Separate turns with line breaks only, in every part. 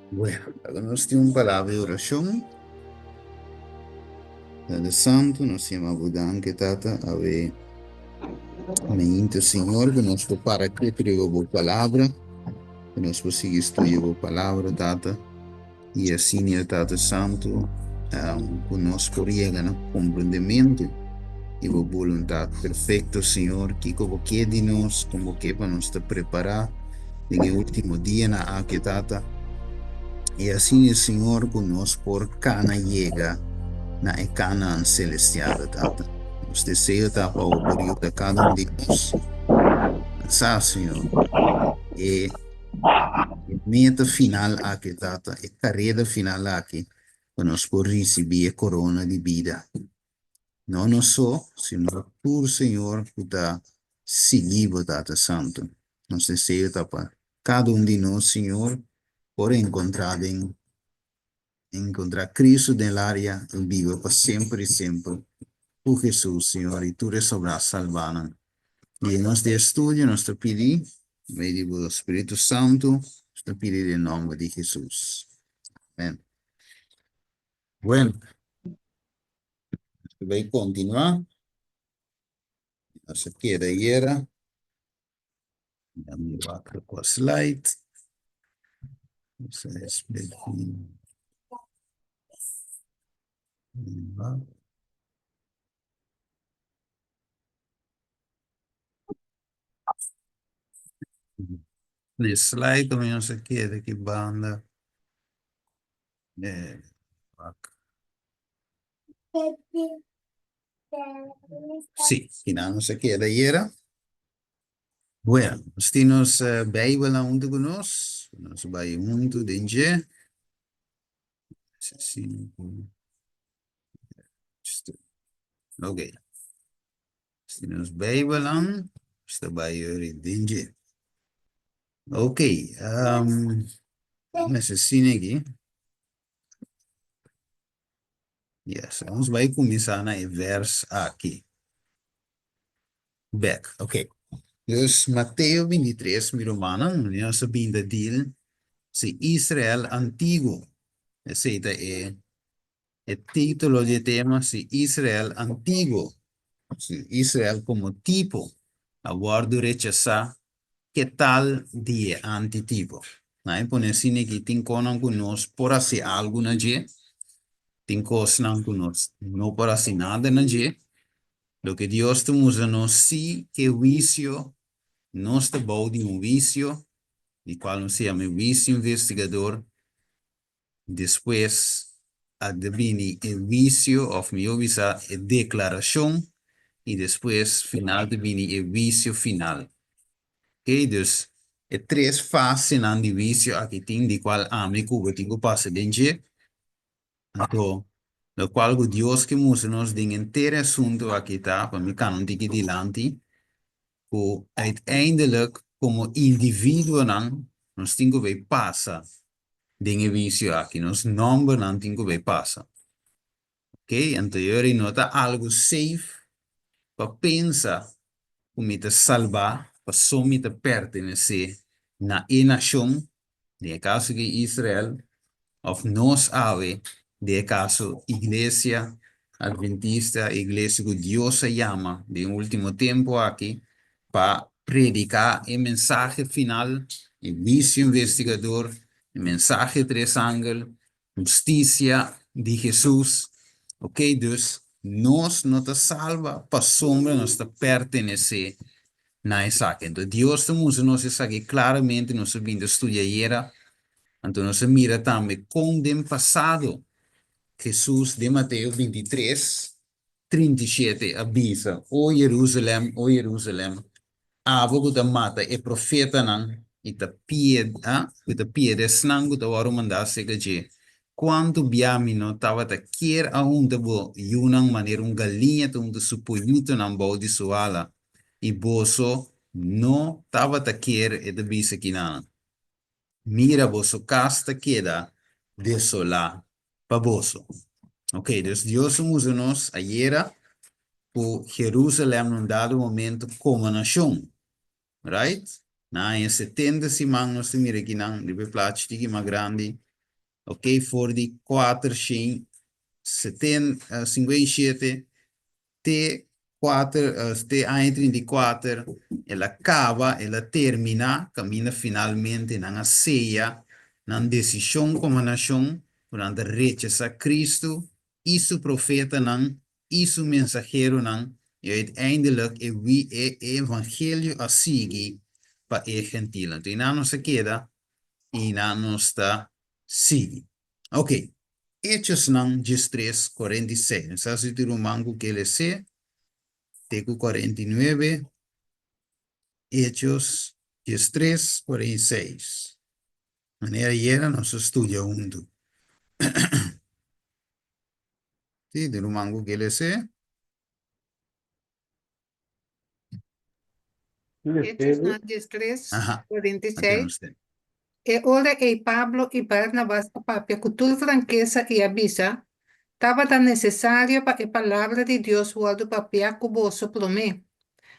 Bueno, laga nos tin un palabra di orashon. Tata Santu, nos yama bo danki, Tata, awe mainta, Señor, ku nos por para ketu riba bo palabra, ku nos por sigui studia bo palabra, Tata, i asina, Tata Santu, ku nos por yega na komprendementu di bo boluntat perfekto, Señor, kiko bo ke di nos, kon bo ke pa nos ta prepará den e último dianan aki, Tata. I asina, Señor, ku nos por kana yega na e Kanaan selestial, Tata. Nos deseo ta pa bo por yuda kada un di nos alkansá, Señor, e meta final aki, Tata, e kareda final aki, pa nos por risibí e korona di bida. No nos so, sino tur, Señor, ku ta sigui bo, Tata Santu. Nos deseo ta pa kada un di nos, Señor, por enkontrá den enkontrá Cristo den el área i biba pa semper i semper ku Hesus, Señor, i tur e sobrá salbánan. I nos di estudio nos ta pidi, medio di bo Spiritu Santu, nos ta pidi den nòmber di Hesus. Amèn. Bueno, nos ta bai kontinuá. Nos a keda ayera. Dan mi wak kua slide. Nos a despedí. Di slide mi nos a keda ki banda. Wak. Sí, kinan nos a keda ayera. Bueno, nos tin nos Bijbelnan huntu ku nos. Nos bai huntu den dje. Ok. Nos tin nos Bijbelnan. Nos ta bai yori den dje. Ok. Um, mester sine aki. Yes, nos bai kuminsá na e vers aki. Bek, ok. Dus Mateo 23, mi rumannan, nos a bin ta deal si Israel antiguo. Esei ta e e título di e tema, si Israel antiguo, si Israel komo tipo a wòrdu rechasá, ke tal di e antitipo? Nan e pone asina aki, tin konan ku nos por hasi algu na dje, tin kosnan ku nos no por hasi nada na dje. Loke Dios ta mustra nos si ke huisio, nos ta bou di un huisio, di kual nos ta yama e huisio investigador. Despues a ta bini e huisio òf mihó bisa e deklarashon i despues final ta bini e huisio final. Oke, dus e tres fasenan di huisio aki tin di kual ami ku bo tin ku pasa den dje. Anto lokual ku Dios ke mustra nos den henter e asuntu aki ta, pa mi kana un tiki dilanti, ku uiteindelijk komo individuonan nos tin ku bay pasa den e wisio aki, nos nòmbernan tin ku bay pasa. Ok, anto yori no ta algu safe pa pensa ku mi ta salbá paso mi ta pertenesé na e nashon, den e kaso aki Israel, òf nos awe, den e kaso Iglesia Adventista, e iglesia ku Dios a yama den e último tempu aki pa prediká e mensahe final, e wisio investigador, e mensahe tres angel, Hustisia di Hesus. Ok, dus nos no ta salba pasobra nos ta pertenesé na esaki. Anto Dios ta mustra nos esaki klaramente, nos a bin ta studia ayera, anto nos a mira tambe kon den pasado Hesus den Mateo 23, 37 a bisa, O Jerusalem, o Jerusalem, abo ku ta mata e profetanan i ta ku ta pieda esnan ku ta wòrdu mandá serka dje, kuantu bia mi no tabata kier a hunta bo yunan manera un galiña ta hunta su poyitonan bou di su ala, i boso no tabata kier, e ta bisa kinanan. Mira, boso kas ta keda desolá pa boso. Ok, dus Dios a mustra nos ayera ku Jerusalèm na un dado momento komo nashon, right? Na aña 70 siman nos ta mira kinan riba e plachi tiki mas grandi. Ok, for di 457 te kuater, te aña 34, el a kaba, el a terminá, kaminda finalmente nan a seya nan desishon komo nashon ku nan ta rechasá Kristu i su profetanan i su mensaheronan, i uiteindelijk e e evangelio a sigui pa e gentilnan. Anto einan nos a keda i einan nos ta sigui. Ok, Hechosnan 13, 46. Mi sa si tin ruman ku ke les'é, te ku 49. Hechos 13, 46. Manera ayera nos a studia huntu. Si, tin ruman ku ke les'é.
Hechosnan 13,
Aha,
46.
usted.
E ora ei Pablo i Barnabas a papia ku tur frankesa i a bisa, Tabata nesesario pa e palabra di Dios wòrdu papiá ku boso promé.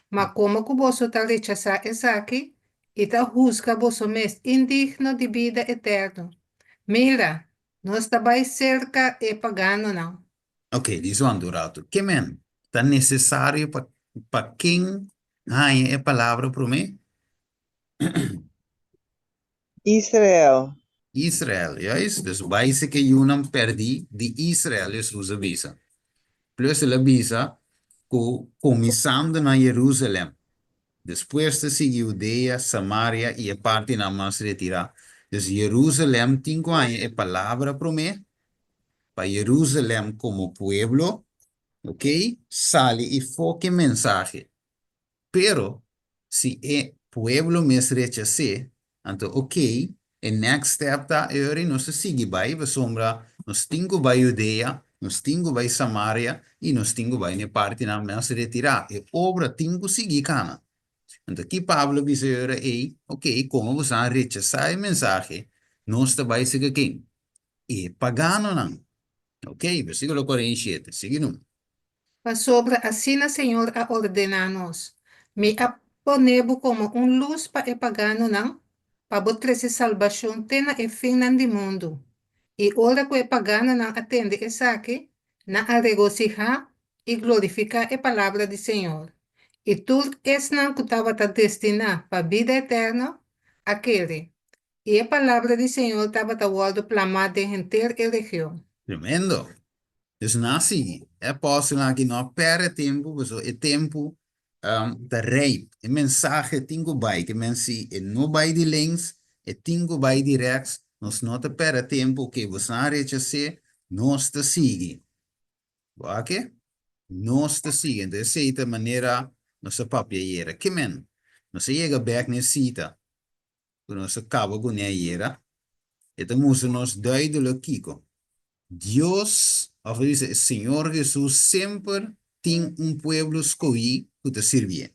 Ma komo ku boso ta rechasá esaki i ta husga boso mes indigno di bida eterno, mira, nos ta bai serka e paganonan.
Ok, di su un ratu. Ke men ta nesesario pa pa ken haña e palabra promé?
Israel.
Israel, juist. Dus bai serka e yunan pèrdí di Israel, Hesus a bisa. Plus el a bisa ku kuminsando na Jerusalèm, despues ta sigui Hudea, Samaria i e partinan mas retirá. Dus Jerusalèm tin ku haña e palabra promé, pa Jerusalèm komo pueblo, ok, sali i foke mensahe. Pero si e pueblo mes rechas'é, anto ok, e next step ta e ora nos ta sigui bai pasobra nos tin ku bai Judea, nos tin ku bai Samaria i nos tin ku bai na e partinan mas retirá. E obra tin ku sigui kana. Anto ki Pablo a bisa e ora ei? Ok, komo boso a rechasá e mensahe, nos ta bai serka ken? E paganonan. Ok, versíkulo 47, sigui numa.
Pasobra asina Señor a ordená nos, Mi a pone bo komo un lus pa e paganonan, pa bo trese salbashon te na e finnan di mundu. I ora ku e paganonan a tende esaki, nan a regosihá i glorifiká e palabra di Señor. I tur esnan ku tabata destiná pa bida eterno a kere. I e palabra di Señor tabata wòrdu plamá den henter e region.
Tremendo! Dus nan a sigui. E apòstelnan aki no a pèrdè tempu, pasobra e tempu ta rijp. E mensahe tin ku bai. Ke men si e no bai di links, e tin ku bai di rèks. Nos no ta pèrdè tempu. Oke, boso a rechas'é, nos ta sigui. Bo a ke? Nos ta sigui. Enton esei ta manera nos a papia ayera. Ke men? Nos a yega bèk na e sita. ku nos a kaba kuné ayera, e ta mustra nos duidelik kiko. Dios, òf a bisa e Señor Hesus semper tin un pueblo skohí ku ta sirbié.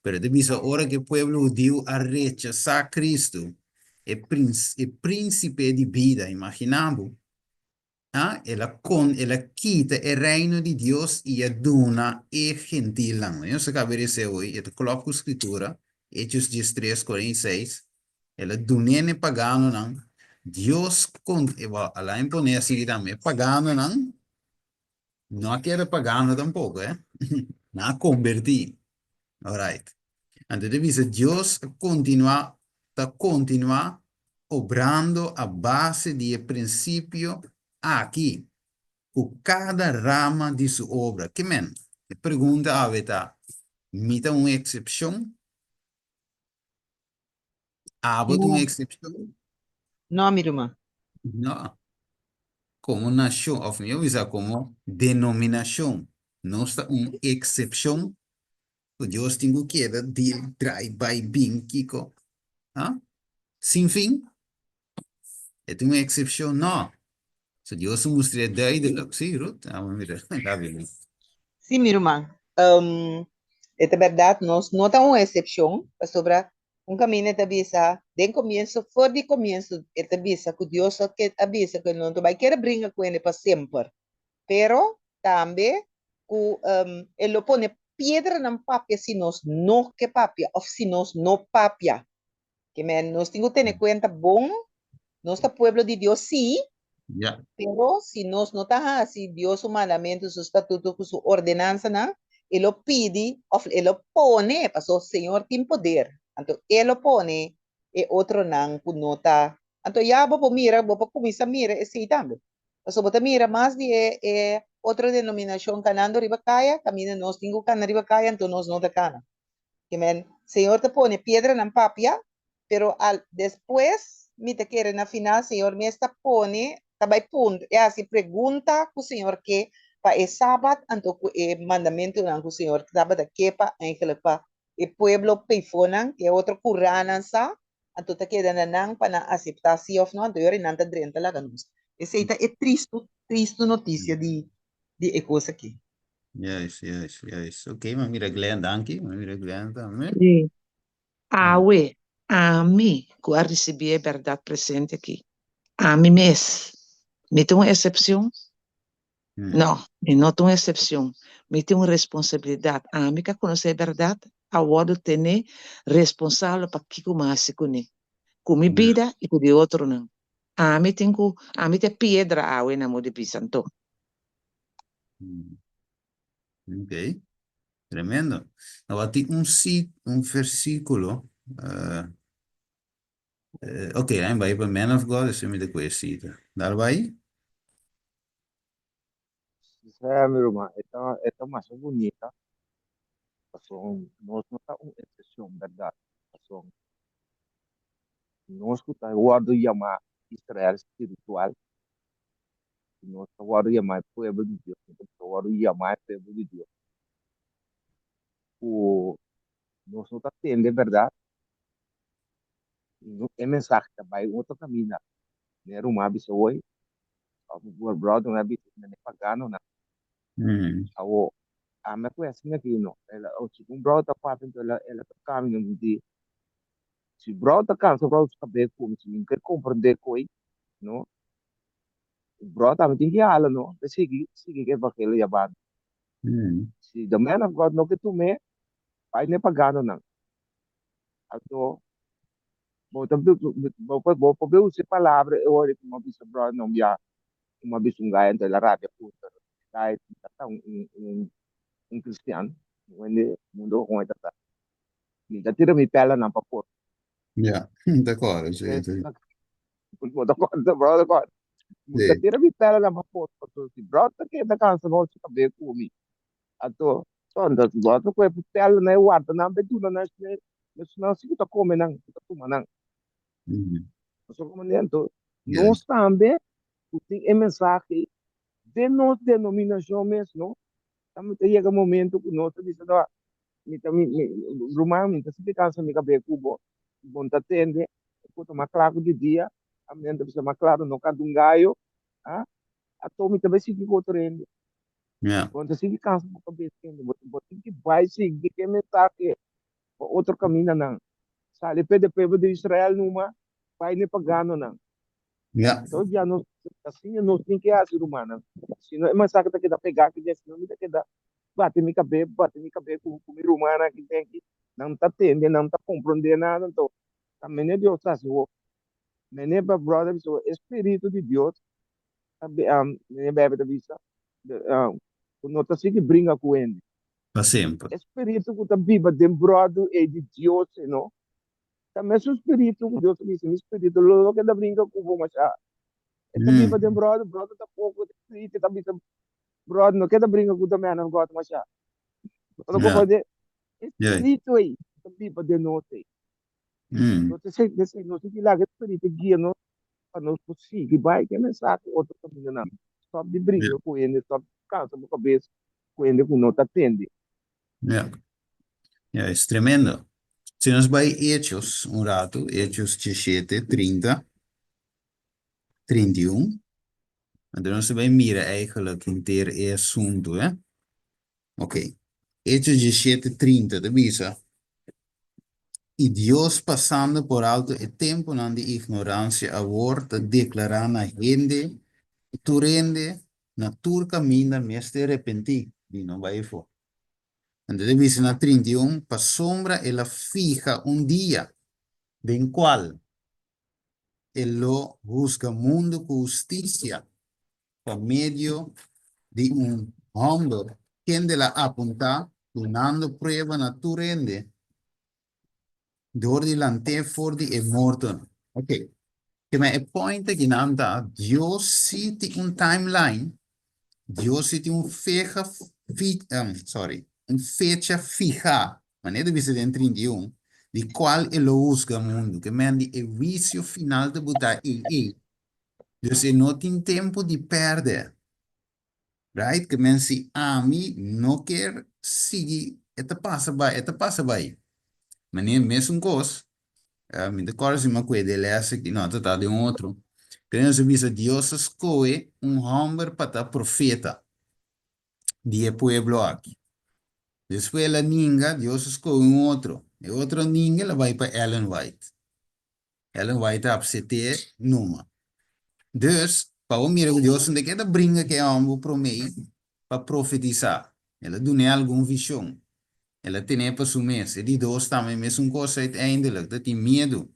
Pero e ta bisa ora ku e pueblo hudiu a rechasá Kristu, e e prínsipe di bida, imaginá bo, A El a kon, el a kita e reino di Dios i a duna e gentilnan. Nos a kaba di resé hoy, e ta klòp ku Skritura, Hechos 13, 46. El a dun'é na e paganonan. Dios kon, e bo, a laga mi pone asina tambe, e paganonan no a keda pagano tampoko, eh. Nan a kombertí. Alright. Anto e ta bisa Dios a kontinuá, ta kontinuá obrando a base di e prinsipio aki ku kada rama di su obra. Ke men? E pregunta awe ta, Mi ta un eksepshon? Abo ta un
No.
eksepshon?
No, mi ruman.
No. Komo nashon, òf mihó bisa komo denominashon, nos ta un eksepshon? Ku Dios tin ku keda deal, drai, bai, bin, kiko? Ha? Sin fin? E tin un eksepshon? No. So Dios a mustr'é duidelik. Sí, Ruth? Amo mira. Gabi mi.
Sí, mi ruman. E ta bèrdat, nos no ta un eksepshon, pasobra un kaminda e ta bisa, den komienso, for di komienso e ta bisa ku Dios a a bisa ku e no ta bai kere bringa ku hende pa semper. Pero tambe ku e lo pone piedranan papia si nos no ke papia òf si nos no papia. Ke men nos tin ku tene kuenta bon. Nos ta pueblo di Dios sí,
Ja.
pero si nos no ta hasi Dios su mandamentu, su statuto ku su ordenansanan, e lo pidi òf e lo pone, pasobra Señor tin poder, anto e lo pone e otronan ku no ta. Anto ya bo por mira, bo por kuminsá mira esei tambe. Pasobra bo ta mira mas di e e otro denominashon kanando riba kaya, kaminda nos tin ku kana riba kaya, anto nos no ta kana. Ke men, Señor ta pone piedranan papia, pero al despues mi ta kere na final Señor mes ta pone, ta bai puntra, e hasi pregunta ku Señor ke pa e Sabat, anto ku e mandamentunan ku Señor tabata ke pa eigenlijk pa e pueblo peifonan, e otro kuranan sa, anto ta keda na nan pa nan aseptá si òf no, anto yora nan ta drenta laga nos. Esei ta e tristu, tristu notisia di di e kos aki.
Juist, juist, juist. Oké, ma mira Glenn, danki. Ma mira Glenn tambe.
Sí. Awe, ami ku a risibí e bèrdat presente aki, ami mes, mi ta un eksepshon? No, mi no ta un eksepshon. Mi tin un responsabilidat. Ami ku a konosé e bèrdat a wòrdu tené responsabel pa kiko mi a hasi kuné, ku mi bida i ku di otronan. Ami tin ku, ami ta e piedra awe na moda di bisa anto.
Ok, tremendo. Awor tin un sit, un versíkulo. Ok, laat bai pa Man of God, esei mi ta ku e sita. Dal bai.
Sa mi ruman, e ta e ta masha bunita, pasobra nos no ta un eksepshon, bèrdat? Pasobra nos ku ta wòrdu yamá Israel spiritual, nos ta wòrdu yamá e pueblo di Dios, nos ta wòrdu yamá e pueblo di Dios, ku nos no ta tende bèrdat, e mensahe ta bai un otro kaminda. Mi ruman a bisa hoy, òf mi bròder a bisa mi e paganonan. Awo, ami a kohe asina aki no. El a, si un bròder ta papia anto el a, el a toka mi, mi di, si bròder ta kansa bròder su kabes ku mi, si mi no ke komprendé koe, no, bròder tambe tin ki hala no, ta sigui, sigui ku evangelio yabando. Si the man of God no ke tum'é, bai na e paganonan. Anto bo ta bo por bo por usa e palabra e ora ku mi a bisa brother no bia ku mi a bisa un guy anto el a rabia ku mi pero e guy ta ta un un un kristian wende mundo kon e ta ta mi ta tira mi pèlanan pa por.
Ya, ta kòrda si si.
Bo ta kòrda brother kòrda mi ta tira mi pèlanan pa por pasobra si brother ta keda kansa nos kabes ku mi Anto, sonda si bo ta kohe pèl nan e warda nan pa e duna nan esnan si ku ta kome nan, ku ta tuma nan. Pasobra komo anto, nos tambe ku tin e mensahe den nos denominashon mes, no, tambe ta yega momento ku nos ta bisa, no, mi ta mi ruman mi ta sinti kansa mi kabes ku bo, bo no ta tende, ku ta mas kla ku di dia, ami nan ta bisa mas klaro no kanta un gayo, ah, anto mi ta bai sigui ku otro hende.
Ja.
Bo no ta sigui kansa bo kabes kende. Bo bo tin ki bai sigui ke mensahe pa otro kamindanan. Sali pe de pueblo di Israel numa, bai na e paganonan.
Ja.
Enton ya nos asina nos tin ki hasi rumannan. Si no e mensahe ta keda pegá aki den, si no mi ta keda bati mi kabes, bati mi kabes ku ku mi rumannan aki den ki nan ta tende, nan ta komprondé nada. Anto ta mene Dios ta hasi hopi. Mene brother bisa e spiritu di Dios ta mene Bijbel ta bisa ku no ta sigui bringa ku hende.
Pa semper.
E spiritu ku ta biba den bròder ei di Dios ei no, ta mesun spiritu ku Dios ta bisa, mi spiritu lo no keda bringa ku bo masha. E ta biba den bròder, bròder ta poko e spiritu ta bisa bròder no keda bringa ku ta man of God masha. Bo ta komprende? E spiritu ei ta biba den nos ei. No ta esei, esei nos tin ki laga e spiritu guia nos pa nos por sigui bai ku e mensahe otro kamindanan. Stòp di bringa ku hende, stòp di kansa bo kabes ku hende ku no ta tende.
Ja, ja, es tremendo. Si nos bai Hechos un ratu, Hechos 17, 30, 31, anto nos ta bai mira eigenlijk henter e asuntu, eh. Ok. Hechos 17, 30 ta bisa, I Dios pasando por alto e tempunan di ignoransia awor ta deklará na hende ku tur hende na tur kaminda mester repentí di no bai afó. Anto ta bisa na 31, Pasobra el a fiha un dia den kual. e lo husga mundu ku hustisia pa medio di un hòmber kende el a apuntá dunando prueba na tur hende dor di lant'é for di e mortonan. Ok, keme e point akinan ta, Dios sí tin un timeline, Dios sí tin un fecha fi, sorry, un fecha fihá, manera ta bisa den 31, di kual e lo husga mundu. Ke men di e huisio final ta butá ei ei. Dus e no tin tempu di pèrdè. Right? Ke men si ami no kier sigui e ta pasa bai, e ta pasa bai. Manera mesun kos, mi ta kòrda si mi a kue den lès aki, no, ta ta den otro. Ke nos a bisa Dios a skohe un hòmber pa ta profeta di e pueblo aki. Despues el a ninga, Dios a skohe un otro. E otro a ninga, el a bai pa Ellen White. Ellen White a apsete numa. Dus, pa bo mira ku Dios no ta keda bringa ku e hòmber promé pa profetisá. El a dun'é algun vishon. El a ten'é pa su mes. E di dos tambe mesun kos uiteindelijk, ta tin miedu.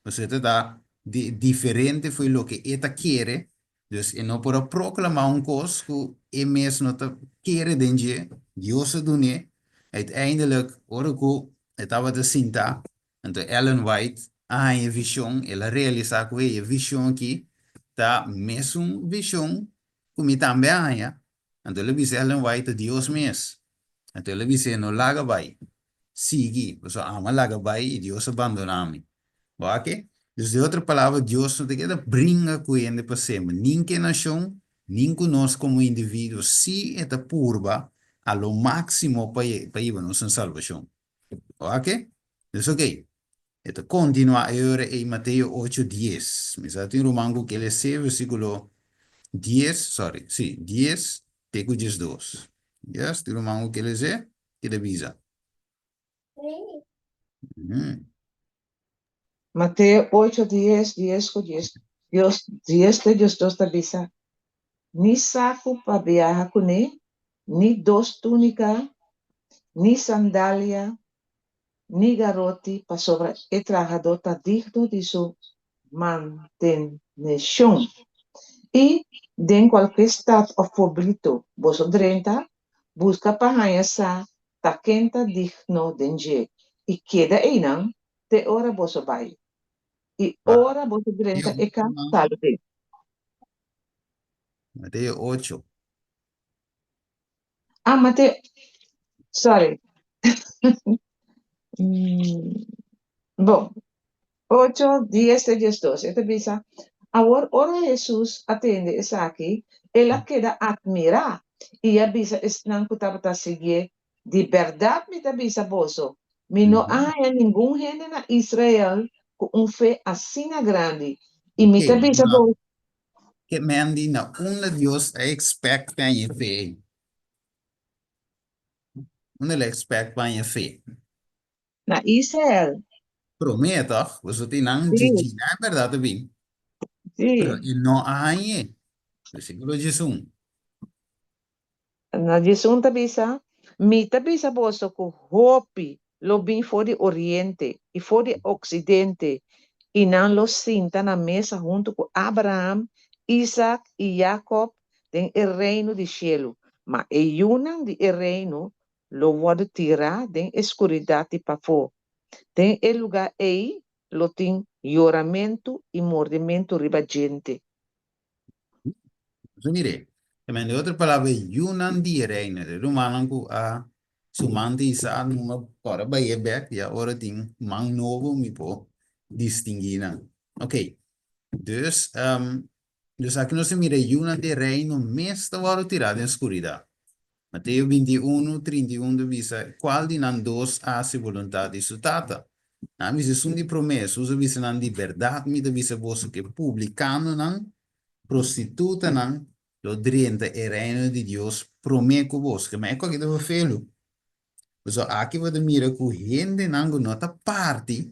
Pasobra e ta ta diferente fo'i loke e ta kere. Dus e no por a proklamá un kos ku e mes no ta kere den dje. Dios a dun'é. Uiteindelijk, ora ku e tabata sintá, Anto Ellen White a haña e vishon, el a realisá ku hey, e vishon akí ta mesun vishon ku mi tambe a haña. Anto el a bisa Ellen White ta Dios mes. Anto el a bis'é, no laga bai, sigui, pasobra amo a laga bai i Dios a bandoná mi. Bo a ke? Dus den otro palabra, Dios no ta keda bringa ku hende pa semper, nin ku e nashon, nin ku nos komo individuo, si e ta purba a lo máksimo pa hiba nos na salbashon. Oke? Dus oke. E ta kontinuá e ora ei Mateo ocho dies. Mi sa tin ruman ku ke les'é versíkulo dies, sorry, sí, dies te ku diesdos. Yes, tin ruman ku ke les'é? Ke ta bisa?
Mateo ocho dies, dies ku dies, dios, dies te diesdos ta bisa, Ni saku pa biaha kuné, ni dos túnika, ni sandalia, ni garoti, pasobra e trahadó ta digno di su manteneshon. I den kualke stat òf pueblito boso drenta, buska pa haña sa ta ken ta digno den dje, i keda einan te ora boso bai. I ora boso drenta e kas, salud'é.
Mateo ocho.
Ah, Mateo, sorry. Bon, ocho, dies te diesdos, e ta bisa, Awor ora Hesus a tende esaki, el a keda atmirá i a bisa esnan ku tabata siguié, Di bèrdat mi ta bisa boso, mi no a haña ningun hende na Israel ku un fe asina grandi. I mi ta bisa boso.
Ke men di na unda Dios a expect pa haña e fe ei? Unda el a expect pa haña e fe?
Na Israel.
Promé tòg? Boso tin nan djidjina e bèrdat a bin. Pero e no a hañ'é. Versíkulo diesun.
Na diesun ta bisa, Mi ta bisa boso ku hopi lo bin for di oriente i for di oksidente, i nan lo sinta na mesa huntu ku Abraham, Isak i Jakòb den e reino di shelu, ma e yunan di e reino lo wòrdu tirá den e skuridat di pafó. Den e lugá ei lo tin yoramentu i mordementu riba djente.
Nos a mir'é. Tamen den otro palabra, e yunan di e reino, e rumannan ku a su man ta isá, numa por a bai e bèk, ya ora tin man nobo mi por distinguí nan. Ok, dus, dus aki nos a mira e yunan di e reino mes ta wòrdu tirá den skuridat. Mateo 21, 31 ta bisa, Kual di nan dos a hasi boluntat di su Tata? Nan a bisa, Esun di promé. Hesus a bisa nan, Di bèrdat mi ta bisa boso ku e publikanonan, prostitutanan, lo drenta e Reino di Dios promé ku boso. Ke men e koki ta felu. Pasobra aki bo ta mira ku hendenan ku no ta parti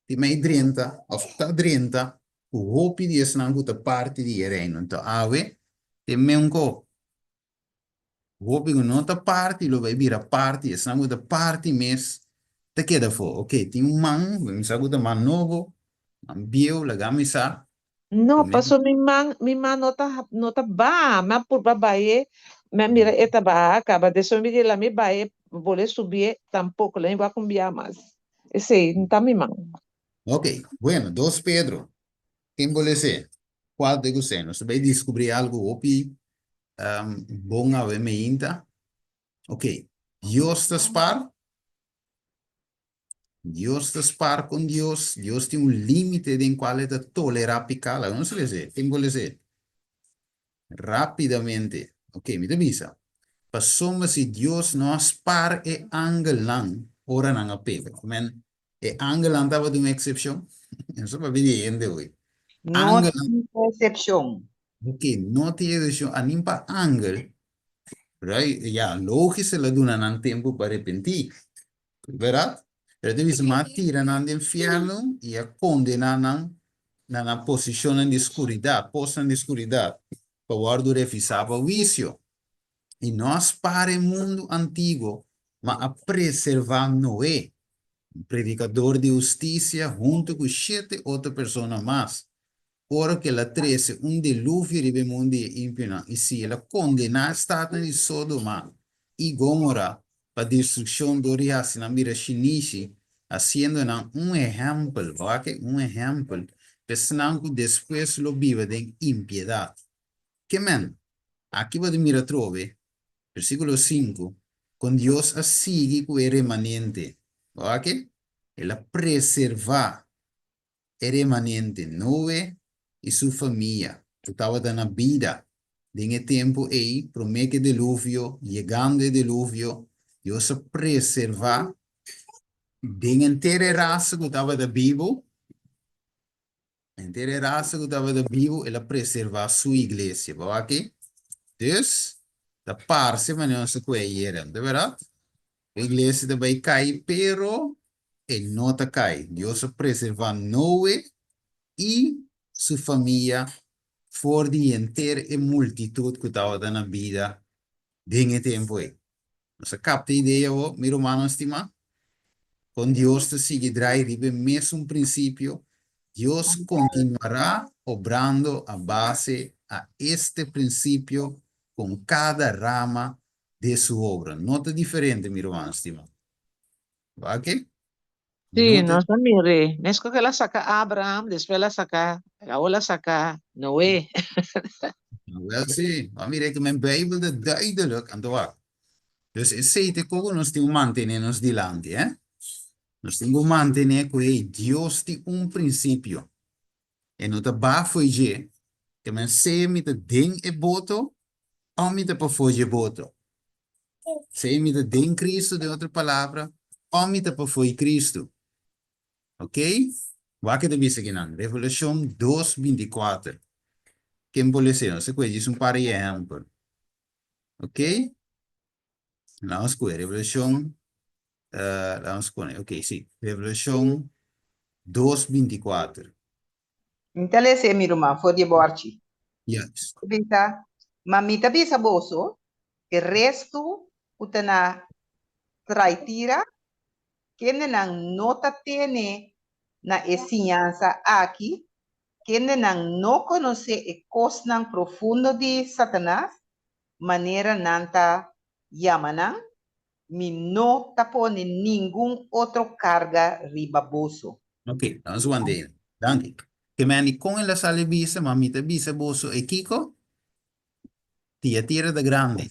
di mei drenta òf ta drenta ku hopi di esnan ku ta parti di e Reino. Anto awe te meun ko. Hopi ku no ta parti lo bai bira parti, esnan ku ta parti mes ta keda afó. Ok, tin un man, mi sa ku ta man nobo, Man bieu, laga mi sa.
No, paso mi man, mi man no ta, no ta baha. Mi a purba bahe, mi a mira e ta baha caba. Despues mi di la mi bahe, bolbe subié, tampoco. La mi bo a cumbia mas. Esey no ta mi man.
Ok, bueno, dos Pedro. Ken bo lese? Cual te gusta? Nos ta bay descubri algo hopi bon awe meinta. Ok, Dios ta spar? Dios ta spar con Dios? Dios tin un limite den cual e ta tolera pica? Laga nos lese. Ken bo lese? Rapidamente. Ok, mi ta bisa. Pasobra si Dios no a spar e angelnan ora nan a peka. Men, e angelnan tabata un excepcion? Eso papia di hende hoy.
No
Angelnan
tin excepcion.
Ok, no tin excepcion anin pa angel. Right? Ya, logis el a duna nan tempu pa arepentí. Berat? Pero ta bisa, Ma a tira nan den fiernu i a kondená nan na nan posishonnan di skuridat, posnan di skuridat, pa wòrdu revisá pa huisio. I no a spara e mundu antiguo, ma a preservá Noé, un predikador di hustisia, huntu ku shete otro persona mas, ora ku el a trese un diluvio riba e mundu di e impionan, i si el a kondená e statnan di Sodoma i Gomora pa destrukshon dor di hasi nan bira shinishi, hasiendo nan un ehèmpel, wak, un ehèmpel pa esnan ku despues lo biba den impiedat. Ke men? Aki bo ta mira atrobe, versíkulo sinku, kon Dios a sigui ku e remanente, wak, el a preservá e remanente Noe i su famia ku tabata na bida den e tempu ei promé ku e Deluvio, yegando e Deluvio, Dios a preservá den henter e rasa ku tabata bibu, henter e rasa ku tabata bibu, el a preservá su iglesia. Bo wak aki? Dus, ta parse manera nos ta kohe ayera, no ta bèrdat? E iglesia ta bai kai, pero e no ta kai. Dios a preservá Noe i su famia for di henter e multitut ku tabata na bida den e tempu ei. Nos a kapta e idea awor, mi rumannan stimá? Kon Dios ta sigui drai riba e mesun prinsipio, Dios kontinuará obrando a base a este prinsipio kon kada rama de su obra. No ta diferente, mi ruman stima. Wak?
Sí,
No ta
nos a mir'é. Mesco ku el a saka Abraham, despues el a saka, awor el a saka Noé.
Wel sí, bo a mir'é ku men Bijbel ta duidelijk. Anto wak. Dus esei ta e kos ku nos tin ku mantené nos dilanti, eh. Nos tin ku mantené ku, hey, Dios tin un prinsipio. E no ta bafo i dje. Ke men sea mi ta den e boto o mi ta pafó dje boto. Sea mi ta den Cristo, den otro palabra, o mi ta pafó i Cristo. Ok? Wak ke ta bisa kinan. Revelashon dos 24. Ken por lese? Nos ta kohe djis un par di ehèmpel. Ok? Laat kohe Revelashon, laat pone, ok, si, Revelashon dos 24.
Mi ta lesa mi ruman for di e bòrchi.
Yes.
Ta bisa, Ma mi ta bisa boso, e restu ku ta na Traitira, kendenan no ta tene na e siñansa aki, kendenan no konosé e kosnan profundo di Satanas, manera nan ta yama nan, mi no ta pone ningun otro karga riba boso.
Ok, nos wanta ei. Danki. Ke meni kon el a sali bisa, ma mi ta bisa boso e kiko? Tiatira ta grandi,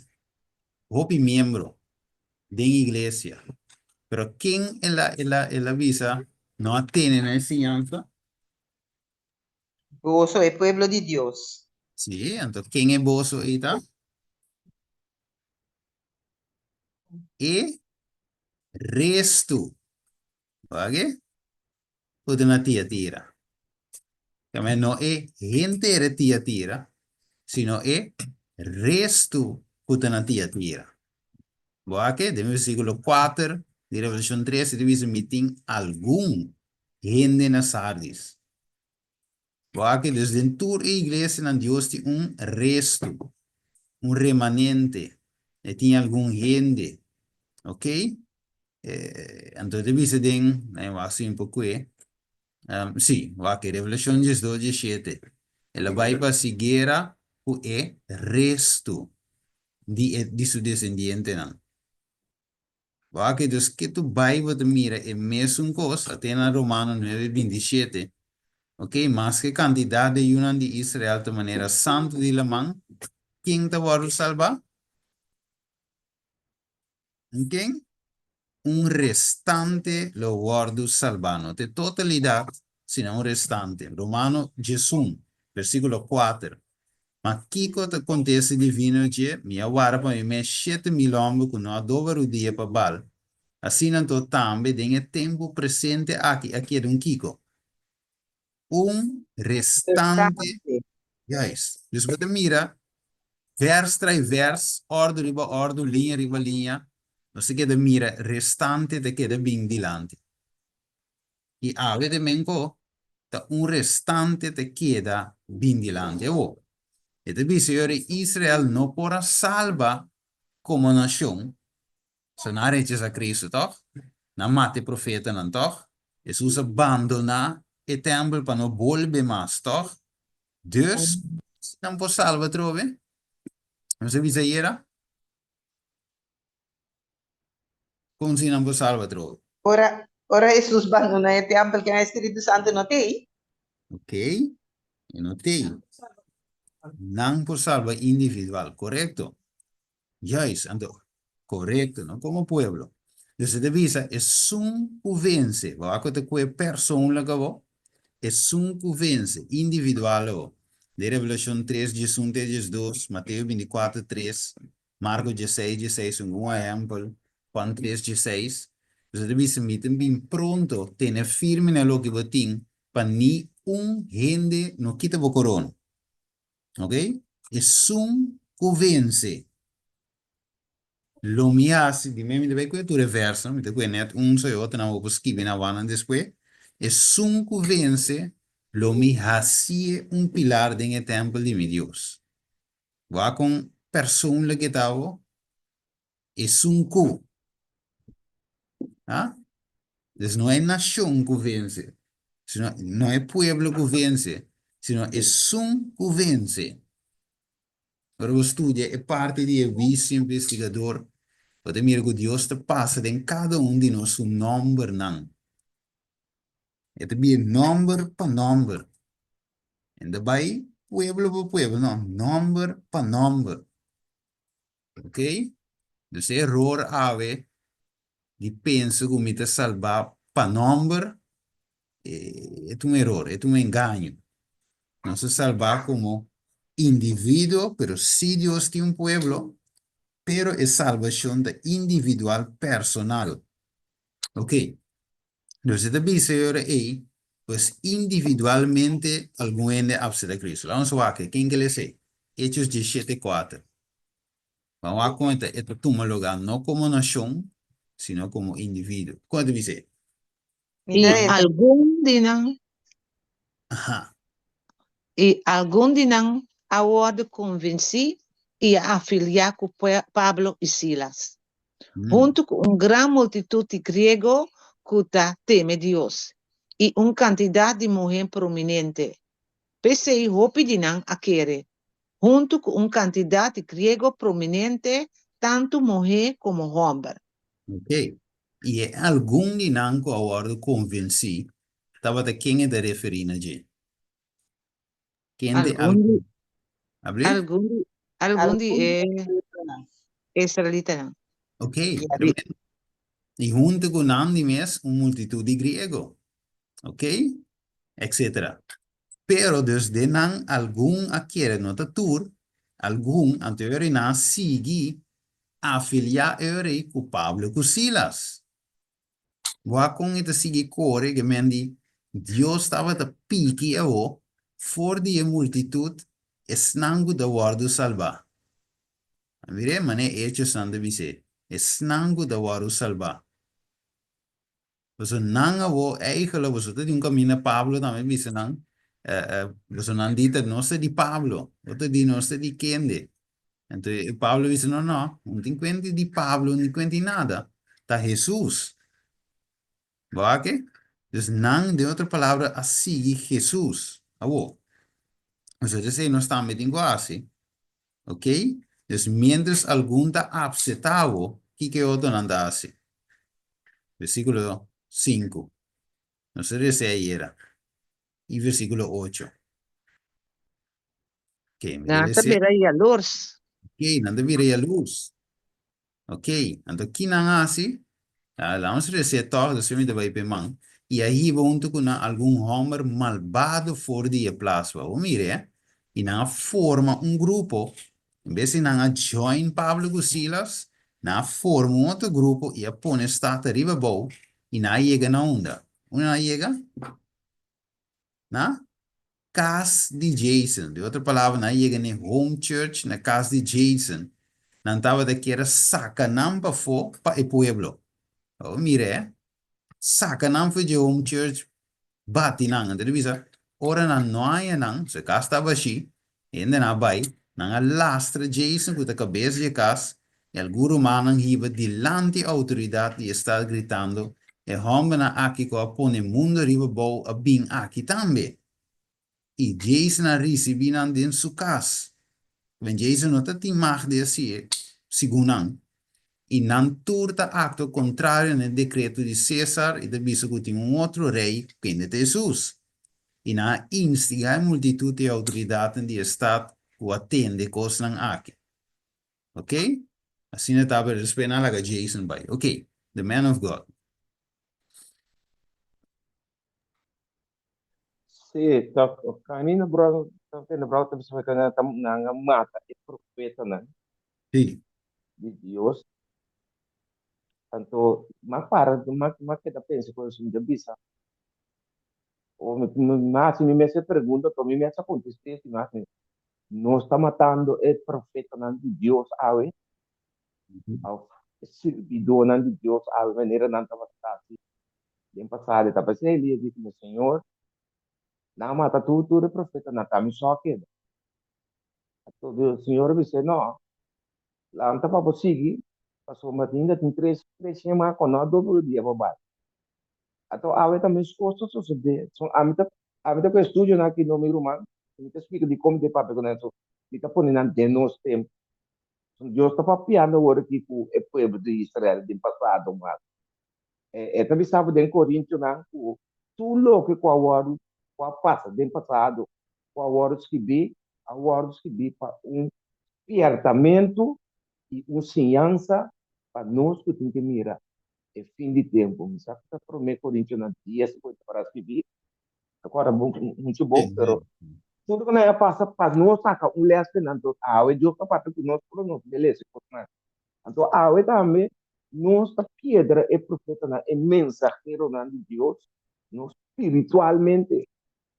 hopi miembro den iglesia, pero ken el a el a el a bisa no a tene na e siñansa?
Boso e pueblo di Dios.
Sí, anto ken e boso ei ta? E restu. Wak ku ta na Tiatira. Tambe no e henter e Tiatira, sino e restu ku ta na Tiatira. Wak den versíkulo kuater di Revelashon tres e ta bisa mi tin algun hende na Sardis. Wak, dus den tur e iglesianan Dios tin un restu, un remanente, e tin algun hende, ok? Anto e ta bisa den, nan wak si un poco e. Sí, wak, Revelashon diesdos, diesshete. El a bai pa hasi guera ku e restu di e di su desendientenan. Wak, dus ke tu bai bo ta mira e mesun kos, ate na Romano nuebe, bintishete. Ok, maske kantidat di yunan di Israel ta manera santu di laman, ken ta wòrdu salbá? Un ken? Un restante lo wòrdu salbá, no ta e totalidat, sino un restante. Romano diesun, versíkulo kuater. Ma kiko ta kontesta divino dje? Mi a wara pa mi mes 7000 hòmber ku no a doba rudia pa Baal. Asina anto tambe den e tempu presente aki a keda un kiko? Un restante. Juist. Dus bo ta mira vers trai vers, òrdu riba òrdu, liña riba liña, nos ta keda mira restante ta keda bin dilanti. I awe den menko ta un restante ta keda bin dilanti awor. E ta bisa yori Israel no por a salba komo nashon, So nan a rechasa Cristo, tòg? Nan a mata e profetanan, tòg? Hesus a bandoná e tèmpel pa no bolbe mas, tòg? Dus, si nan por salba atrobe? Nos a bisa ayera? Kon si nan por salba atrobe?
Ora, ora Hesus bandoná e tèmpel, ken e spiritu santu no t'ei?
Ok, e no t'ei. Nan por salba individual, korekto. Juist, anto, korekto, no komo pueblo. Dus e ta bisa, esun ku vense, bo a ku ta kue persoonlijk abo, esun ku vense, individual abo. Den Revelashon tres, diesun te diesdos, Mateo bintikuater, tres, Marko diesseis, diesseis, un un ehèmpel, Juan tres, diesseis. Dus e ta bisa, mi ta bin pronto, tene firme na loke bo tin, pa ni un hende no kita bo korona. Ok? Esun ku vense, lo mi hasi, di mi mi ta bai kue tur e versonan, mi ta kue nèt un so e otronan bo por skibi na wannan despues. Esun ku vense, lo mi hasié un pilar den e tèmpel di mi Dios. Wak kon persoonlijk e ta awo? Esun ku. Ha? Dus no e nashon ku vense, sino no e pueblo ku vense, sino esun ku vense. Ora bo studia e parti di e huisio investigador, bo ta mira ku Dios ta pasa den kada un di nos su nòmbernan. E ta bira nòmber pa nòmber. E no ta bai pueblo pa pueblo, no, nòmber pa nòmber. Ok? Dus e eror awe di pensa ku mi ta salbá pa nòmber, e ta un eror, e ta un engaño. Nos ta salbá komo individuo, pero sí Dios tin un pueblo, pero e salbashon ta individual, personal. Ok, dus e ta bisa e ora ei, pues individualmente algun hende a apseptá Cristo. Laga nos wak, ken ke lesa ei? Hechos diesshete kuater. Ban wak kon e ta e ta tuma lugá, no komo nashon, sino komo individuo. Kon e ta bisa ei?
Mi ta
I
lesa.
algun di nan
Aha.
I algun di nan a wòrdu konvensí i a afiliá ku Pablo i Silas, huntu ku un gran multitut di griego ku ta teme Dios i un kantidat di muhé prominente. P'esei hopi di nan a kere, huntu ku un kantidat di griego prominente, tantu muhé komo hòmber.
Ok. I e algun di nan ku a wòrdu konvensí tabata ken e ta referí na dje? Ken ta e
Algun di,
algun? Abrí?
algun di, algun di
Algun di
e
israelitanan.
israelitanan.
Ok,
Yes.
tremendo. I huntu ku nan di mes un multitut di griego. Ok, etcetera. Pero dus den nan algun a kere, no ta tur, algun, anto e ora nan a sigui afiliá e ora ei ku Pablo ku Silas. Wak kon e ta sigui kore ke men di Dios tabata piki awo for di e multitut esnan ku ta wòrdu salbá. A mir'é manera e Hechosnan ta bis'é, esnan ku ta wòrdu salbá. Pasobra nan awo eigelijk, boso ta di un kaminda Pablo tambe bisa nan, pasobra nan di ta nos ta di Pablo, otro di nos ta di kende. Anto Pablo bisa no, no, no tin kuenta di Pablo, no tin kuenta di nada, ta Hesus. Bo wak? Dus nan, den otro palabra, a sigui Hesus. Awor, nos a esei nos tambe tin ku hasi. Ok? Dus miéntras algun ta apsetá bo, kiko e otronan ta hasi? Versíkulo sinku. Nos a res'é ayera. I versíkulo ocho. Ok, mi ta
Nan ta
res'é.
bira yalurs.
Ok, nan ta bira yalurs. Ok, anto ki nan hasi? Ah, laat ons res'é tòg, despues mi ta bai p'e man. I a hiba huntu ku nan algun hòmber malbado for di e plas. Bo mira, eh? I nan a forma un grupo. En bes di nan a join Pablo ku Silas, nan a forma un otro grupo i a pone stat ariba abou i nan a yega na unda? Unda nan a yega? Na kas di Jason. Di otro palabra, nan a yega na e home church, na kas di Jason. Nan tabata kier a saka nan pafó pa e pueblo. Awor mira eh, saka nan for dje home church, bati nan. Anto ta bisa, ora nan no haña nan, so e kas ta bashí, Hendenan a bai, nan a lastra Jason ku ta kabes di e kas, i algun rumannan hiba dilanti outoridat di e stat gritando, E hòmbernan aki ku a pone mundu riba bou a bin aki tambe! I Jason a risibí nan den su kas. Ben Jason no ta tin mag di hasié, segun nan. I nan tur ta aktua kontrario na e dekreto di Sésar i ta bisa ku tin un otro rei, kende ta Hesus. I nan a instigá e multitut i e outoridatnan di e stat ku a tende e kosnan aki. Ok? Asina ta, pero despues nan a laga Jason bai. Ok, the man of God.
Sí, ta kaminda bro, ta tende bro ta bisa ku nan ta nan a mata e profetanan di Dios. Anto m'a para, m'a m'a keda pensa ku mi ta bisa, o mi mi hasi mi mes e pregunta, anto mi mes a kontest'é si mi hasi, nos ta matando e profetanan di Dios awe? Òf e sirbidónan di Dios awe manera nan tabata hasi Den pasado e tabata esei, Elías di ku mi, Señor, nan a mata tur tur e profetanan, ta mi so a keda. Anto Señor a bis'é, No, lanta pa bo sigui, pasobra ainda tin tres tres mas ku no a dobla dia pa bai. Anto awe ta meskos ta sosodé. So ami ta ami ta ku e estudionan aki no mi ruman, mi ta splika dikon mi ta papia ku nan, so mi ta pone nan den nos tempu. So Dios ta papiando awor aki ku e pueblo di Israel den pasado mas. E ta bisa bo den Korintionan ku tur loke ku a wòrdu, ku a pasa den pasado, ku a wòrdu skibí, a wòrdu skibí pa un spièrtamentu i un siñansa pa nos ku tin ke mira e fin di tempu. Mi sa ku ta Promé Korintionan dies ku e ta para skibí, ta kòrda bo muchu bon, pero tur loke nan a pasa pa nos saka un lès di nan. Anto awe Dios ta papia ku nos ora nos ke lesa e kosnan. Anto awe tambe nos ta piedra e profetanan, e mensaheronan di Dios, nos spiritualmente.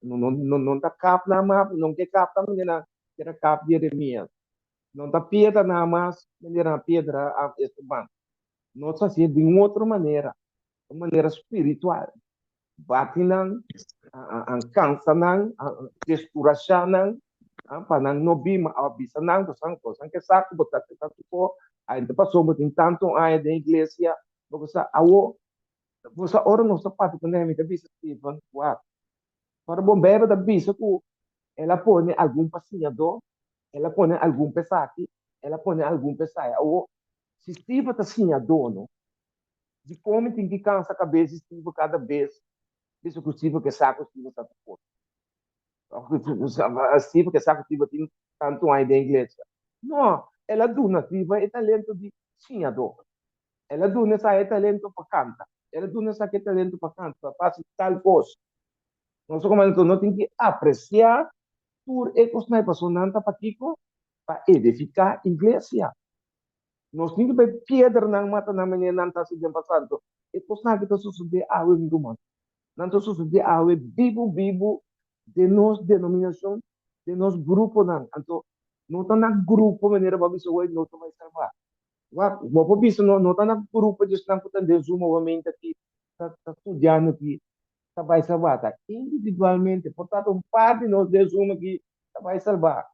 No, no, no, no ta kap nan mas, no ke kap ta manera nan kera kap Jeremias. No ta piedra nan mas manera nan piedra a Esteban. Nos ta hasié di un otro manera, un manera spiritual. Bati nan, a kansa nan, a deskurashá nan, pa nan no bin, ma a bisa nan, bosan, bosan ke sa ku bo ta ta tokó, ainda pasobra bo tin tantu aña den iglesia, bo sa awo, bo sa ora nos ta papia ku nan, mi ta bisa Steven, wak, ora bo Beibel ta bisa ku el a pone algun pa siñadó, el a pone algun pa esaki, el a pone algun pa esaya, awo, si Steven ta siñadó, no, Dikon mi tin ki kansa kabes di Steven kada bes bisa ku Steven ke sa ku Steven sa tur kos? Steven ke sa ku Steven tin tantu aña den iglesia? No, el a duna Steven e talento di siñadó. El a duna esaki e talento pa kanta. El a duna esaki e talento pa kanta, pa hasi tal kos. Nos komo anto no tin ki apresiá tur e kosnan pasobra nan ta pakiko? Pa edifiká iglesia. Nos tin ki bai piedranan mata nan manera nan ta hasi den pasado. E kosnan aki ta sosodé awe, mi ruman. Nan ta sosodé awe bibu bibu den nos denominashon, den nos gruponan. Anto, no ta na grupo manera bo a bisa hoy nos ta bai salba. Wak, bo por bisa no, no ta na grupo di esnan ku ta den Zoom owamente aki, ta ta studiando aki, ta bai salba. Ta individualmente, por tanto un par di nos den Zoom aki ta bai salba.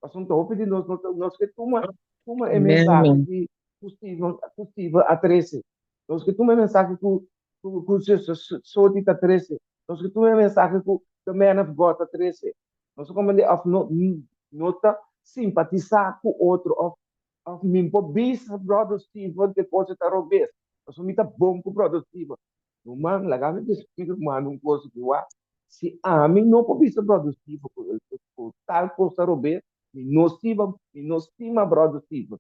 Pasobra hopi di nos no ta, nos ke tuma, tuma e
Amen,
mensahe
amen.
di ku Steven, ku Steven a trese. Nos ke tuma e mensahe ku Ku Sister Soti ta trese. Nos ke tuma e mensahe ku The Man of God ta trese. Nos ta komprendé òf no no ta simpatisá ku otro òf òf mi por bisa Brother Steven ku e kos ta robes pasobra mi ta bon ku Brother Steven. Ruman, laga mi bisa mi ruman un kos aki wak. Si ami no por bisa Brother Steven ku ku tal kos ta robes, mi no stima mi no stima Brother Steven,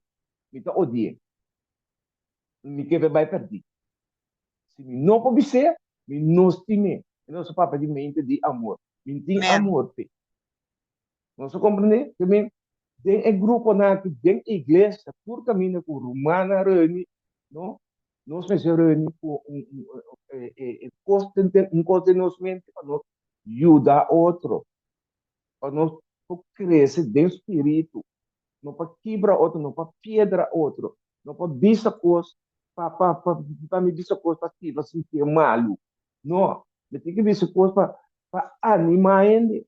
mi ta odi'é. Mi ke bai pèrdí. Si mi no por bis'é, mi no stim'é. E nos a papia di mente di amor. Mi tin amor p'e. Nos a komprendé? Te men, den e gruponan aki, den iglesia, tur kaminda ku rumannan reuní, no, nos mester reuní ku un, un, e, e, e kos den, un kos den nos mente pa nos yuda otro, pa nos por krese den spiritu, no pa kibra otro, no pa piedra otro, no pa bisa kos pa pa pa pa mi bisa kos pa Steve sintié malu. No, mi tin ki bisa kos pa pa animá hende.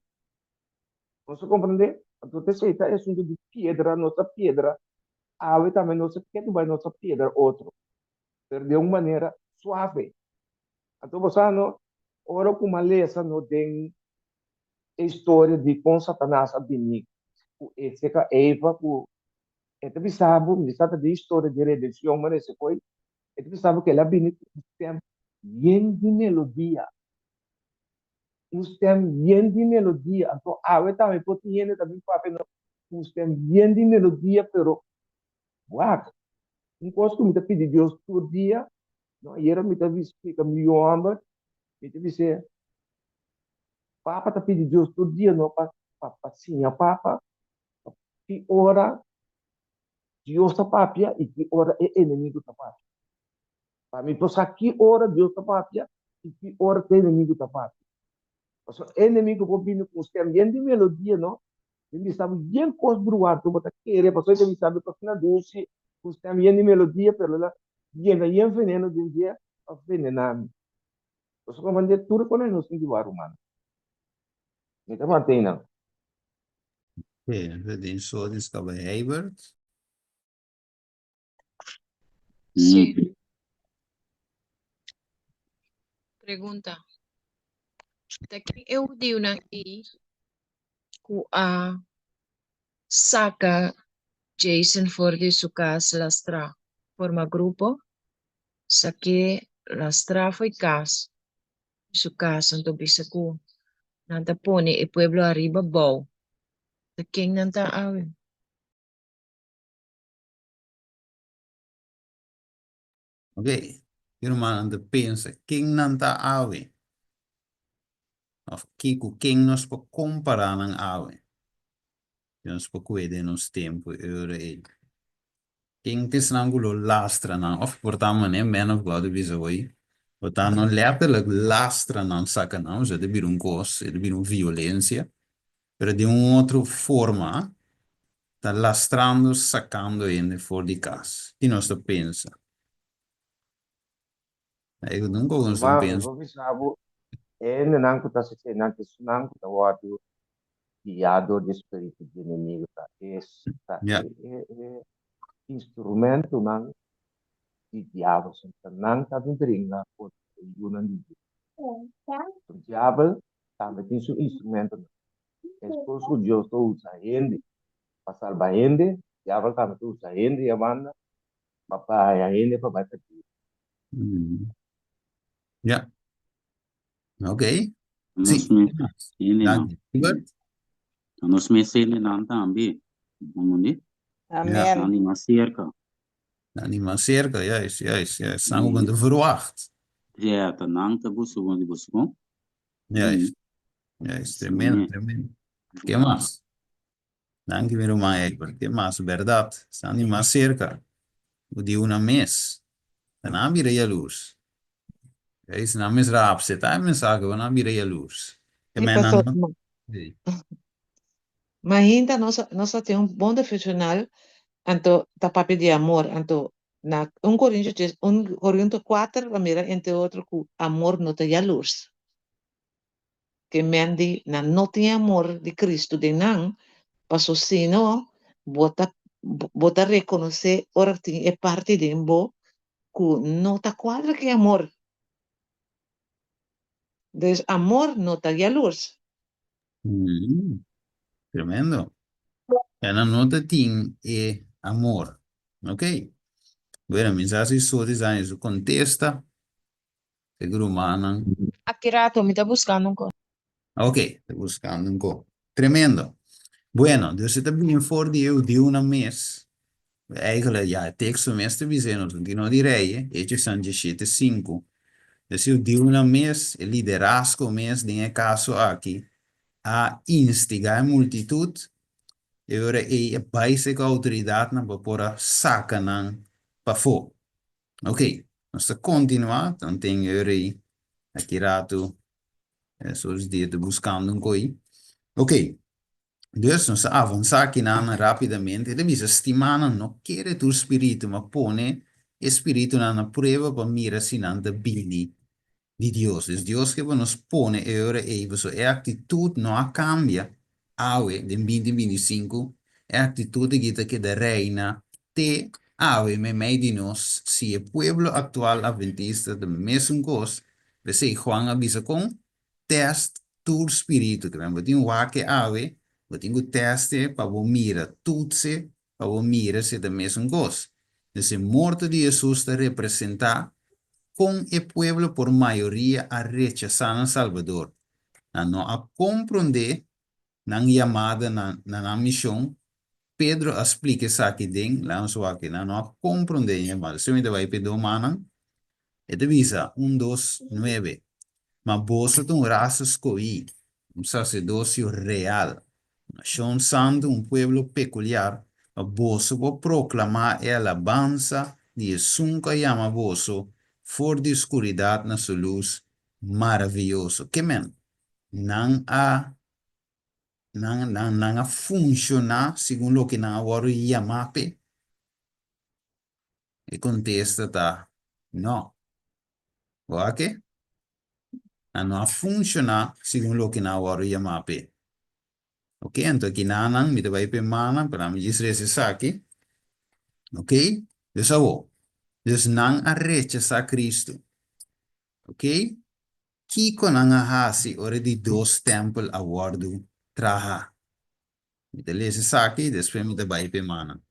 Nos ta komprendé? Anto p'esei ta e asuntu di piedra, nos ta piedra awe tambe nos ta ketu bai nos ta piedra otro, pero den un manera suave. Anto bo sa no, ora ku malesa no den e historia di kon Satanas a bini ku e seka Eva ku e ta bisa bo, mi sa ta den historia di redenshon manera esei koe, e ta bisa bo ku el a bini ku un stem yen di melodia, un stem yen di melodia. Anto awe tambe por tin hende ta bin papia no ku un stem yen di melodia, pero wak, un kos ku mi ta pidi Dios tur dia, no, ayera mi ta splika mi yu hòmber, mi ta bis'é, Papa ta pidi Dios tur dia no pa pa siña papa ki ora Dios ta papia i ki ora e enemigu ta papia. Pa mi por sa ki ora Dios ta papia i ki ora e enemigu ta papia. Pasobra e enemigu por bini ku un stem yen di melodia no, den bisa bo yen kos bruar ku bo ta kere, pasobra e ta bisa bo kos na dushi, ku un stem yen di melodia, pero el a yena yen veneno den dje pa venena mi. Pasobra manera tur e konan nos tin di wak ruman. Mi ta mantei nan.
Oké, we den zo dus kaba Heibert.
Sí. Pregunta. Ta ken e hudiunan ei ku a saka Jason for di su kas lastrá forma grupo? Sak'é lastrá fo'i kas di su kas anto bisa ku nan ta pone e pueblo ariba bou. Ta ken nan ta awe?
Ok, e rumannan ta pensa ken nan ta awe? Of ki ku ken nos por kompará nan awe? Ki nos por kue den nos tempu e ora ei? Ken ta esnan ku lo lastra nan? Of por ta manera Man of God a bisa hoy, bo ta no letterlijk lastra nan, saka nan, pasobra e ta bira un kos, e ta bira un violencia, pero den un otro forma ta lastrando, sakando hende for di kas. Ki nos ta pensa? Ei nunka nos ta
Ruman, mi
pensa.
por bisa bo, e hendenan ku ta hasi nan ta esunnan ku ta wòrdu guiá dor di e spiritu di enemigu ta e ta
Ja.
e e e instrumentonan di diabel. Ta nan ta bin bringa kontra e yunan di Dios. Diabel tambe tin su instrumentonan. Meskos ku Dios ta usa hende pa salba hende, diabel tambe ta usa hende i a banda pa paña hende pa bai pèrdí.
Ja. Ok.
Nos
Sí.
mes hendenan.
Danki, Hubert.
Nos mes hendenan tambe. Comprende?
Amen.
Nan di mas serka.
Nan di mas serka, juist, juist, juist. Nan ku bo ta verwacht.
Ja, ta nan ta buska bon di boso kon.
Juist. Juist, tremendo, tremendo. Ke mas? Danki mi ruman Egbert. Ke mas? Bèrdat, esnan di mas serka ku di una mes. Ta nan a bira yalurs. Juist, nan mes ra apseptá e mensahe, bo nan a bira yalurs. Ke
Sí,
men nan
pastor.
no. Sí.
Mainta nos nos a tin un bon devocional, anto ta papia di amor, anto na un Corinto djes un Corinto kuater a mira entre otro ku amor no ta yalurs. Ke men di nan no tin amor di Cristo den nan, paso si no bo ta bo ta reconoce ora tin e parti den bo cu no ta cuadra cu e amor. Dus amor no ta yalurs.
Mm, tremendo. Ya nan no ta tin e amor. Ok. Bueno, mi sa si so design su contesta. Seguro manan.
Aki rato mi ta buscando un cos.
Ok, ta buscando un co. Tremendo. Bueno, dus e ta bini for di e hudiunan mes. Eigenlijk, ja, e teksto mes ta bisa nos no tin no di rei, eh. Hechos diesshete sinku. Dus e hudiunan mes, e liderazgo mes den e kaso aki, a instigá e multitut, e ora ei a bai serka outoridatnan pa por a saka nan pafó. Ok, nos ta kontinuá, dan tin e ora ei aki ratu, esos dia ta buskando un koi. Ok, dus nos ta avansá akinan rápidamente. E ta bisa, Stimánan, no kere tur spiritu, ma pone e spiritunan na prueba pa mira si nan ta bini di Dios. Dus Dios ke pa nos pone e ora ei, pasobra e aktitut no a kambia awe den binti 25, e aktitut aki ta keda reina te awe meimei di nos. Si e pueblo aktual adventista ta mesun kos, p'esei Juan a bisa kon, Tèst tur spiritu. Ke men bo tin wak e awe, bo tin ku tèst e pa bo mira, tutse pa bo mira si e ta mesun kos. Dus e morto di Hesus ta representá kon e pueblo por mayoria a rechasá nan Salbador. Nan no a komprondé nan yamada na nan mishon. Pedro a splika esaki den, laga nos wak, nan no a komprondé e yamada. Si mi ta bai p'e domanan, e ta bisa, un, dos, nuebe, Ma boso ta un rasa skohí, un saserdosio real, un nashon santu, un pueblo pekuliar, pa boso por proklamá e alabansa di Esun ku a yama boso for di skuridat na su lus maravioso. Ke men? Nan a nan nan nan a funshoná segun loke nan a wòrdu yamá p'e? E kontesta ta nò. Bo a ke? Nan no a funshoná segun loke nan a wòrdu yamá p'e. Ok, anto aki nanan mi ta bai p'e mannan, pero ami djis resa esaki. Ok, dus awor, dus nan a rechasá Kristu. Ok, kiko nan a hasi ora di dos tèmpel a wòrdu trahá? Mi ta lesa esaki, despues mi ta bai p'e mannan.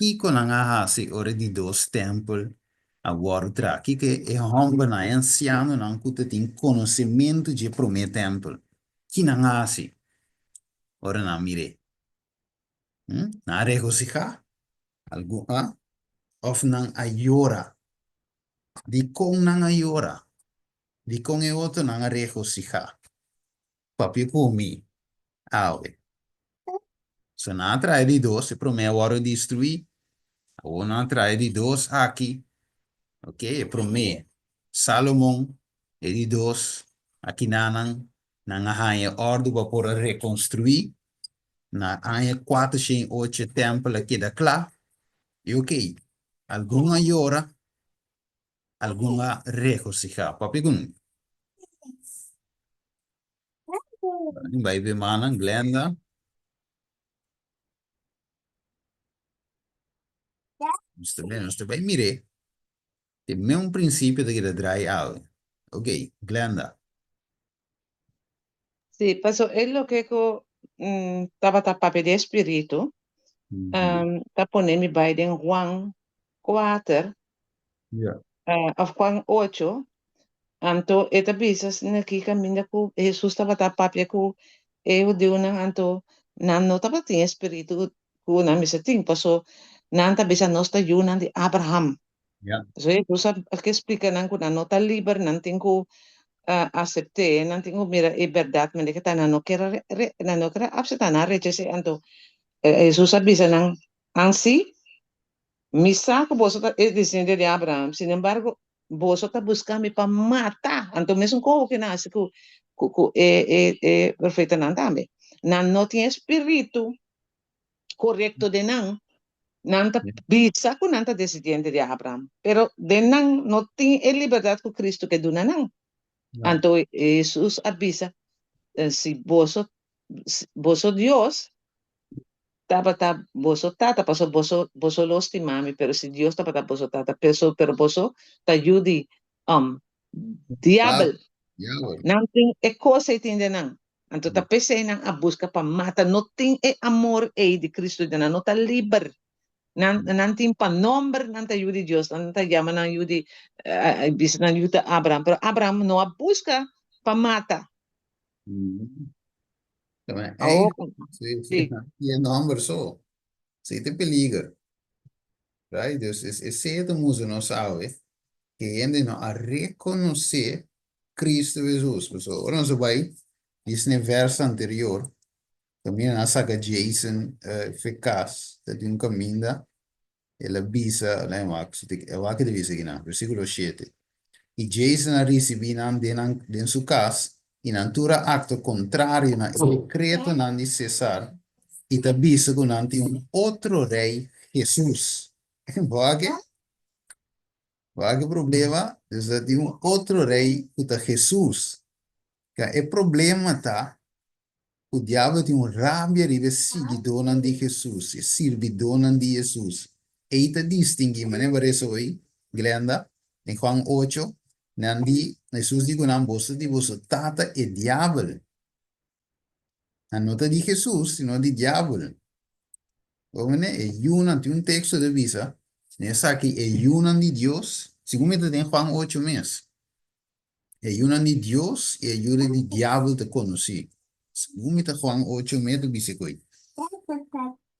Kiko nan a hasi ora di dos tèmpel a wòrdu traha? Kiko e hòmbernan, e ansianonan ku ta tin konosementu dje promé tèmpel, ki nan a hasi ora nan a mir'é? Nan a regosihá? Algun a? Òf nan a yora? Dikon nan a yora? Dikon e otronan a regosihá? Papia ku mi awe. So nan a trae di dos, e promé a wòrdu destruí, awor nan a trae di dos aki, ok, e promé Salomon, e di dos akinanan nan a haña e òrdu pa por a rekonstruí, na aña 408 e tèmpel a keda kla, i ok, algun a yora, algun a regosihá. Papia ku mi. Bai be manan, Glenda. Nos ta bai, nos ta bai mir'é. Te meun prinsipio ta keda draai awe. Ok, Glenda.
Sí, paso e loke ku tabata papia di e spiritu, ta pone mi bai den Juan kuater, òf Juan ocho, anto e ta bisa asina aki kaminda ku Hesus tabata papia ku e hudiunan, anto nan no tabatin e spiritu ku nan mester tin, paso nan ta bisa nos ta yunan di Abraham. So Hesus a ke splika nan ku nan no ta liber, nan tin ku asept'é, nan tin ku mira e bèrdat manera ke ta, nan no kier a nan no kier a aseptá, nan a rechas'é. Anto Hesus a bisa nan, Ansi, mi sa ku boso ta e desendiente di Abraham, sinembargo boso ta buska mi pa mata. Anto mesun koho ke nan hasi ku ku e e profetanan tambe. Nan no tin e spiritu korekto den nan, nan ta bisa ku nan ta desidiente di Abraham, pero den nan no tin e libertat ku Kristu ke duna nan. Anto Hesus a bisa, Si boso boso Dios tabata boso tata, pasobra boso boso lo stima mi, pero si Dios tabata boso tata, pero boso ta yu di diabel.
Diabel.
Nan tin e kos ei tin den nan. Anto ta p'esei nan a buska pa mata. No tin e amor ei di Cristo den nan. No ta liber. Nan, nan tin pa nomber nan ta yu di Dios. Nan ta yama nan yu di, bisa nan yu ta Abraham. Pero Abraham no a buska pa mata.
También,
Awor,
sí,
sí.
sí, y e nomber so. Sí, te peliger. Right? Dus es esei ta musa nos awe, ku hende no a rekonosé Kristu Hesus. Pasobra ora nos a bai djis na e vèrs anterior, kaminda nan a saka Jason fe kas, ta tin un kaminda, el a bisa, lei wak, wak e ta bisa akinan, versíkulo shete, I Jason a risibí nan den nan den su kas, i nan tur a aktua kontrario na e dekretonan di Sesar, i ta bisa ku nan tin un otro rei, Hesus. Bo a ke? Bo a ke problema? Dus ta tin un otro rei ku ta Hesus. Ka e problema ta ku diablo tin un rabia riba e siguidónan di Hesus, e sirbidónan di Hesus. Ei ta distinguí, manera bo a resa hoy, Glenda, den Juan ocho, nan di, Hesus di ku nan, Boso di boso tata e diabel. Nan no ta di Hesus, sino di diabel. Bo mende, e yunan, tin un teksto ta bisa, den esaki e yunan di Dios, segun mi ta den Juan ocho mes, E yunan di Dios i e yunan di diabel ta konosí. Segun mi ta Juan ocho me ta bisa koe.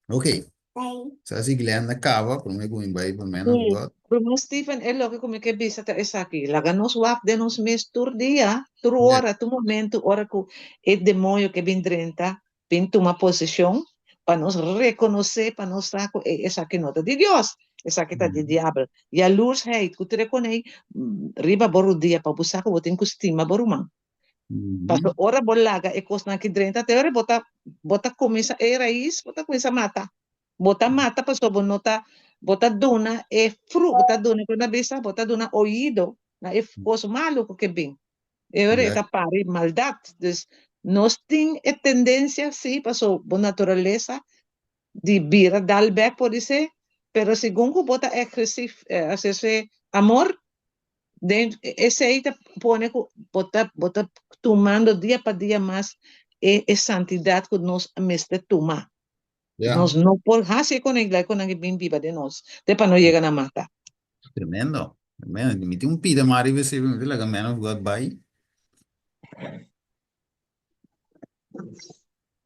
Ok. Sa si Glenda kaba, promé ku mi bai pa Man of
Sí.
God.
Ruman Steven, e loke ku mi ke bisa ta esaki, laga nos wak den nos mes tur dia, tur
Yeah.
ora, tur momentu, ora ku e demoño ke bin drenta, bin tuma poseshon, pa nos rekonosé, pa nos sa ku e esaki no ta di Dios, esaki ta di diabel. Yalursheid, ku tur e konei riba bo rudia pa bo sa ku bo tin ku stima bo ruman. Pasobra ora bo laga e kosnan aki drenta te ora bo ta bo ta kuminsá e rais bo ta kuminsá mata. Bo ta mata pasobra bo no ta bo ta duna e fru bo ta duna ku nan bisa bo ta duna oido na e kos malu ku ke bin. E ora e ta pari maldat. Dus nos tin e tendensia si paso bo naturalesa di bira dal bek podisé, pero segun ku bo ta ehersé ehersé amor den esei ta pone ku bo ta bo ta tumando dia pa dia mas e e santidat ku nos mester tuma.
Ja.
Nos no por hasi e konan i konan i bin biba den nos te pa no yega na mata.
Tremendo. Tremendo. Mi tin un pida mas riba esei, mi ta laga Man of God bai.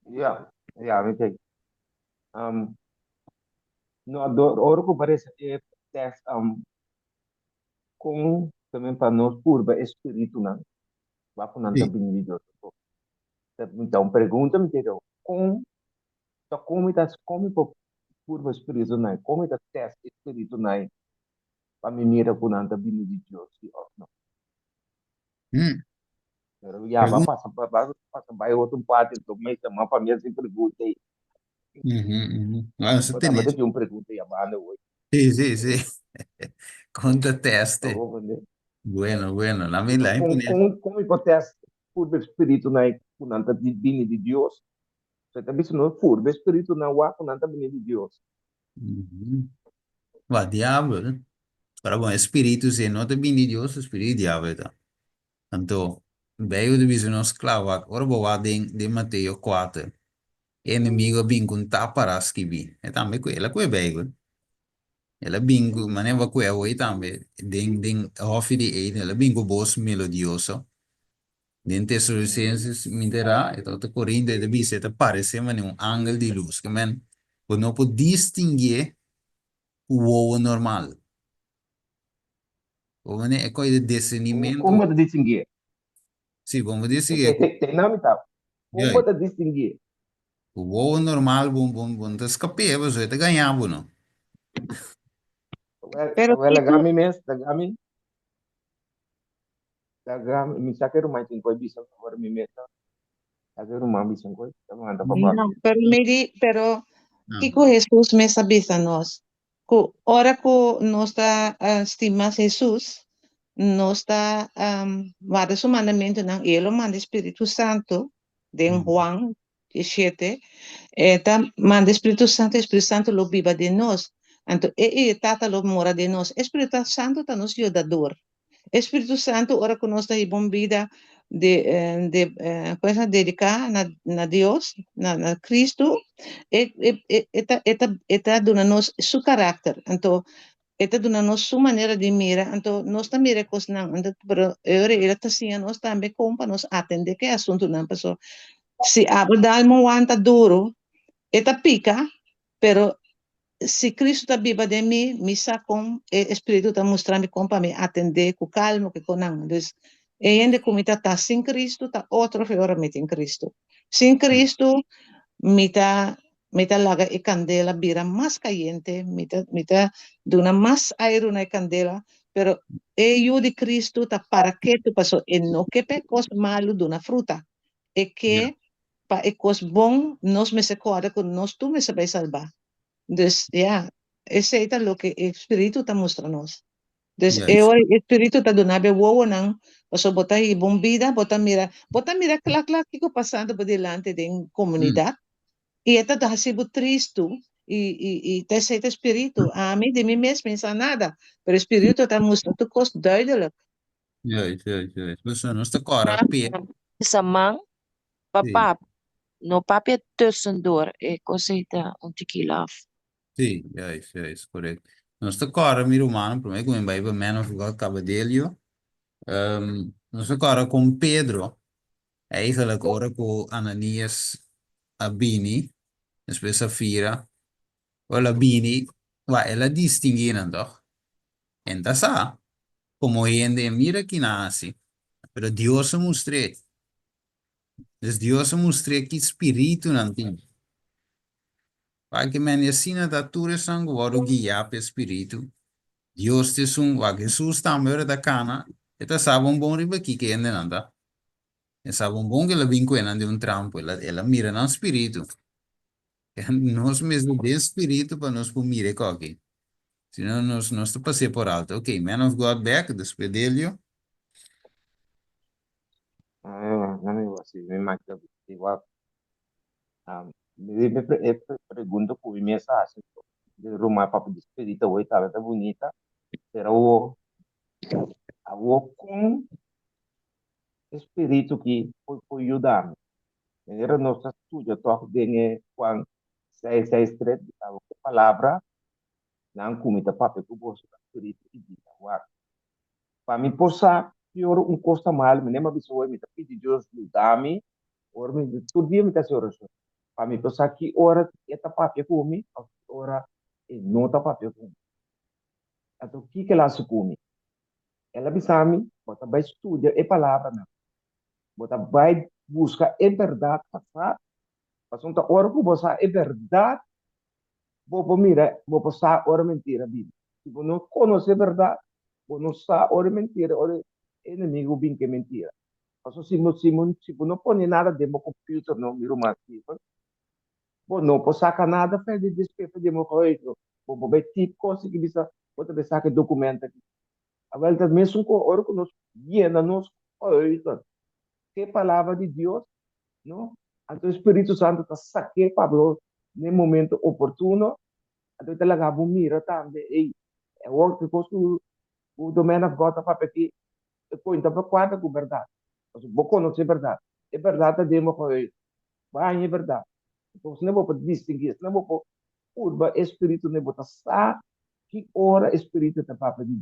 Ja, ja, mi tei. Um, no, do, ora ku parece e test um, kon también pa nos purba e spiritunan, wak ku nan ta
Sí.
bini di Dios. Ta un pregunta mi te dou. Kon ta kon mi ta kon mi por purba spiritunan, kon mi ta test e spiritunan pa mi mira ku nan ta bini di Dios si òf no.
Hmm.
Pero ya ba
Pregunta.
pasa ba ba pasa bai otro parti to me chama pa mi hasi pregunta ei.
Mhm, mhm. Ah, eso
Bo
tenés.
tabata tin un pregunta yamando hoy.
Sí, sí, sí. Kon ta teste.
Bo comprende?
Bueno, bueno. La mi
Pero
la
kon
imponer.
kon kon mi por test purba spiritunan ku nan ta di bini di Dios? So e ta bisa nos purba e spiritunan wak ku nan ta bini di Dios.
Mhm. Wa diabel. Ora bon, e spiritu si e no ta bini di Dios, e spiritu di diabel ta. Anto, Bijbel ta bisa nos kla wak, ora bo wak den den Mateo kuater, e enemigo a bin ku un tapara skibí. E tambe ku el a kue Bijbel. El a bin ku, manera bo a kue awor tambe, den den hòfi di Eden, el a bin ku bos melodioso. Den Tesalonicenses mi ta ra, e ta Corinto, e ta bisa, e ta paresé manera un angel di lus. Ke men, bo no por distinguié ku wowo normal. Bo manera e kos di discernimento.
Kon bo ta distinguié?
Sí, kon bo distinguié?
Te na mi ta. Kon bo ta distinguié?
Ku wowo normal bo bo bo no ta skap'é, pasobra e ta gaña bo no.
Pero
Wel,
kiko
laga mi mes, laga mi. Laga mi sa ke ruman tin koi bisa ora mi mes ta sa ke ruman bisa koi ta manda pa
No,
papia.
pero mi di, pero kiko Hesus mes a bisa nos? Ku ora ku nos ta stima Hesus, nos ta warda su mandamentunan i e lo manda e Spiritu Santu den Juan 17, e ta manda e Spiritu Santu, e Spiritu Santu lo biba den nos. Anto e i e Tata lo mora den nos. E Spiritu Santu ta nos yudador. E Spiritu Santu ora ku nos ta hiba un bida. de de kon esei dediká na na Dios, na na Cristo, e e e ta e ta e ta duna nos su karakter, anto e ta duna nos su manera di mira, anto nos ta mira e kosnan, anto pero e ora el ta siña nos tambe kon pa nos atendé ku e asuntunan, pasobra si abo dal un wanta duru e ta pika, pero Si Cristo ta biba den mi, mi sa con e Espíritu ta mustra mi con pa mi atendé cu calmo cu con nan. Dus, e hende cu mi ta ta sin Cristo ta otro fe ora mi tin Cristo. Sin Cristo, mi ta mi ta laga e candela bira mas cayente, mi ta mi ta duna mas airu na e candela, pero e yu di Cristo ta para ketu paso e no ke pa e cos malu duna fruta, e ke pa e kos bon nos mester kòrda ku nos tur mester bai salbá. Dus ya, esei ta loke e spiritu ta mustra nos. Dus e ora e spiritu ta duna bo e wowonan pasobra bo ta hiba un bida, bo ta mira, bo ta mira kla kla kiko pasando bo dilanti den komunidat i e ta hasi bo tristu i i i ta esei ta e spiritu. Ami di mi mes mi no sa nada, pero e spiritu ta mustra tur kos duidelijk.
Juist, juist, juist. Pasobra nos ta kòrda pe.
Sa man pa papia, no papia tussendoor, e kos ei ta un tiki laf.
Sí, juist, juist, correct. Nos ta kòrda mi rumannan, promé ku mi bai pa Man of God Cabadelio, nos ta kòrda kon Pedro, eigenlijk ora ku Ananias a bini, despues Safira, ora el a bini, wak, el a distinguí nan tòg. En ta sa, komo hende e mira kina hasi, pero Dios a mustr'é. Dus Dios a mustr'é ki spiritu nan tin. Wak men asina ta tur esnan ku wòrdu guiá pa e spiritu. Dios ta esun, wak Hesus tambe ora e ta kana, e ta sa bon bon riba kiko e hendenan ta. E sa bon bon ku el a bin ku enan den un trampo, el a mira nan spiritu. Nos mester den spiritu pa nos por mira e koki. Si no, nos, nos ta pas'é por alto. Ok, man of God bek, despues Delio.
Ah, no me iba así, me imagino que igual. Um, mi, mi, pre, e pre, pregunta ku mi mes hasi, de Roma papia di spirito hoy tabata bunita, pero awo, awo kon e spiritu ki por, por yuda mi? Manera nos ta studia tòg den e Juan seis, seis, tres, bisa bo ku palabra nan ku mi ta papia ku boso ta spiritu i bida. Wak, pa mi por sa ki ora un kos ta mal, mi nema bisa hoy mi ta pidi Dios yuda mi, ora mi tur dia mi ta hasi orashon, pa mi por sa ki ora e ta papia ku mi òf ki ora e no ta papia ku mi. Anto kiko el a hasi ku mi? El a bisa mi, bo ta bai studia e palabranan. Bo ta bai buska e bèrdat pasá, pasobra ta ora ku bo sa e bèrdat, bo por mira, bo por sa ora mentira bini. Si bo no konosé bèrdat, bo no sa ora e mentira, ora e enemigu bin ku e mentira. Pasobra si bo, si bo, si bo no pone nada den bo computer no, mi ruman Steven, bo no por saka nada for di despues for di bo geheugen. Bo por bai tip kos i bisa, bo ta bai saka e dokumento aki. Awel ta mesun ku ora ku nos yena nos geheugen ku e palabra di Dios, no? Anto e Spiritu Santu ta sak'é pa bo n'e momento oportuno, anto e ta laga bo mira tambe, ey, awor ki kos ku ku the man of God ta papia aki, e kointa pa kuadra ku bèrdat. Pasobra bo konosé bèrdat, e bèrdat ta den bo geheugen, bo haña e bèrdat. Anto asina bo por distinguí, asina bo por purba e spiritu, bo ta sa Ki ora e spiritu ta papia di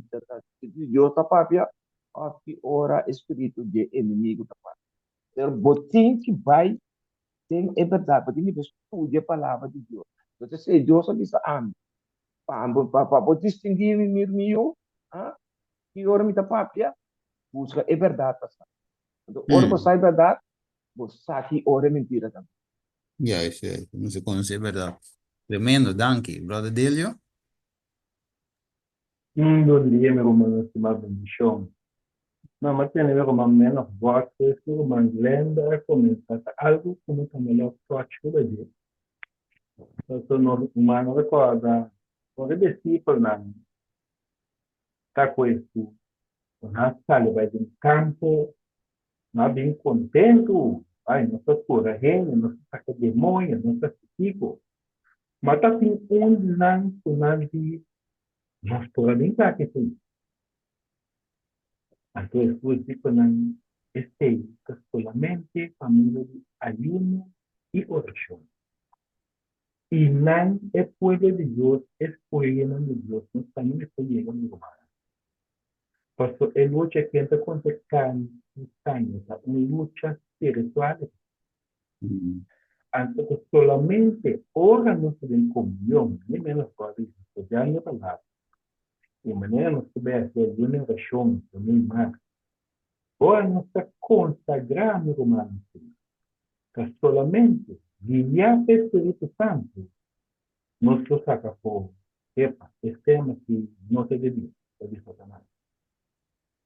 di Dios ta papia òf ki ora e spiritu di e enemigu ta papia. Pero bo tin ki bai den e bèrdat, bo tin ki bai studia e palabra di Dios. Entonces si Dios a bisa ami, pa pa pa bo distinguí mi mi mi yu, ah, ki ora mi ta papia, buska e bèrdat pa sa. Entonces ora bo sa e bèrdat, bo sa ki ora e mentira ta.
Juist, juist. Mester conoce e berdad. Tremendo, danki. Brother Delio?
Un bon dia mi rumannan stimá bendishon. No m'a tene mi ruman Man of God pues ku ruman Glenda a kuminsá ta algu ku mi tambe lo touch riba dje. Pasobra nos ruman rekòrda ora e disipelnan ta ku Hesus ku nan a sali bai den kampo No a bin kontentu, ai, nos ta kura hende, nos ta saka demoño, nos ta hasi kiko. Ma ta tin un di nan ku nan di, Nos por a bin ku aki si. Anto Hesus di ku nan. Esei ta solamente pa medio di ayuno i orashon. I nan, e pueblo di Dios, e skohenan di Dios, nos tambe mester yega un lugar. Pasobra e lucha ken ta kontra karni i sanger ta un lucha spiritual. Anto ta solamente ora nos ta den komunion, ni menos ku a bisa, studiando e Palabra, i manera nos ta bai hasi ayuno i orashon promé i mas, Ora nos ta konsagrá nos rumannan na Señor, ta solamente guiá pa e Spiritu Santu nos lo saka afó, Epa, es tema aki no ta di Dios, ta di Satanas.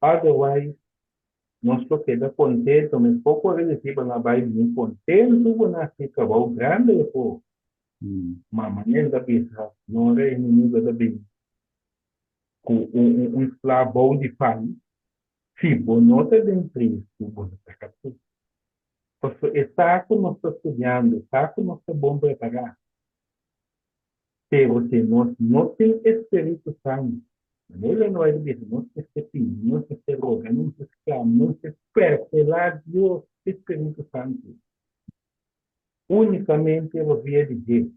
Otherwise, nos lo keda kontentu, mes poko ora e disipelnan a bai bini kontentu ku nan a hasi trabou grandi afó. Ma manera ta bisa, no ora e enemigo ta bini ku un sla bou di pan, Si bo no ta den Cristo, bo no ta kaptu. Pasobra e sa ku nos ta studiando, e sa ku nos ta bon prepará. Pero si nos no tin e Spiritu Santu, manera Ellen White a bisa, nos mester pidi, nos mester roga, nos mester sklama, nos mester perpelá Dios e Spiritu Santu. Únikamente por via di dje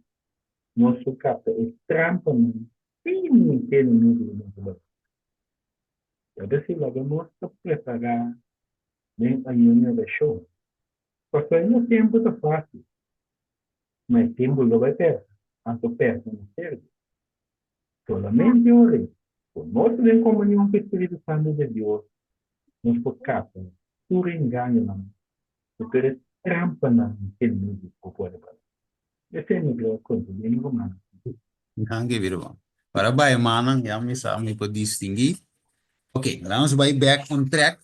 nos por kapta e trampanan fini ku e enemigu di nos a bati. Ta desi laga nos ta prepará den ayuno i orashon. Pasobra e no tempu ta fásil, ma e tempu lo bai pèrdè, anto pèrdè no sirbi. Solamente ora ku nos ta den komunion ku e spiritu santu di Dios, nos por kapa tur e engañonan ku tur e trampanan ku enemigu por pone pa nos. Esei mi lo konta di mi rumannan.
Danki mi ruman. Para bai manan ya mi sa mi por distinguí. Ok, laga nos bai back on track.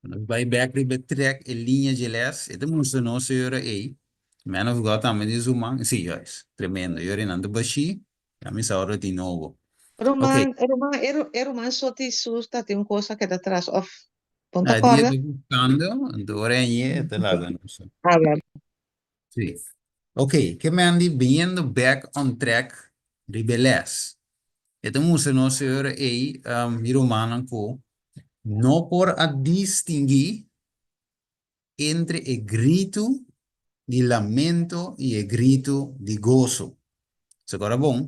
Nos bai back riba e track, e liña dje les. E ta mustra nos e ora ei. Man of God tambe di su man. Sí, juist. Tremendo. E ora ei nan ta bashí. Ya mi sa ora tin nobo. Ok.
Ruman, ruman, e e ruman so ti sus ta tin un cosa keda tras of bon ta
Dia
corda?
ta buscando, anto ora ei e ta laga nos.
A ver.
Sí. Ok, ke men di biniendo back on track riba e les. E ta mustra nos e ora ei, mi rumannan, ku no por a distinguí entre e gritu di lamento i e gritu di goso. So kora bon,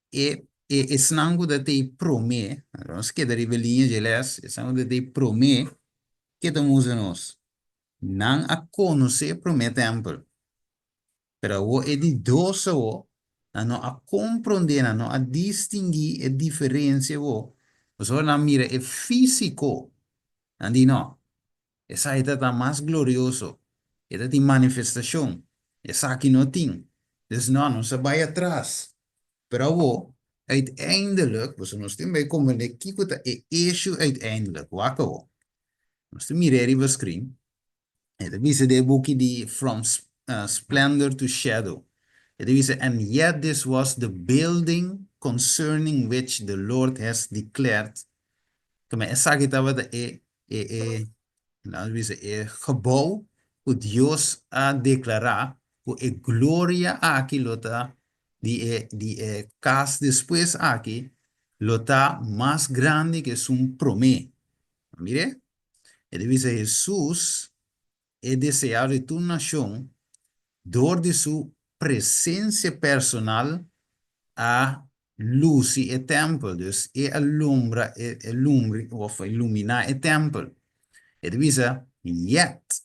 e e esnan ku ta tei promé, nos keda riba e liña dje les, esnan ku ta tei promé, ke ta mustra nos? Nan a konosé e promé tèmpel, pero awor e di dos awor, nan no a komprondé, nan no a distinguí e diferensia awor, pasobra nan mira e físiko, nan di, No, esaki ta ta mas glorioso, e ta tin manifestashon, esaki no tin. Dus no, nos a bai atras. Pero awor, uiteindelijk, pasobra nos tin bai komprendé kiko ta e issue uiteindelijk, wak awor. Nos ta mira e riba screen. E ta bisa den e buki di From Splendor to Shadow. E ta bisa, And yet this was the building concerning which the Lord has declared. Tuma esaki tabata e, e, e, laat bisa, e gebouw ku Dios a deklará ku e gloria aki lo ta di e, di e kas despues aki lo ta mas grandi ku esun promé. Mire, e ta bisa Hesus e deseado di tur nashon dor di su presensia personal a lusi e tèmpel, dus e a lumbra e lumbri òf a iluminá e tèmpel. E ta bisa, Yet,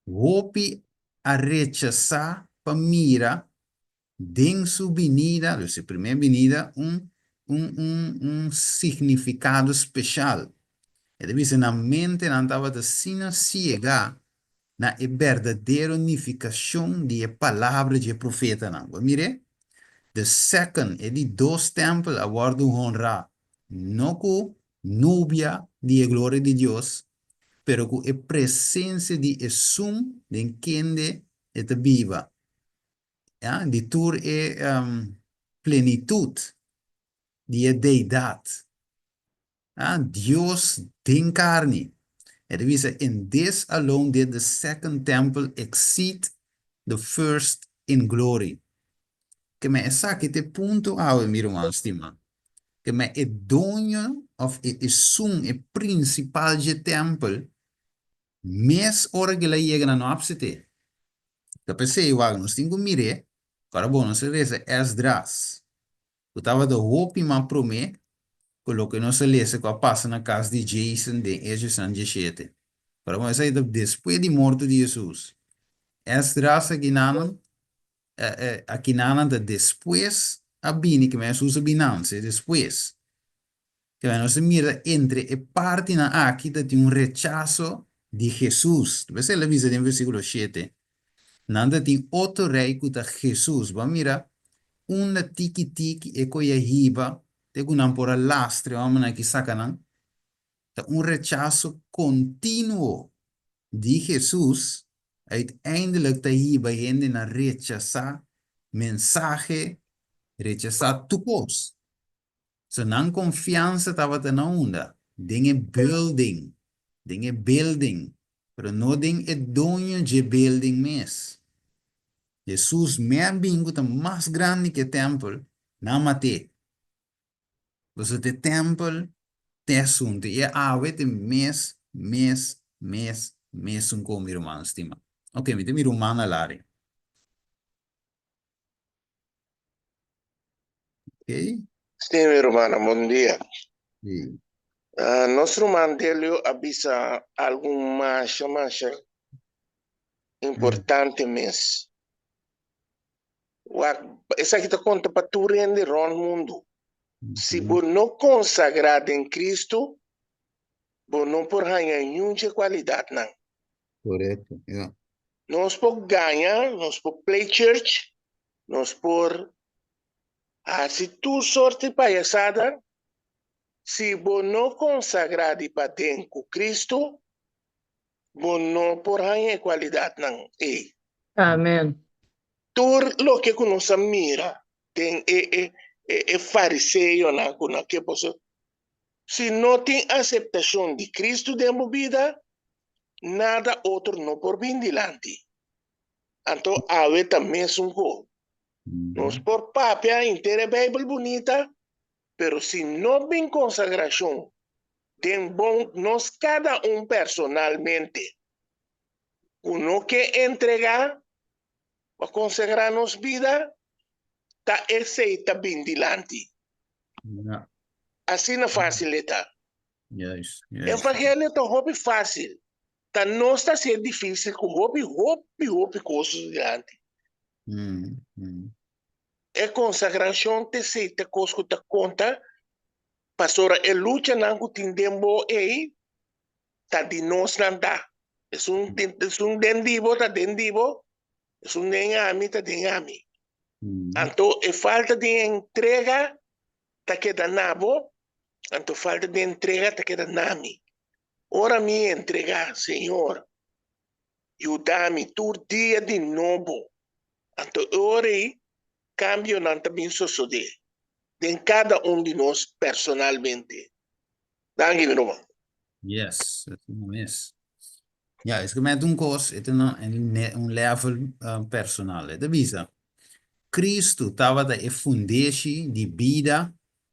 hopi a rechasá pa mira Den su binida, dus e primer binida, un un un un significado special. E ta bisa nan mentenan tabata asina ciega na e berdadero nificacion di e palabra dje profetanan. Bo a mir'é? The second, e di dos tempel a wordo honra, no cu nubia di e gloria di Dios, pero cu e presencia di Esun den kende e ta biba. ya, di tur e plenitut di e Deidat, ya, Dios den karni. E ta bisa, In this alone did the second temple exceed the first in glory. Ke men esaki ta e punto awe, mi ruman stimá. Ke men e doño òf e esun, e prinsipal dje tèmpel. Mes ora ku el a yega nan no a apsept'é. Ta p'esei wak nos tin ku mir'é, ku ora bo nos a resa Esdras, ku tabata hopi mas promé ku loke nos a lesa ku a pasa na kas di Jason den Hechosnan dieshete. Ora bo esei ta despues di morto di Hesus. Esdras akinanan akinanan ta despues a bini, kimen Hesus a bini antes, despues. Kimen nos ta mira entre e partinan aki ta tin un rechaso di Hesus. Ta p'esei el a bisa den versíkulo shete, Nan ta tin otro rei ku ta Hesus. Bo a mira unda tiki tiki e koe a hiba te ku nan por a lastra e hòmbernan aki saka nan? Ta un rechaso kontinuo di Hesus uiteindelijk ta hiba hende na rechasá mensahe, rechasá tur kos. So nan konfiansa tabata na unda? Den e building, den e building, pero no den e doño dje building mes. Hesus me a bin ku ta mas grandi ku e tèmpel, nan mat'é. Pasobra ta e tèmpel ta e asuntu, i e awe ta e mes, mes, mes, mesun kon, mi ruman stima. Oke, mi ta mi ruman Alario. Ok.
Sí, mi rumannan, bon dia.
Sí.
Ah, nos ruman Delio a bisa algu masha, masha importante mes. Wak, esaki ta konta pa tur hende rònt mundu. Si bo no konsagrá den Kristu, bo no por haña niun dje kualidatnan.
Korekto, ya.
Nos por gaña, nos por play church, nos por hasi tur sort di payasada, si bo no konsagrá di paden ku Kristu, bo no por haña e kualidatnan ei.
Amen.
Tur loke ku nos a mira den e e e fariseonan ku nan ke boso, si no tin aseptashon di Kristu den bo bida, nada otro no por bin dilanti. Anto awe ta mesun ko. Nos por papia henter e Bijbel bunita, pero si no bin konsagrashon den bon nos kada un personalmente ku no ke entregá pa konsagrá nos bida, ta esei ta bin dilanti. Asina fásil e ta.
Juist, juist.
Evangelio ta hopi fácil. Ta nos ta hacié difícil cu hopi, hopi, hopi cos dilanti.
Mm, mm.
E consagracion ta esey ta cos cu ta conta, pasobra e luchanan cu tin den bo ey ta di nos nan ta. Esun tin, esun den di bo ta den di bo, esun den ami ta den ami.
Mm.
Anto e falta di entrega ta keda na bo, anto falta di entrega ta keda na mi. Ora mi entregá, Señor, yuda mi tur dia di nobo, anto e ora ei kambionan ta bin sosodé den kada un di nos personalmente. Danki, mi ruman.
Yes, asina mes. Ya, es ku mete un kos, e ta na un level personal. E ta bisa, Kristu tabata e fundeshi di bida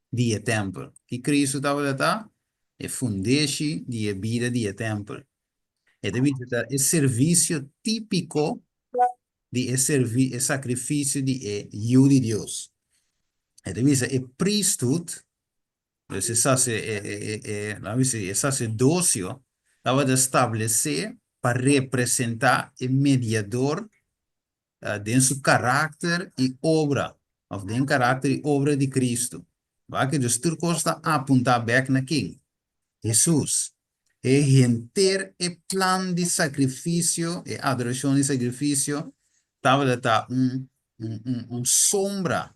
di e tèmpel. Ki Kristu tabata ta? E fundeshi di e bida di e tèmpel. E ta bisa ta e servisio típiko di e servi e sakrifisio di e Yu di Dios. E ta bisa e priesthood, dus e sase e e e laga bisa e saserdosio tabata stablesé pa representá e mediador den su karakter i obra, òf den karakter i obra di Kristu. Wak dus tur kos ta apuntá bèk na ken? Hesus. E henter e plan di sakrifisio, e adorashon di sakrifisio, tabata ta un un un sombra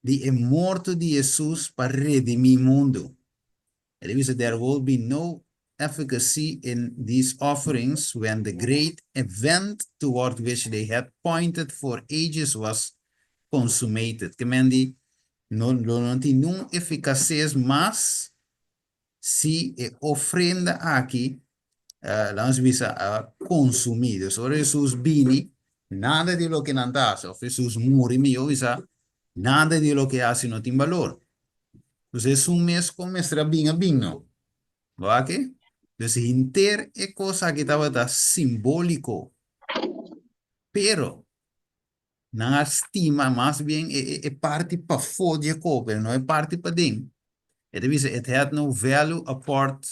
di e morto di Hesus pa redimí mundu. E ta bisa, There will be no efficacy in these offerings when the great event toward which they had pointed for ages was consummated. Ke men di, no lo no tin niun eficaces mas si e ofrenda aki, laga nos bisa, a consumi. Dus ora Hesus bini, nada di loke nan ta hasi, of Hesus muri, mihor bisa, nada di loke a hasi no tin balor. Pues esun mes kon mester a bin a bin no. Bo aki? Dus henter e kos aki tabata simbóliko. Pero nan a stima mas bien e, e, e parti pafó di e kos, pero no e parti paden. E ta bisa, it had no value apart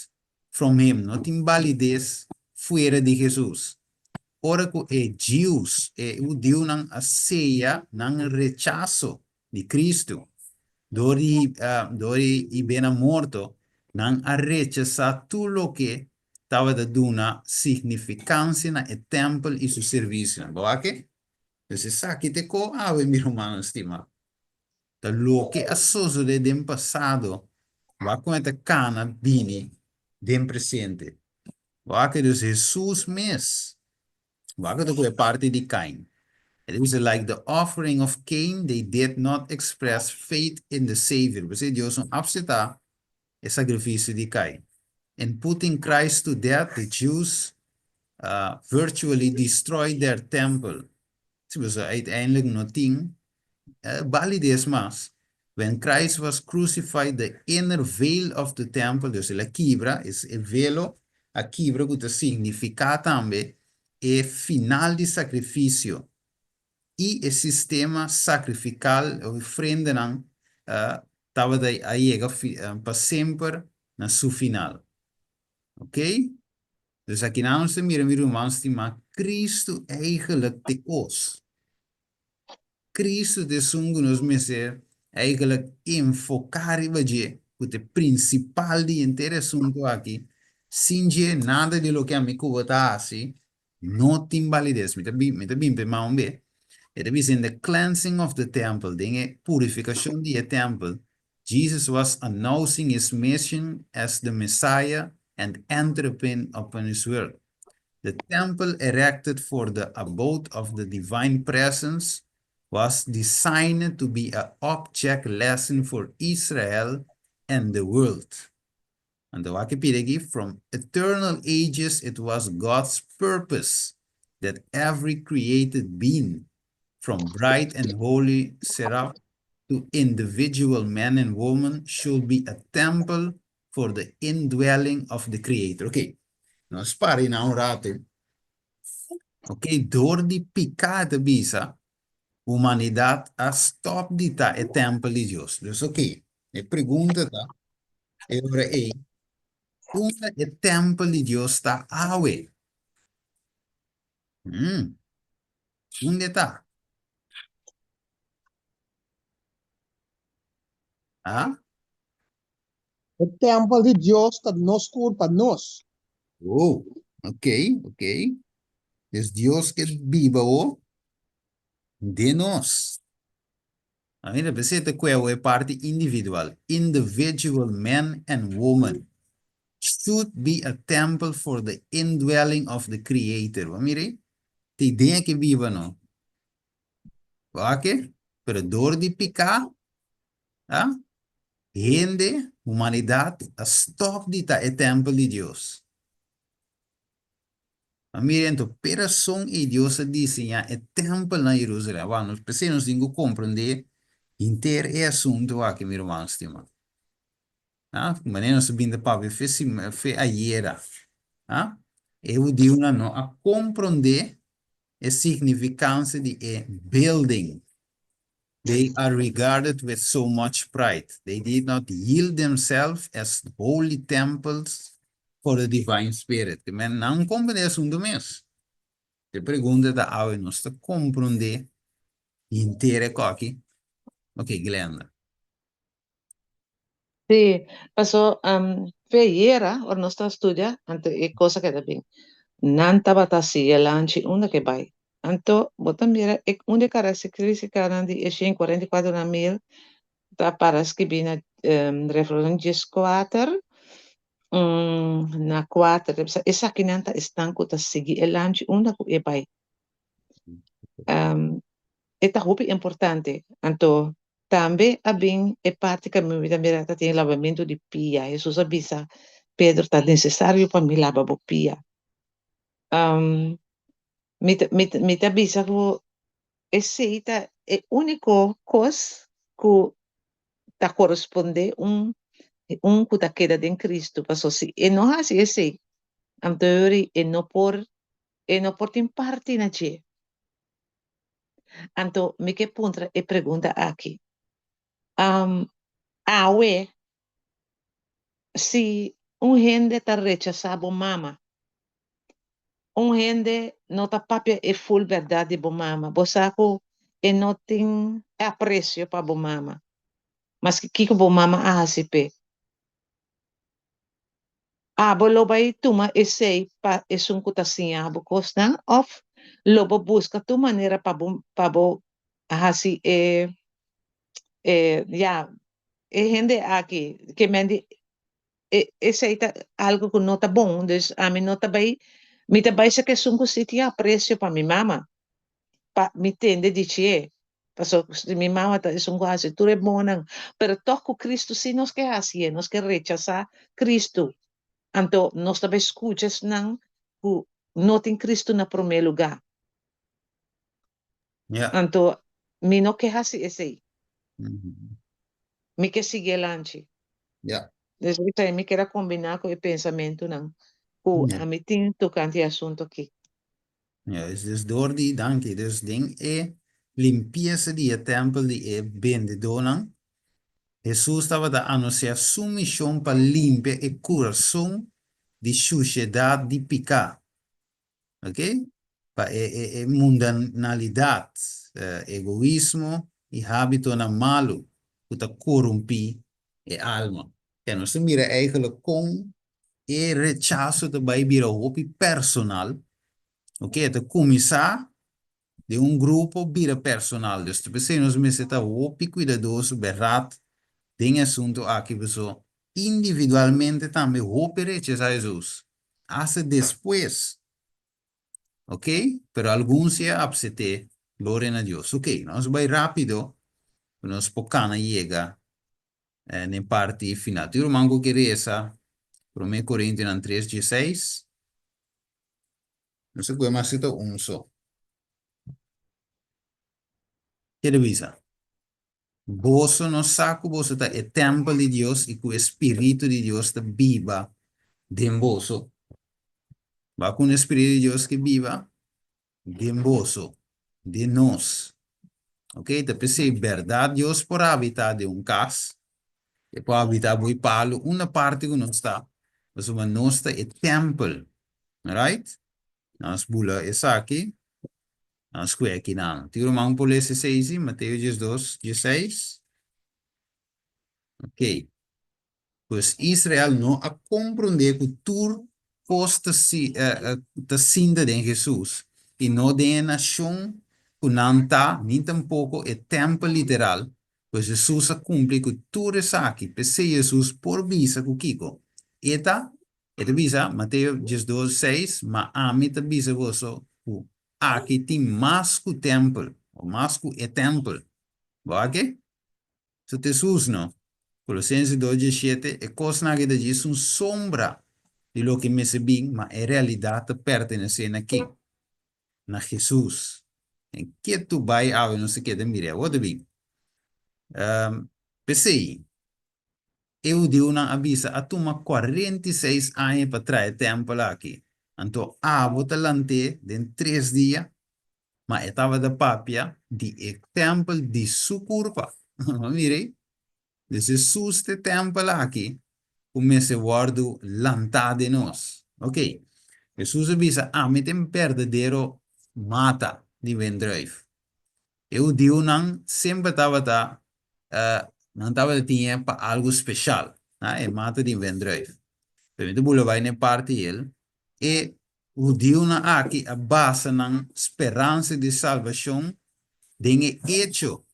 from him. No tin balides fuera di Hesus. Ora ku e Jews, e hudiunan a seya nan rechaso di Cristo dor di dor di i bena morto, nan a rechasá tur loke tabata duna signifikansia na e tèmpel i su servisionan. Bo wak e? Dus esaki ta e ko awe, mi rumannan stimá. Ta loke a sosodé den pasado, wak kon e ta kana bini den presente. Wak e? Dus Hesus mes Wak ta ku e parti di Kain. E ta bisa, Like the offering of Cain, they did not express faith in the Savior. P'esei Dios no apseptá e sakrifisio di Kain. In putting Christ to death, the Jews virtually destroyed their temple. Si, pasobra uiteindelijk no tin balides mas. When Christ was crucified, the inner veil of the temple, dus el a kibra, e velo a kibra ku ta signifiká tambe e final di sakrifisio i e sistema sakrifikal, ofrendanan, tabata a yega pa semper na su final. Ok? Dus akinan nos ta mira, mi ruman stimá, Kristu eigenlijk t'e kos. Cristo ta esun ku nos mester eigenlijk enfoká riba dje, ku ta e prinsipal di henter e asuntu aki. Sin dje, nada di loke ami ku bo ta hasi no tin balides. Mi ta bin, mi ta bin p'e man un be. E ta bisa, In the cleansing of the temple, den e purifikashon di e tèmpel, Jesus was announcing his mission as the Messiah and entering upon his work. The temple erected for the abode of the divine presence was designed to be a object lesson for Israel and the world. Anto wak e pidi aki, From eternal ages it was God's purpose that every created being, from bright and holy seraph to individual man and woman, should be a temple for the indwelling of the Creator. Ok, nos para na un rato. Ok, door di piká ta bisa, humanidad a stop di ta e tempel di Dios. Dus ok, e pregunta ta, e ora ei, unda e tempel di Dios ta awe? Hmm, unda e ta? Ah?
E tèmpel di Dios ta nos kurpa, nos.
Oh, ok, ok. Dus Dios ke biba o den nos. A mira, p'esei ta kue e parti individual. Individual man and woman should be a temple for the indwelling of the Creator. Bo a mira ei? Ta e den ke biba no. Bo a ke? Pero dor di piká, a Hende, humanidat, a stòp di ta e tèmpel di Dios. Ma mira anto, p'e rason ei Dios a diseñá e tèmpel na Jerusalèm. Wak, nos p'esei nos tin ku komprendé henter e asuntu aki, mi ruman stimá. Ah, manera nos a bin ta papia fe sima, fe ayera. Ah, e hudiunan no a komprendé e signifikansia di e building. They are regarded with so much pride. They did not yield themselves as holy temples for the divine spirit. Ke men nan komprendé asuntu mes. E pregunta ta awe nos ta komprendé henter e koki? Ok, Glenda.
Sí, paso fe ayera ora nos ta studia anto e cosa keda bin. Nan tabata sigui e lanchi unda ke bai. Anto bo ta mira e un di e karakteristikanan di e shen kuarenta i kuater na mil ta para skibí na Revelashon dieskuater na kuater ta bisa esakinan ta esnan ku ta sigui e lanchi unda ku e bai. E ta hopi importante anto Tambe a bin e parti ku mi ta mira ta tin labamentu di pia. Hesus a bisa Pedro, Ta nesesario pa mi laba bo pia. Mi ta, mi ta, mi ta bisa ku esei ta e úniko kos ku ta korespondé un, un ku ta keda den Kristu. Pasobra si e no hasi esei. Anto yori e no por e no por tin parti na dje. Anto mi ke puntra e pregunta aki, Awe si un hende ta rechasá bo mama, un hende no ta papia e ful bèrdat di bo mama, bo sa ku e no tin apresio pa bo mama, maske kiko bo mama a hasi p'e. Abo lo bai tuma esei pa esun ku ta siña bo kosnan òf lo bo buska tur manera pa bo pa bo hasi e e ya e hende aki ke men di e esei ta algu ku no ta bon dus ami no ta bai mi ta bai saka esun ku si tin apresio pa mi mama pa mi tende di dje Pasobra si mi mama ta esun ku hasi tur e bonnan, pero tòg ku Kristu si nos ke hasié, nos ke rechasá Kristu. Anto nos ta bai skucha esnan ku no tin Kristu na promé lugá. Anto mi no ke hasi esei. Mi ke sigui alanchi. Des esei mi kier a kombiná ku e pensamentunan ku ami tin tokante e asuntu akí.
Juist, dus door di, danki, dus den e limpiesa di e tempel di e bendedónan, Hesus tabata anunsiá su mishon pa limpia e kurason di shushedat di piká, ok, pa e e e mundanalidat, egoismo i hábitonan malu ku ta korumpí e alma. Ya nos ta mira eigenlijk kon e rechaso ta bai bira hopi personal, ok, e ta kuminsá den un grupo bira personal, dus ta p'esei nos mester ta hopi kuidadoso bèrdat den e asuntu aki paso individualmente tambe hopi rechasá Hesus, asta despues, ok, pero algun si a apsept'é, gloria na Dios. Ok, nos bai rápido pa nos por kana yega n'e parti final. Tin ruman ku ke resa Promé Korintionan tres dieseis? No sa ku e mas si ta un so. Ke ta bisa? Boso no sa ku boso ta e tèmpel di Dios i ku e spiritu di Dios ta biba den boso? Ba ku un spiritu di Dios ke biba? Den boso, den nos. Ok, ta p'esei bèrdat Dios por habitá den un kas, e por habitá bo i palu unda parti ku nos ta, pasobra nos ta e tèmpel. Alright? Nos bula esaki, nos kue akinan. Tin ruman por lesa esei si? Mateo diesdos, diesseis. Ok. Pues Israel no a komprondé ku tur kos ta ta sinta den Hesus i no den e nashon ku nan ta ni tampoko e tèmpel literal, pues Hesus a kumpli ku tur esaki. P'esei Hesus por bisa ku kiko e ta? E ta bisa, Mateo diesdos, seis, Ma ami ta bisa boso ku aki tin mas ku tèmpel, o mas ku e tèmpel. Bo a ke? Su ta Hesus, no? Kolosenses dos diesshete, E kosnan aki ta djis un sombra di loke mester bin, ma e realidat ta pertenesé na ken? Na Hesus. En ketu bai awe nos ta keda mir'é awor ta bin. P'esei, e hudiunan a bisa, A tuma kuarenta i seis aña pa traha e tèmpel aki, anto abo ta lant'é den tres dia? Ma e tabata papia di e tèmpel di su kurpa. Mira ei. Dus Hesus ta e tèmpel aki ku mester wòrdu lantá den nos. Ok. Hesus a bisa, Ami ta e berdadero mata di wendrùif. E hudiunan semper tabata, nan tabata tin e pa algu speshal, e mata di wendrùif. Pero mi ta bula bai na e parti el, e Hudiunan aki a basa nan speransa di salbashon den e echo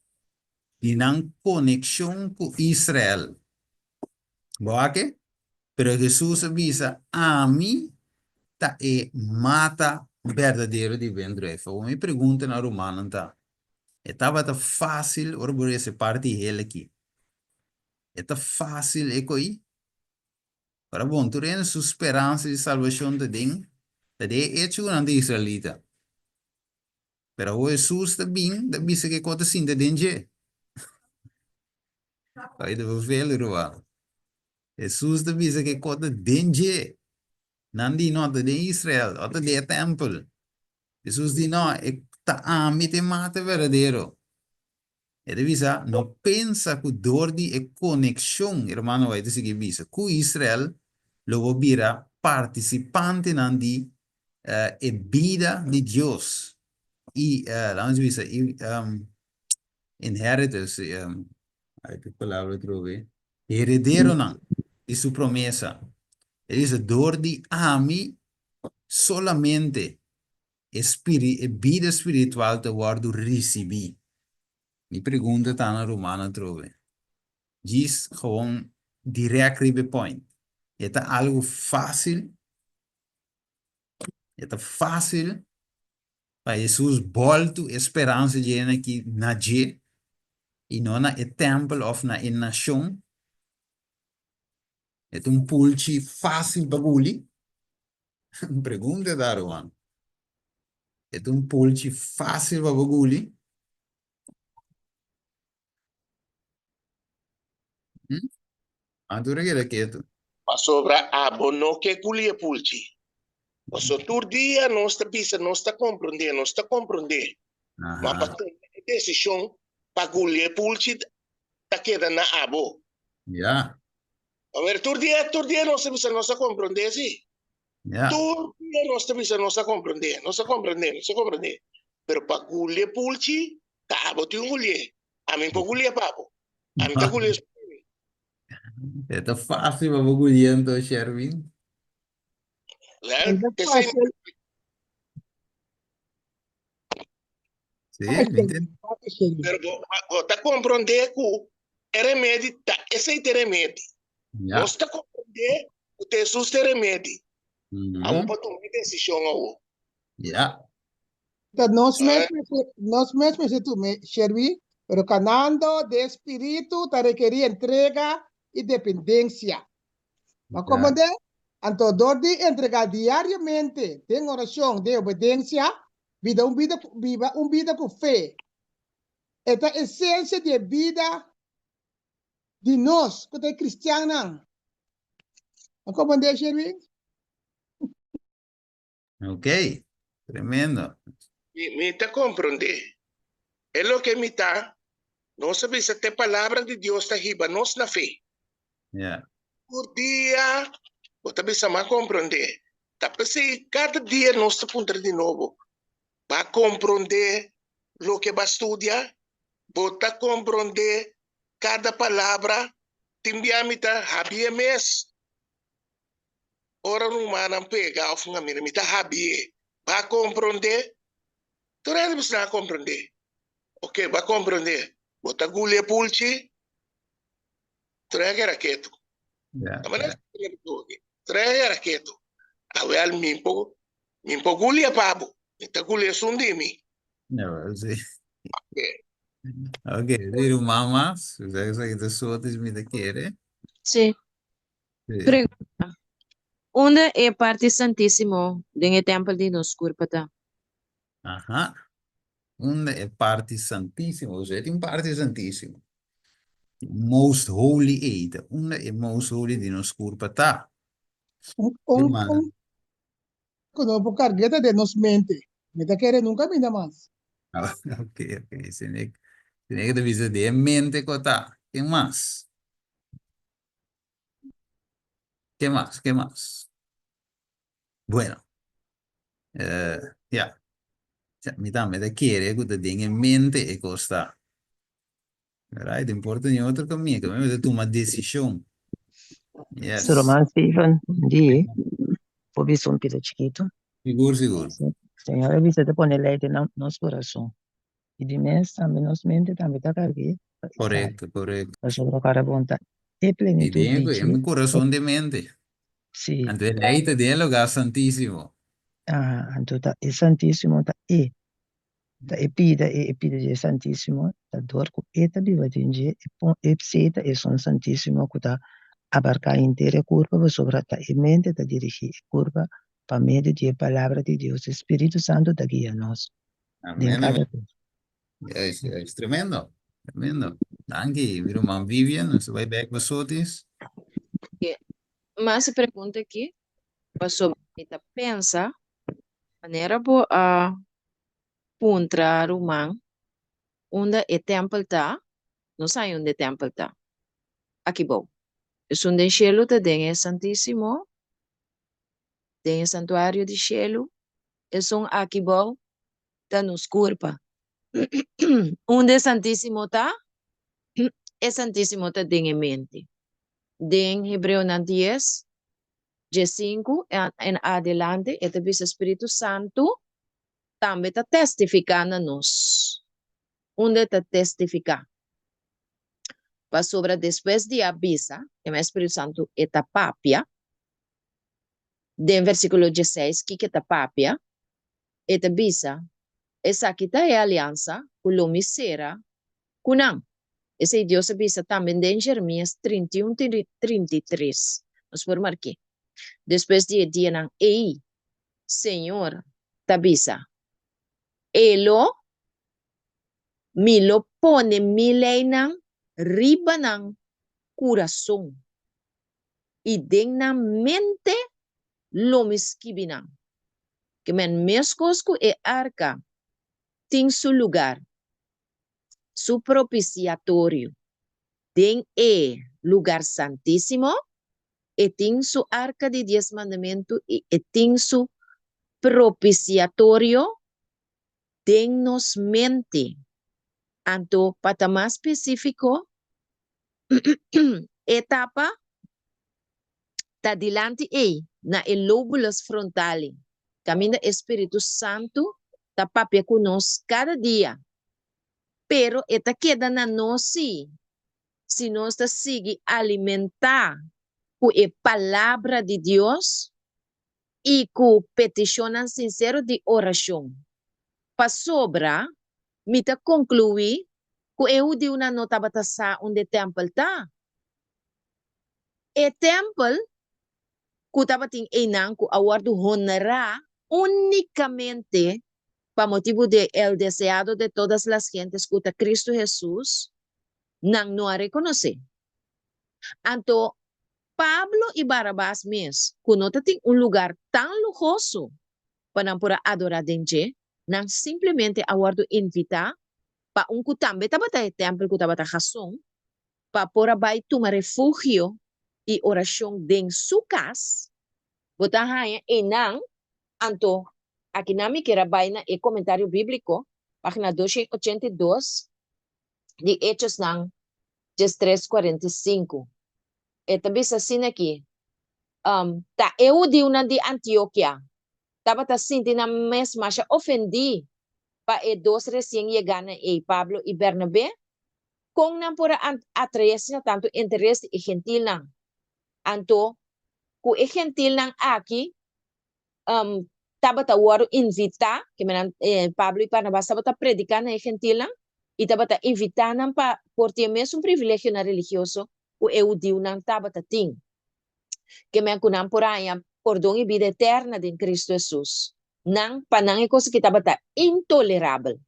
di nan konekshon ku Israel. Bo a ke? Pero Hesus a bisa, Ami ta e mata berdadero di wendruif. Awor mi pregunta na rumannan ta, E tabata fásil ora bo resa e parti hel aki? E ta fásil e ko'i? Ora bon, tur hende su speransa di salbashon ta den ta den e echo ku nan ta israelita. Pero awor Hesus ta bin ta bisa ke kos ta sinta den dje. Ai ta verveel, ruman. Hesus ta bisa ke kos ta den dje. Nan di, No, ta den Israel, òf ta den e tèmpel. Hesus di, No, e ta ami ta e mata berdadero. E ta bisa, No pensa ku dor di e konekshon, e rumannan White ta sigui bisa, ku Israel lo bo bira partisipantenan di e bida di Dios i, laga nos bisa, i inheritors, ai ki palabra atrobe, herederonan di su promesa. E bisa, dor di ami solamente e spiri e bida spiritual ta wòrdu risibí. Mi pregunta ta na ruman atrobe. Djis gewoon dirèkt riba e point. E ta algu fásil? E ta fásil pa Hesus bòltu e speransa dje hende aki na dje i no na e tèmpel òf na e nashon? E ta un pulchi fásil pa guli? Un pregunta ta, ruman. E ta un pulchi fásil pa bo guli? Hm? Anto a keda ketu.
Pasobra abo no ke guli e pulchi. Paso tur dia nos ta bisa nos ta komprondé, nos ta komprondé. Ma pa tuma e desishon pa guli e pulchi ta keda na abo.
Ya.
Awer tur dia, tur dia nos ta bisa nos a komprondé si.
Ya.
Tur dia nos ta bisa nos a komprondé, nos a komprondé, nos a komprondé. Pero pa gulie pulchi, ta abo tin gulie. Ami por gulie pa bo. Ami ta gulie su pa mi.
E ta fácil pa bo gulie anto, Sherwin.
Wel,
E ta
esei
fácil.
Sí, mi entiende.
Pero bo, bo ta komprondé ku e remedi ta esei ta e remedi.
Ja.
Nos ta komprondé ku ta Hesus ta e remedi. Awor
Mhm.
pa tuma e desishon awor.
Ja.
Ta nos mes mester, nos mes mester tuma, Sherwi, pero kanando den spiritu ta rekerí entrega i dependensia. Ma
Ja.
komprondé? Anto dor di entregá diariamente den orashon, den obedensia, Bida un bida ku biba un bida ku fe. E ta esensia di e bida di nos ku ta e kristiannan. A komprendé, Sherwin?
Ok, tremendo.
Mi, mi ta komprendé. E loke mi ta, nos a bisa te palabra di Dios ta hiba nos na fe.
Yeah.
Tur dia bo ta bisa m'a komprendé. Ta p'esei kada dia nos ta puntra di nobo, Bo a komprondé loke bo a studia? Bo ta komprondé kada palabra? Tin bia mi ta habié mes. Ora rumannan pega òf un amiga mi ta habié. Bo a komprondé? Tur hende bisa nan a komprondé. Oke, bo a komprondé. Bo ta guli e pulchi? Trae era ketu.
Ja,
Ta manera
ja.
Trae era ketu. Awel mi por mi por gulia pa bo. Mi ta gulia esun di mi.
Ja, wel, sí.
Oké.
Ok, di ruman mas. Usted sa ki ta sotis mi ta kere.
Sí.
Sí.
Pregunta. Unda e parti santísimo den e tèmpel di nos kurpa ta?
Aha. Unda e parti santísimo? Osea tin un parti santísimo. Most holy ei ta unda e most holy di nos kurpa ta.
Un, un,
Hermana.
un ku no por karg'é ta den nos mente. Mi ta kere nunka binda mas.
Ah, ok, ok. Sine, sine ku ta bisa den e mente ku ta. Ken mas? Ken mas? Ken mas? Bueno. Eh, ya. Ja, mi tambe ta kere ku ta den e mente e kos ta. Right, importa ni otro kaminda, ku mi ta tuma desishon. Yes.
Su ruman Steven, di, por bisa un pida chikitu.
Sigur, sigur.
Señor a bisa ta pone lei den nos kurason. I di mes tambe nos mente tambe ta karg'é pa e sali.
Korekto, korekto.
Pasobra kara bon ta e
I
plenitud
den
di
e
dje.
kurason den mente.
Sí.
Anto e lei ta den e lugar santísimo.
Aha, anto ta e santísimo ta e. Ta e pida, e pida di e santísimo ta dor ku e ta biba den dje, e pon e p'sei ta esun santísimo ku ta abarká henter e kurpa, pasobra ta e mente ta dirigí e kurpa pa medio di e palabra di Dios. E Spiritu Santu ta guia nos den
Amén,
kada
amén.
kos.
Juist, juist. Tremendo, tremendo. Danki, mi ruman Vivian. Nos ta bai bek pa Sotis.
Mas e pregunta aki, pasobra. Mi ta pensa, manera bo a puntra ruman unda e tèmpel ta, no sa unda e tèmpel ta. Aki bou. Esun den shelu ta den e Santísimo, den e santuario di shelu. Esun aki bou ta nos kurpa. Unda e Santísimo ta? E Santísimo ta den e mente. Den Hebreonan dies, diesinku en adelante e ta bisa Spiritu Santu tambe ta testifiká na nos. Unda e ta testifiká? Pasobra despues di a bisa, e Spiritu Santu e ta papia, den versíkulo dieseis kiko e ta papia? E ta bisa, Esaki ta e aliansa ku lo mi sera ku nan. Esei Dios a bisa tambe den Jeremias 31 33. Nos por mark'é. Despues di e dianan ei, Señor ta bisa, E lo, Mi lo pone mi leinan riba nan kurason, i den nan mente lo mi skibi nan. Ke men meskos ku e arka tin su lugar su propiciatorio den e Lugar Santísimo, e tin su Arca di Dies Mandamentu i e tin su propiciatorio den nos mente. Anto, pa ta mas specífico, e tapa ta dilanti ei, na e lobulus frontali, kaminda e Spiritu Santu ta papia ku nos kada dia. Pero e ta keda na nos sí, si nos ta sigui alimentá ku e Palabra di Dios i ku petishonnan sinsero di orashon. Pasobra mi ta konkluí ku e hudiunan no tabata sa unda e tèmpel ta. E tèmpel ku tabatin einan ku a wòrdu honrá únikamente pa motibu di el deseado de todas las gentes ku ta Kristu Hesus, nan no a rekonosé. Anto Pablo i Barabas mes, ku no ta tin un lugar tan luhoso pa nan por a adorá den dje, nan simplemente a wòrdu invitá pa un ku tambe tabata e tèmpel ku tabata Jason, pa por a bai tuma refugio i orashon den su kas, bo ta haña einan, anto akinan mi kier a bai na e komentario bíbliko, página 282 di Hechosnan 13, 45. E ta bisa asina aki, Ta e hudiunan di Antiokia tabata sinti nan mes masha ofendí pa e dos resien yegánan ei, Pablo i Bernabé? Kon nan por a atraé asina tantu interes di e gentilnan? Anto, ku e gentilnan aki tabata wòrdu invitá, ke nan, Pablo i Barnabas tabata prediká na e gentilnan i tabata invitá nan pa por tin e mesun privilegionan religioso ku e hudiunan tabata tin, ke men ku nan por haña pordon i bida eterna den Kristu Hesus. Nan, pa nan e kos aki tabata intolerabel.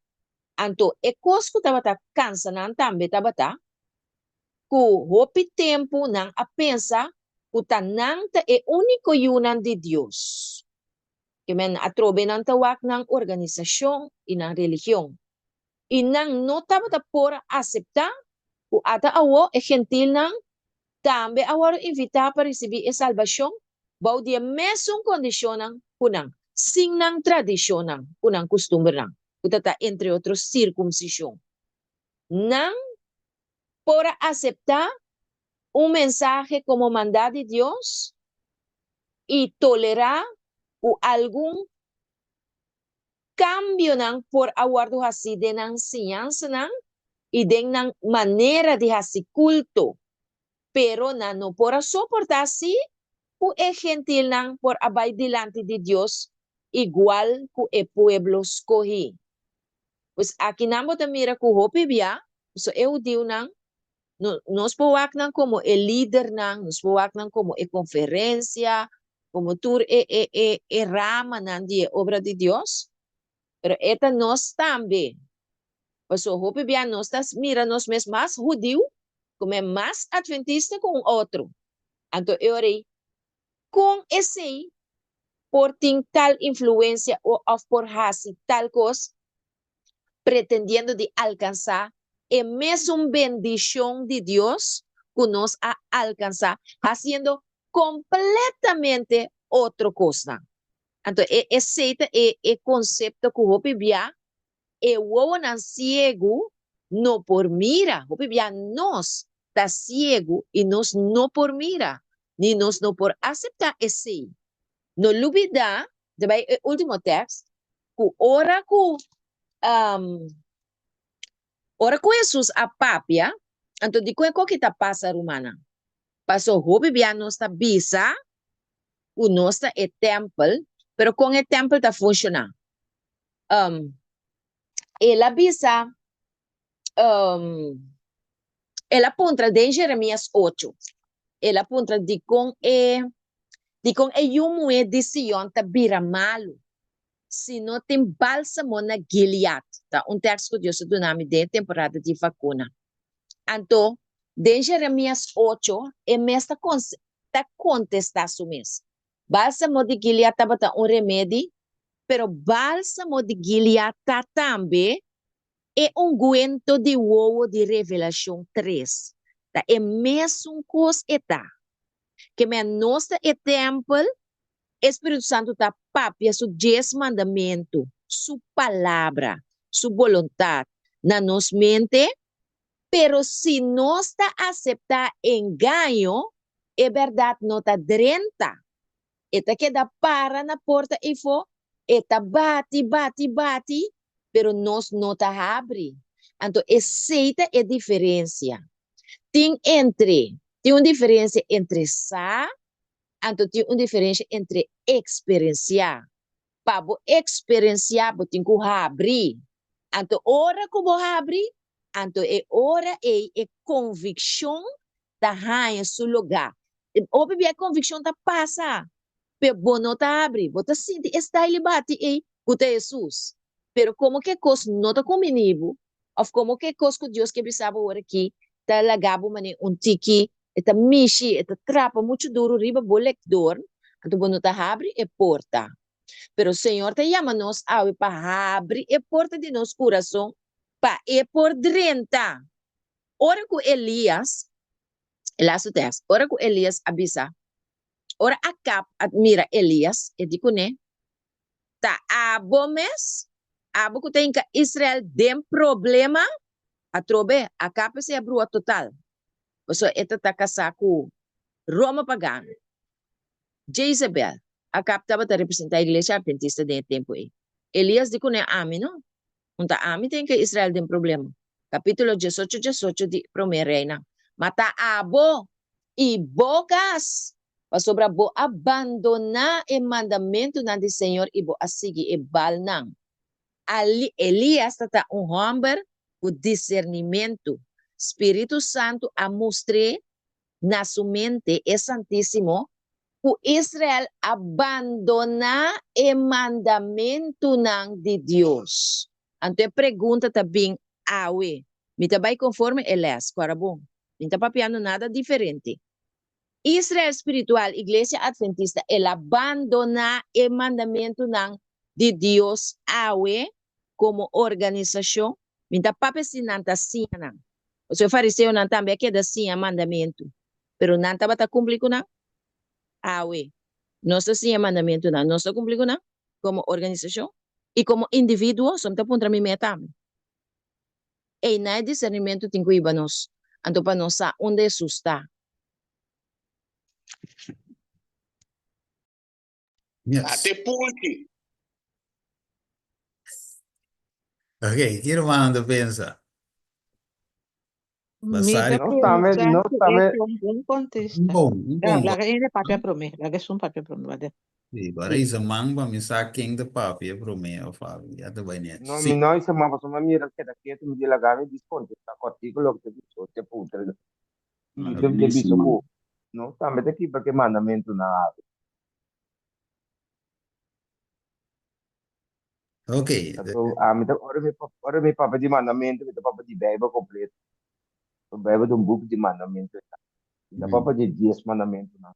Anto e kos ku tabata kansa nan tambe tabata ku hopi tempu nan a pensa ku ta nan ta e úniko yunan di Dios. Ke men atrobe nan ta wak nan organisashon i nan religion. I nan no tabata por a aseptá ku ata awó e gentilnan tambe a wòrdu invitá pa risibí e salbashon bou di e mesun kondishonnan ku nan, sin nan tradishonnan ku nan kustumbernan, ku ta ta entre otro sirkumsishon. Nan por a aseptá un mensahe komo mandá di Dios i tolerá ku algun kambionan por a wòrdu hasí den nan siñansanan i den nan manera di hasi kulto, pero nan no por a soportá sí ku e gentilnan por a bai dilanti di Dios igual ku e pueblo skohí. Pues akinan bo ta mira ku hopi bia, pasobra e hudiunan, no, nos por wak nan komo e lidernan, nos por wak nan komo e konferensia, komo tur e e e e ramanan di e obra di Dios, pero e ta nos tambe. Pasobra hopi bia nos ta mira nos mes mas hudiu, komo mas adventista ku un otro. Anto e ora ei, kon esei? por tin tal influensia o òf por hasi tal kos, pretendiendo di alkansá e mesun bendishon di Dios ku nos a alkansá hasiendo kompletamente otro kosnan. Anto e esei ta e e konsepto ku hopi bia e wowonan siegu no por mira. Hopi bia nos ta siegu i nos no por mira, ni nos no por aseptá esei. No lubidá, ta bai e último tèks, ku ora ku ora ku Hesus a papia, anto dikon e koki ta pasa rumannan? Paso hopi bia nos ta bisa ku nos ta e tèmpel, pero kon e tèmpel ta funshoná? El a bisa, el a puntra den Jeremias ocho, el a puntra dikon e dikon e yu muhé di Sion ta bira malu si no tin bálsamo na Gilead. Ta un tèks ku Dios a duna mi den e temporada di vakuna. Anto, den Jeremias ocho, e mes ta ta kontestá su mes. Bálsamo di Gilead tabata un remedi, pero bálsamo di Gilead ta tambe e unguento di wowo di Revelashon tres. Ta e mesun kos e ta. Ke men nos ta e tèmpel, e Spiritu Santu ta papia su dies mandamentu, su palabra, su boluntat na nos mente, pero si nos ta aseptá engaño, e bèrdat no ta drenta. E ta keda para na porta eifó, e ta bati, bati, bati, pero nos no ta habri. Anto esei ta e diferensia. Tin entre, tin un diferensia entre sa, anto tin un diferensia entre eksperensiá. Pa bo eksperensiá bo tin ku habri. Anto ora ku bo habri, anto e ora ei e konvikshon ta haña su lugá. Hopi bia e konvikshon ta pasa, pero bo no ta habri. Bo ta sinti e style bati ei ku ta Hesus. Pero komo ku e kos no ta kumbiní bo, òf komo ku e kos ku Dios ke bisa bo ora aki ta laga bo manera un tiki, e ta mishi, e ta trapa muchu duru riba bo lekdor, anto bo no ta habri e porta. Pero Señor ta yama nos awe pa habri e porta di nos kurason pa e por drenta. Ora ku Elias, e lastu tèks, ora ku Elias a bisa, ora Akab a mira Elias, e di kuné, Ta abo mes, abo ku ta hinka Israel den problema? Atrobe, Akab esei a brua total, pasobra e ta ta kasá ku Roma pagano. Jezebel, Akab tabata representá Iglesia Adventista den e tempu ei. Elias di kuné, Ami no. Un ta ami ta hinka Israel den problema. Kapítulo diesocho diesocho di Promé Reinan. Ma ta abo i bo kas, pasobra bo a bandoná e mandamentunan di señor i bo a sigui e Baalnan. Ali, Elias ta ta un hòmber ku disernimentu. Spiritu Santu a mustr'é na su mente e Santísimo ku Israel a bandoná e mandamentunan di Dios. Anto e pregunta ta bin awe, Mi ta bai konforme e lès? Ku ora bon, mi no ta papiando nada diferente. Israel spiritual, Iglesia Adventista, el a bandoná e mandamentunan di Dios awe komo organisashon? Mi ta papia si nan ta siña nan. Pasobra e fariseonan tambe a keda siña mandamentu, pero nan tabata kumpli ku nan? Awe, nos ta siña mandamentunan, nos ta kumpli ku nan komo organisashon i komo individuo? So mi ta puntra mi mes tambe. Einan e disernimentu tin ku hiba nos, anto pa nos sa unda Hesus ta.
Yes.
Ate pulki.
Ok, ki rumannan ta pensa?
Mi
Basari.
ta
Nos tambe,
pensa
nos
ku e
tambe,
ta un bon
Un
kontesta.
bon, un
Ya,
bon.
laga hende papia promé, laga esun papia promé, wak.
Sí, para isa man pa mi sa ken ta papia promé of algo. Ya ta bai net.
No,
Sí.
mi no isa man pasobra mi mira keda ketu, mi di laga mi diskontestá kòrtiku loke ta bisa, te puntra. Mi
Mara
ta bisa
buenísimo.
ku nos tambe ta kibra ku e mandamentunan awe.
Ok.
Anto ami ta ora mi ora mi papia di mandamentu mi ta papia di Bijbel kompleto. Pasobra Bijbel ta un buki di mandamentu. Mi ta papia di dies mandamentunan.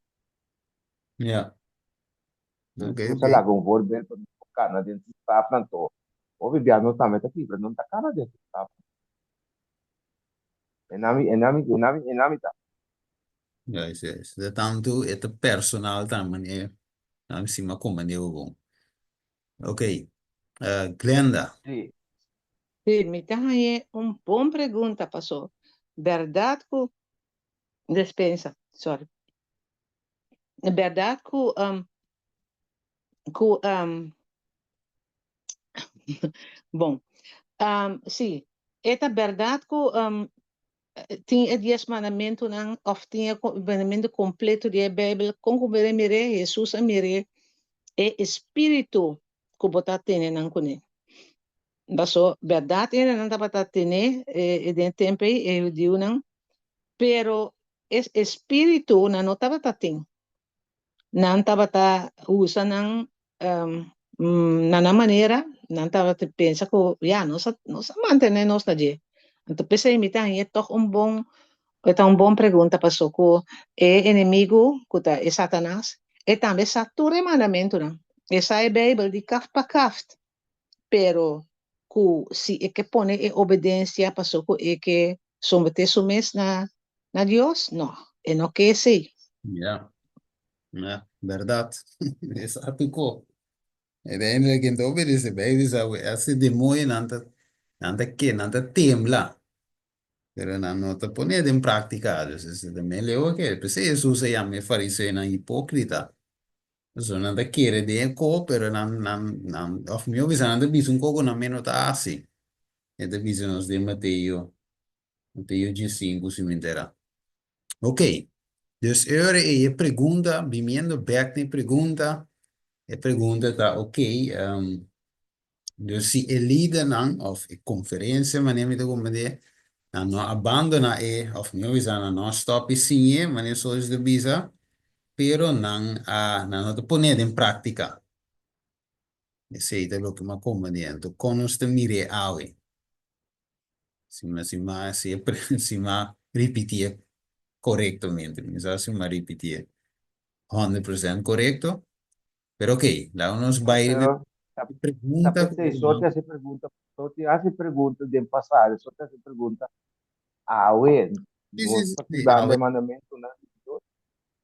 Ja.
Dus
Oké,
nos a
oké.
laga un voorbeeld pa nos por kana den su stapnan to. Hopi bia nos tambe ta kibra, no ta kana den su stapnan. E nami, e nami, e nami, e nami ta.
Juist, juist. De tantu e ta personal tambe, meneer. Nami si m'a komprendé bo bon. Oké. Eh, Glenda.
Sí.
Sí, mi ta hañ'é un bon pregunta, paso bèrdat ku despensa, sorry. Bèrdat ku ku bon, sí, e ta bèrdat ku tin e dies mandamentunan òf tin e mandamentu kompleto di e Beibel, kon ku bo a mir'é, Hesus a mir'é e espíritu ku bo ta tene nan kuné. Paso bèrdat hendenan tabata tene den e tempu ei, e hudiunan, pero e espíritu nan no tabata tin. Nan tabata usa nan na nan manera, nan tabata pensa ku ya nos a nos a mantené nos na dje. Anto p'esei mi ta hañ'é tòg un bon e ta un bon pregunta paso ku e enemigu ku ta e Satanas e tambe sa tur e mandamentunan, e sa e Beibel di kaft pa kaft, pero ku si e ke pone e obedensia paso ku e ke someté su mes na na Dios, no, e no ke esei.
Ja, ja, bèrdat. Esaki ko. Uiteindelijk ken ta obedesé. Beibel bisa ku ese demoñonan ta nan ta ke nan ta tembla, pero nan no ta pone den práktika. Dus esei ta mel oke. P'esei Hesus a yama e fariseonan hipókrita. Pasobra nan ta kere den e ko, pero nan, nan, nan, òf mihó bisa nan ta bisa un ko ku nan mes no ta hasi. E ta bisa nos den Mateo, Mateo diesinku si mi entera. Ok, dus e ora ei e pregunta, biniendo bèk na e pregunta, e pregunta ta, ok, Dus si e lidernan òf e konferensia manera mi ta komprendé, nan no a bandoná e òf mihó bisa nan no a stòp di siñ'é manera Solis ta bisa, pero nan a nan no ta pon'é den práktika. Esei ta loke mi a komprendé. Anto kon nos ta mir'é awe? Si mi si mi a si si mi a ripitié korektamente. Mi no sa si mi a ripitié honderd prosènt korekto, Pero ok, laga nos bai riba
Pero ta,
e
ta
pregunta ku
p'esei, so te hasi pregunta, so te hasi pregunta den pasado, so te hasi pregunta awe,
Sí, sí,
nos
sí,
ta
sí,
kibando
awe.
e mandamentunan di Dios.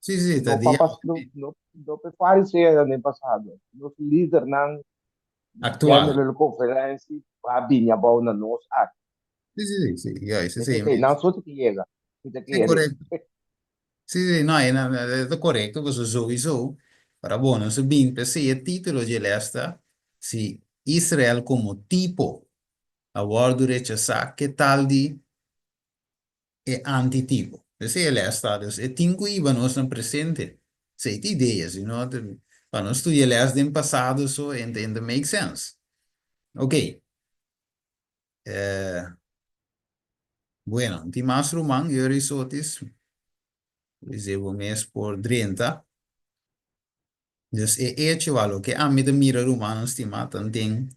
Sí, sí, ta
No pa
dia
pas, no, no, no p'e fariseonan den pasado, nos lidernan di
aktual.
General Conference a bini abou na nos aki.
Sí, sí, sí, sí, juist,
E
esei
p'esei
mes.
nan so te ke yega, mi ta
Sí,
kere.
korekto. Sí, sí, no, e na, e ta korekto, pasobra souiso, para bo nos a bin p'esei e título dje les ta, si Israel komo tipo a wòrdu rechasá, ke tal di e antitipo? P'esei e les ta, dus e tin ku hiba nos na presente. Esei ta idea, si no, pa nos studia les den pasado so, e no ta make sense. Oké. Eh, bueno, tin mas ruman, Yuri Sotis. Dice bo mes por drenta. Dus e hecho a loke ami ta mira rumannan stimá tanten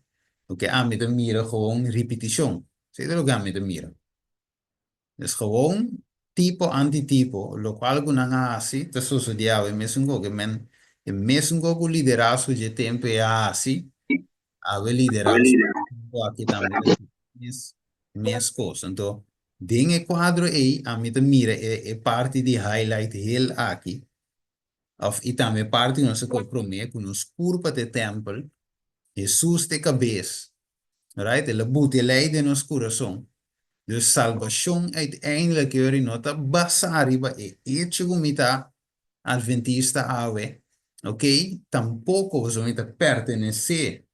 loke ami ta mira gewoon ripitishon. Esei ta loke ami ta mira. Dus gewoon tipo antitipo, lokual ku nan a hasi ta sosodé awe mesun kos. Ke men e mesun kos ku liderazgo dje tempu ei a hasi, awe liderazgo tempu aki tambe ta hasi mes mes kos. Anto den e kuadro ei ami ta mira e e parti di highlight hel aki òf i tambe e parti ku nos a kohe promé ku nos kurpa ta e tèmpel, Hesus ta e kabes. Right? El a buta e lei den nos kurason. Dus salbashon uiteindelijk yori no ta basá riba e echo ku mi ta adventista awe, ok? Tampoko pasobra mi ta pertenesé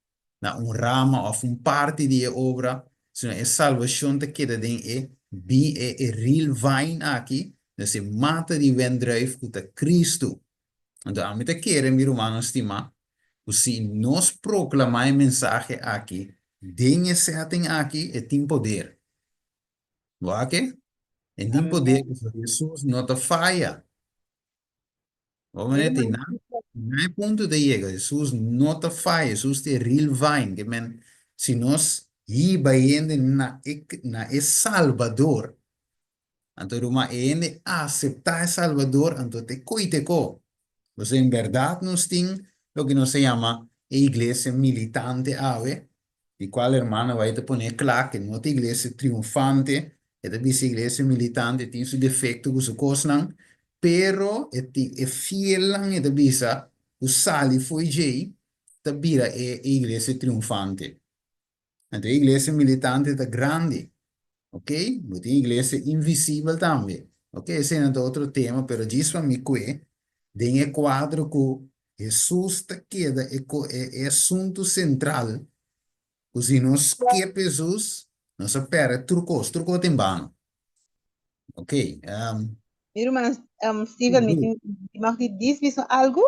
na un rama òf un parti di e obra, sino e salbashon ta keda den e bi e e real vine aki, dus e mata di wendruif ku ta Kristu. Anto ami ta kere, mi rumannan stimá, ku si nos proklamá e mensahe aki den e setting aki, e tin poder. Wak e? E tin poder pasobra Hesus no ta faya. Bo manera te na, na e punto ta yega, Hesus no ta faya, Hesus ta e real vine, ke men si nos hiba hende na e, na e Salbador, Anto ruman e hende aseptá e Salbador, anto te koi te ko. Pasobra en bèrdat nos tin loke nos ta yama e iglesia militante awe, di cual hermana White ta pone cla cu no ta iglesia triunfante, e ta bisa iglesia militante tin su defecto cu su cosnan, pero e tin e fielnan e ta bisa cu sali fo'i djei ta bira e iglesia triunfante. Anto e iglesia militante ta grandi, ok? Bo tin iglesia invisibel tambe, ok? Eseinan ta otro tema, pero djis pa mi kue den e kuadro ku Hesus ta keda e e asuntu sentral, ku si nos skip Hesus, nos a pèrdè tur kos, tur kos ta en bano. Ok.
Mi ruman Steven, mi tin mag di dis bisa algu?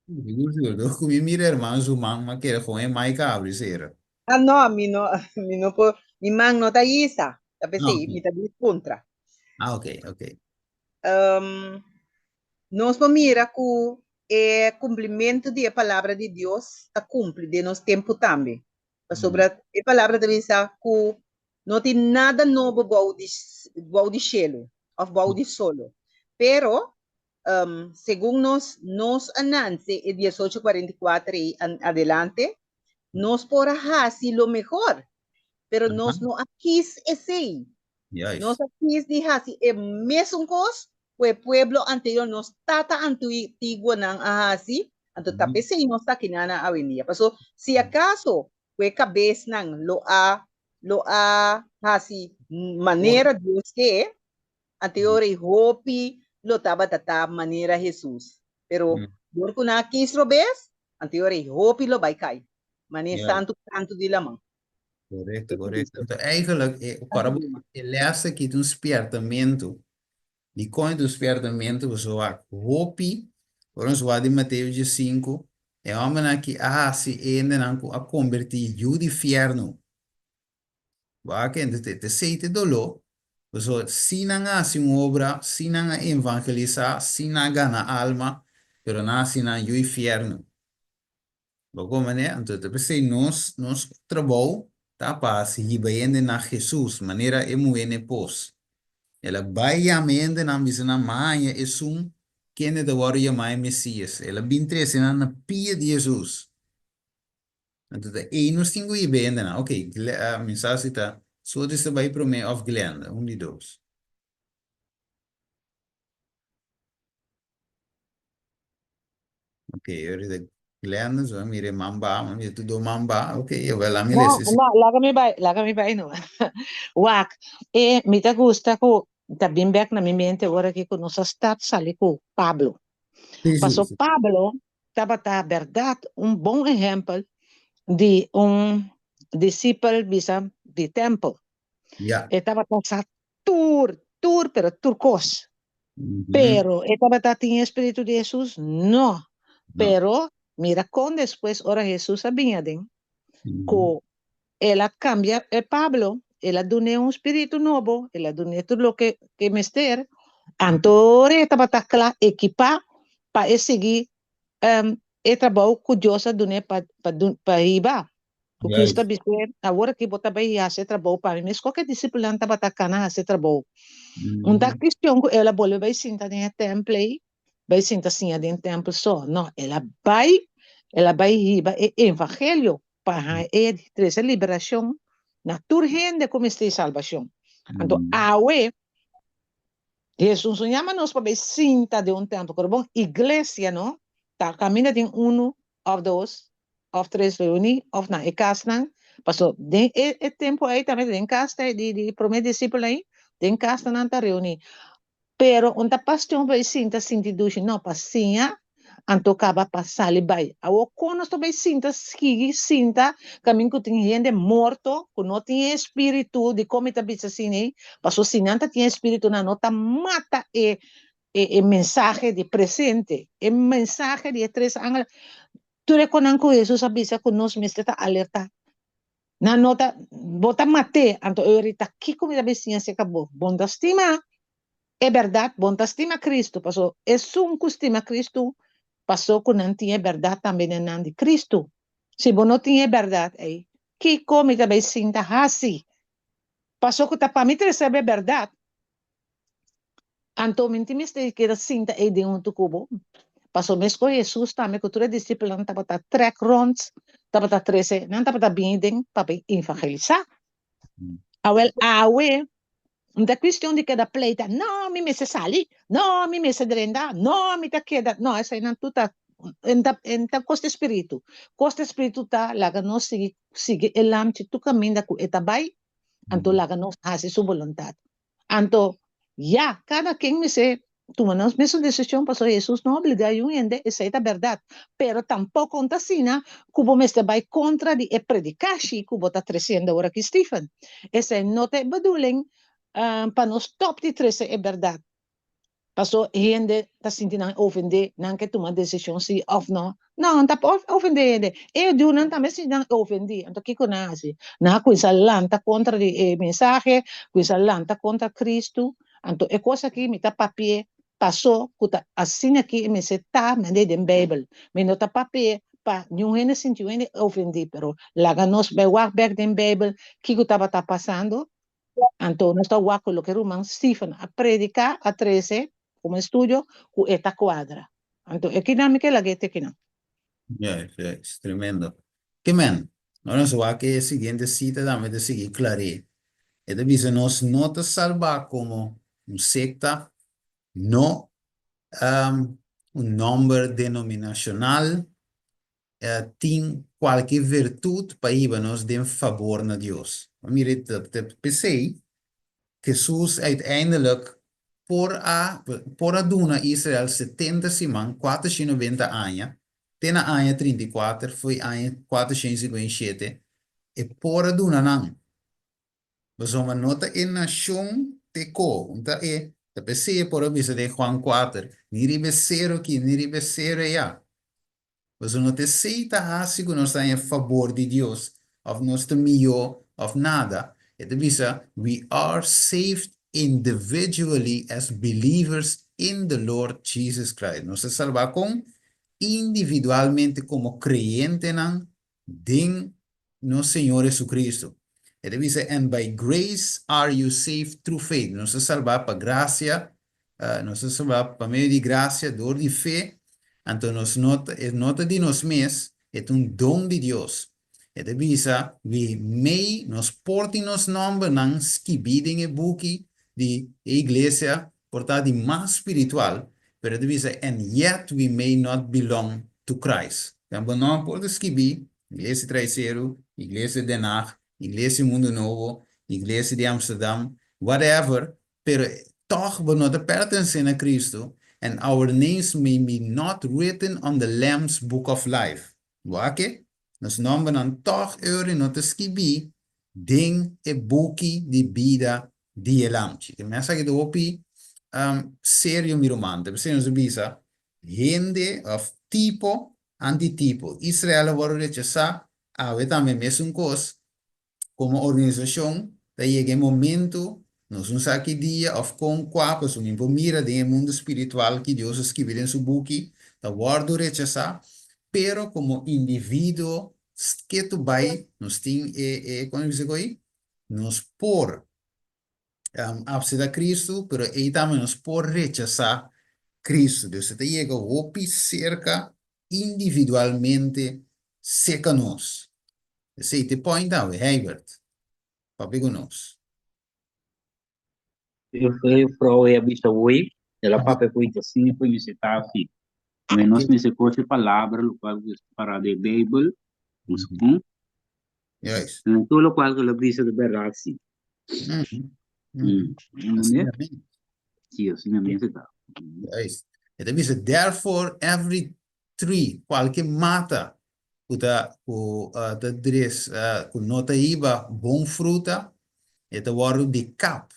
Sigur, sigur. Dor ku mi mira hermano su man, m'a kere kon e mic a abri sera.
Ah, no, mi no, mi no por, mi man no ta hisa. Ta p'esei, mi ta dis puntra.
Ah, ok, ok.
Nos por mira ku e kumplimentu di e palabra di Dios ta kumpli den nos tempu tambe. Pasobra e palabra ta bisa ku no tin nada nobo bou di bou di shelu òf bou di solo. Pero segun nos nos a nanse e diesocho kuarenta i kuater ei adelante, nos por a hasi lo mehor, pero nos no a kis esei. Nos a kis di hasi e mesun kos ku e pueblo anterior, nos tata antiguonan a hasi, anto ta p'esei nos ta akinan awendia. Paso si akaso ku e kabesnan lo a lo a hasi manera Dios ke, anto e hopi lo tabata ta manera Hesus. Pero dor ku nan a kis robes, anto e hopi lo bai kai, manera santu kantu di laman.
Korekto, korekto. Anto eigenlijk e ora bo e les aki ta un spiertamentu. Dikon e ta un spiertamentu? Pasobra wak hopi, ora nos wak den Mateo diesinku, e hòmbernan aki a hasi e hendenan ku a kombertí yu di fièrnu. Bo a kende te esei ta e doló, pasobra si nan a hasi un obra, si nan a evangelisá, si nan a gana alma, pero nan a hasi nan yu di fièrnu. Bo komprendé? Anto ta p'esei nos nos trabou ta pa hasi hiba hende na Hesus, manera e muhé n'e pos. El a bai yama e hendenan, bisa nan, M'a haña esun kende ta wòrdu yamá e Mesías. El a bin trese nan na pia di Hesus. Anto ta ei nos tin ku hiba e hendenan. Oke, mi sa si ta Sotis ta bai promé òf Glenda, un di dos. Ok, ahorita Glenda, so mire man ba, man mire tudo man ba. Ok, jawel, laat mi
No,
lezen.
no, laga mi bai, laga mi bai no. Wak, e mi ta gusta ku ta bin bek na mi mente ora ki ku nos a start sali ku Pablo.
Sí, sí,
Paso
sí.
Pablo tabata bèrdat un bon ehèmpel di un disipel bisa di tèmpel.
Ja.
E tabata sa tur, tur, pero tur kos. Pero e tabata tin e spiritu di Hesus? No.
No.
Pero mira kon despues ora Hesus a bin aden, ku el a kambia e Pablo, el a dun'é un spiritu nobo, el a dun'é tur loke e mester, anto ora e tabata kla ekipá pa e sigui e trabou ku Dios a dun'é pa pa hiba. Ku Cristo a bis'é, Awor aki bo ta bai hasi e trabou pa mi. Meskos ku e disipelnan tabata kana hasi e trabou. Un ta kistion ku el a bolbe bai sinta den e tèmpel ei, bai sinta siña den tèmpel so. No, el a bai, el a bai hiba e evangelio pa haña e trese liberashon na tur hende ku mester di salbashon. Anto awe Hesus no yama nos pa bai sinta den un tèmpel, pero bon, iglesia no ta kaminda den unu òf dos òf tres reuní òf na e kasnan, paso den e e tempu ei tambe den kas ta di di promé disipelnan ei, den kasnan nan ta reuní. Pero un ta pastion pa e sinta sinti dushi, no, pa siña anto kaba pa sali bai. Awor kon nos ta bai sinta sigui sinta kaminda ku tin hende morto ku no tin e espíritu, dikon mi ta bisa asina ei? Paso si nan ta tin e espíritu nan no ta mata e e e mensahe di presente, e mensahe di e tres angel, tur e konan ku Hesus a bisa ku nos mester ta alerta. Nan no ta, bo ta mat'é, anto e ora ta kiko mi ta bin siña aserka bo? Bon ta stima e bèrdat, bon ta stima Kristu, paso esun ku stima Kristu, paso ku nan tin e bèrdat tambe den nan di Kristu. Si bo no tin e bèrdat ei, kiko mi ta bai sinta hasi? Paso ku ta pa mi trese bo e bèrdat, Anto mi tin mester keda sinta ei den huntu ku bo. Paso meskos Hesus tambe ku tur e disipelnan tabata trèk rònt, tabata trese, nan tabata bini den pa bin evangelisá. Awèl awe no ta kuestion di keda pleita, no mi mester sali, no mi mester drenta, no mi ta keda, no eseinan tur ta en ta kos di spiritu. Kos di spiritu ta laga nos sigui sigui e lamchi tur kaminda ku e ta bai, anto laga nos hasi su boluntat. Anto, ya, kada ken mester tuma nan mesun desishon, pasobra Hesus no obligá yun hende, esei ta bèrdat. Pero tampoko no ta asina ku bo mester bai kontra di e predikashi ku bo ta tresiendo awor aki, Stephen. Esei no ta e bedoeling pa nos stòp di trese e bèrdat. Paso hende ta sinti nan ofendé, nan ke tuma desishon si òf no. No, nan ta por ofendé hende. E hudiunan tambe sinti nan ofendí. Anto kiko nan a hasi? Nan a kuminsá lanta kontra di e mensahe, kuminsá lanta kontra Kristu. Anto e kos aki mi ta papi'é paso ku ta asina aki e mester ta manera den Beibel. Mi no ta papi'é pa niun hende sinti un hende ofendí, pero laga nos bai wak bèk den Beibel kiko tabata pasando. Anto nos ta wak ku loke ruman Stephen a prediká, a trese komo estudio, ku e ta kuadra. Anto e kinan mi ke lag'é te kinan.
Juist, juist. Tremendo. Ke men, ora nos wak e siguiente sita tambe ta sigui klar'é. E ta bisa nos no ta salbá komo un sekta, no un nòmber denominashonal, tin kualke virtut pa hiba nos den fabor na Dios. Mira, ta p'esei Hesus uiteindelijk por a por a duna Israel setenta siman, kuatershen noventa aña, te na aña 34, fo'i aña 457, e por a duna nan. Pasobra no ta e nashon te ko, ta e, ta p'esei e por a bisa den Juan kuater, Ni riba e sero aki, ni riba e sero eyá. Pasobra no ta esei ta hasi ku nos ta haña fabor di Dios òf nos ta mihó òf nada. E ta bisa, We are saved individually as believers in the Lord Jesus Christ. Nos ta salbá kon? Individualmente komo kreyentenan den nos Señor Jesucristo. E ta bisa, And by grace are you saved through faith. Nos ta salbá pa grasia, nos ta salbá pa medio di grasia, dor di fe. Anto nos no ta, e no ta di nos mes, e ta un don di Dios. E ta bisa, We may, nos por tin nos nòmbernan skibí den e buki di e iglesia, por ta di mas spiritual, pero e ta bisa, And yet we may not belong to Christ. Dan bo nòmber por ta skibí, Iglesia Traiseru, Iglesia Den Haag, Iglesia Mundo Nobo, Iglesia di Amsterdam, whatever, pero tòg bo no ta pertenesé na Cristo, and our names may be not written on the Lamb's book of life. Bo a ke? Nos nòmbernan tòg euri no ta skibí den e buki di bida di e Lamchi. E mensahe ta hopi serio, mi ruman. Ta p'esei nos a bisa, hende òf tipo Antitipo. Israel a wòrdu rechasá, awe tambe mesun kos, komo organisashon ta yega e momentu, nos no sa ki dia òf kon, kua, pasobra mi por mira den e mundu spiritual ki Dios a skibi den su buki, ta wòrdu rechasá, pero komo individuo ketu bai nos tin e, e, kon a bisa ko'i? Nos por Apseta Cristo, pero ei tambe nos por rechasá Cristo. Dios ta yega hopi serka individualmente seka nos. Esei ta e point awe, Heibert. Papia ku nos.
E vrouw ei a bisa woi, el a papia ku Jacinto ku mester ta asi. Me nos mester kohe palabra lokual ku ta pará den Beibel, nos kon.
Juist.
En tur lokual ku el a bisa ta bèrdat si.
Asina mes.
Sí, asina mes e ta.
Juist. E ta bisa, therefore every tree, kualke mata ku ta ku ta dres ku no ta hiba bon fruta, e ta wòrdu di kap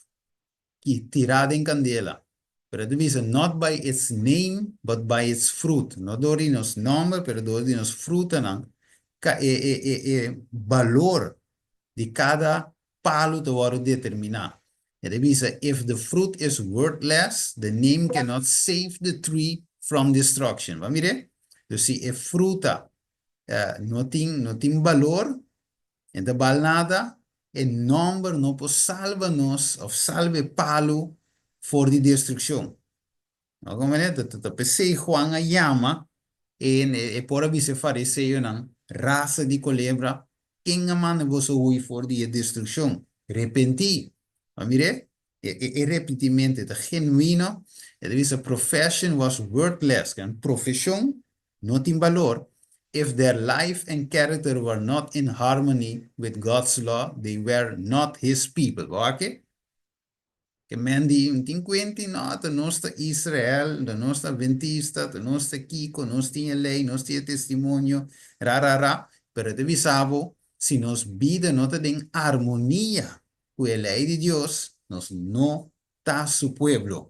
i tirá den kandela. Pero e ta bisa, not by its name, but by its fruit. No dor di nos nòmber, pero dor di nos frutanan, ka e e e e balor di kada palu ta wòrdu determiná. E ta bisa, If the fruit is worthless, the name cannot save the tree from destruction. Bo a mir'é? Dus si e fruta no tin no tin balor, e no ta bal nada, e nòmber no por salba nos òf salba e palu for di destrukshon. No comprende? Ta, ta, ta p'esei Juan a yama e, e por a bisa e fariseonan, rasa di kolebra, ken a manda boso hui for di e destrukshon? Repentí! Bo a mir'é? E, e, e repentimentu ta genuino. E ta bisa profession was worthless. Ken profeshon no tin balor if their life and character were not in harmony with God's law, they were not his people. Bo wak ke? Ke men di, N tin kuenti, no, ta nos ta Israel, ta nos ta Adventista, ta nos ta kiko, nos tin e lei, nos tin e testimonio, ra, ra, ra. Pero e ta bisa bo, si nos bida no ta den armonia ku e lei di Dios, nos no ta su pueblo.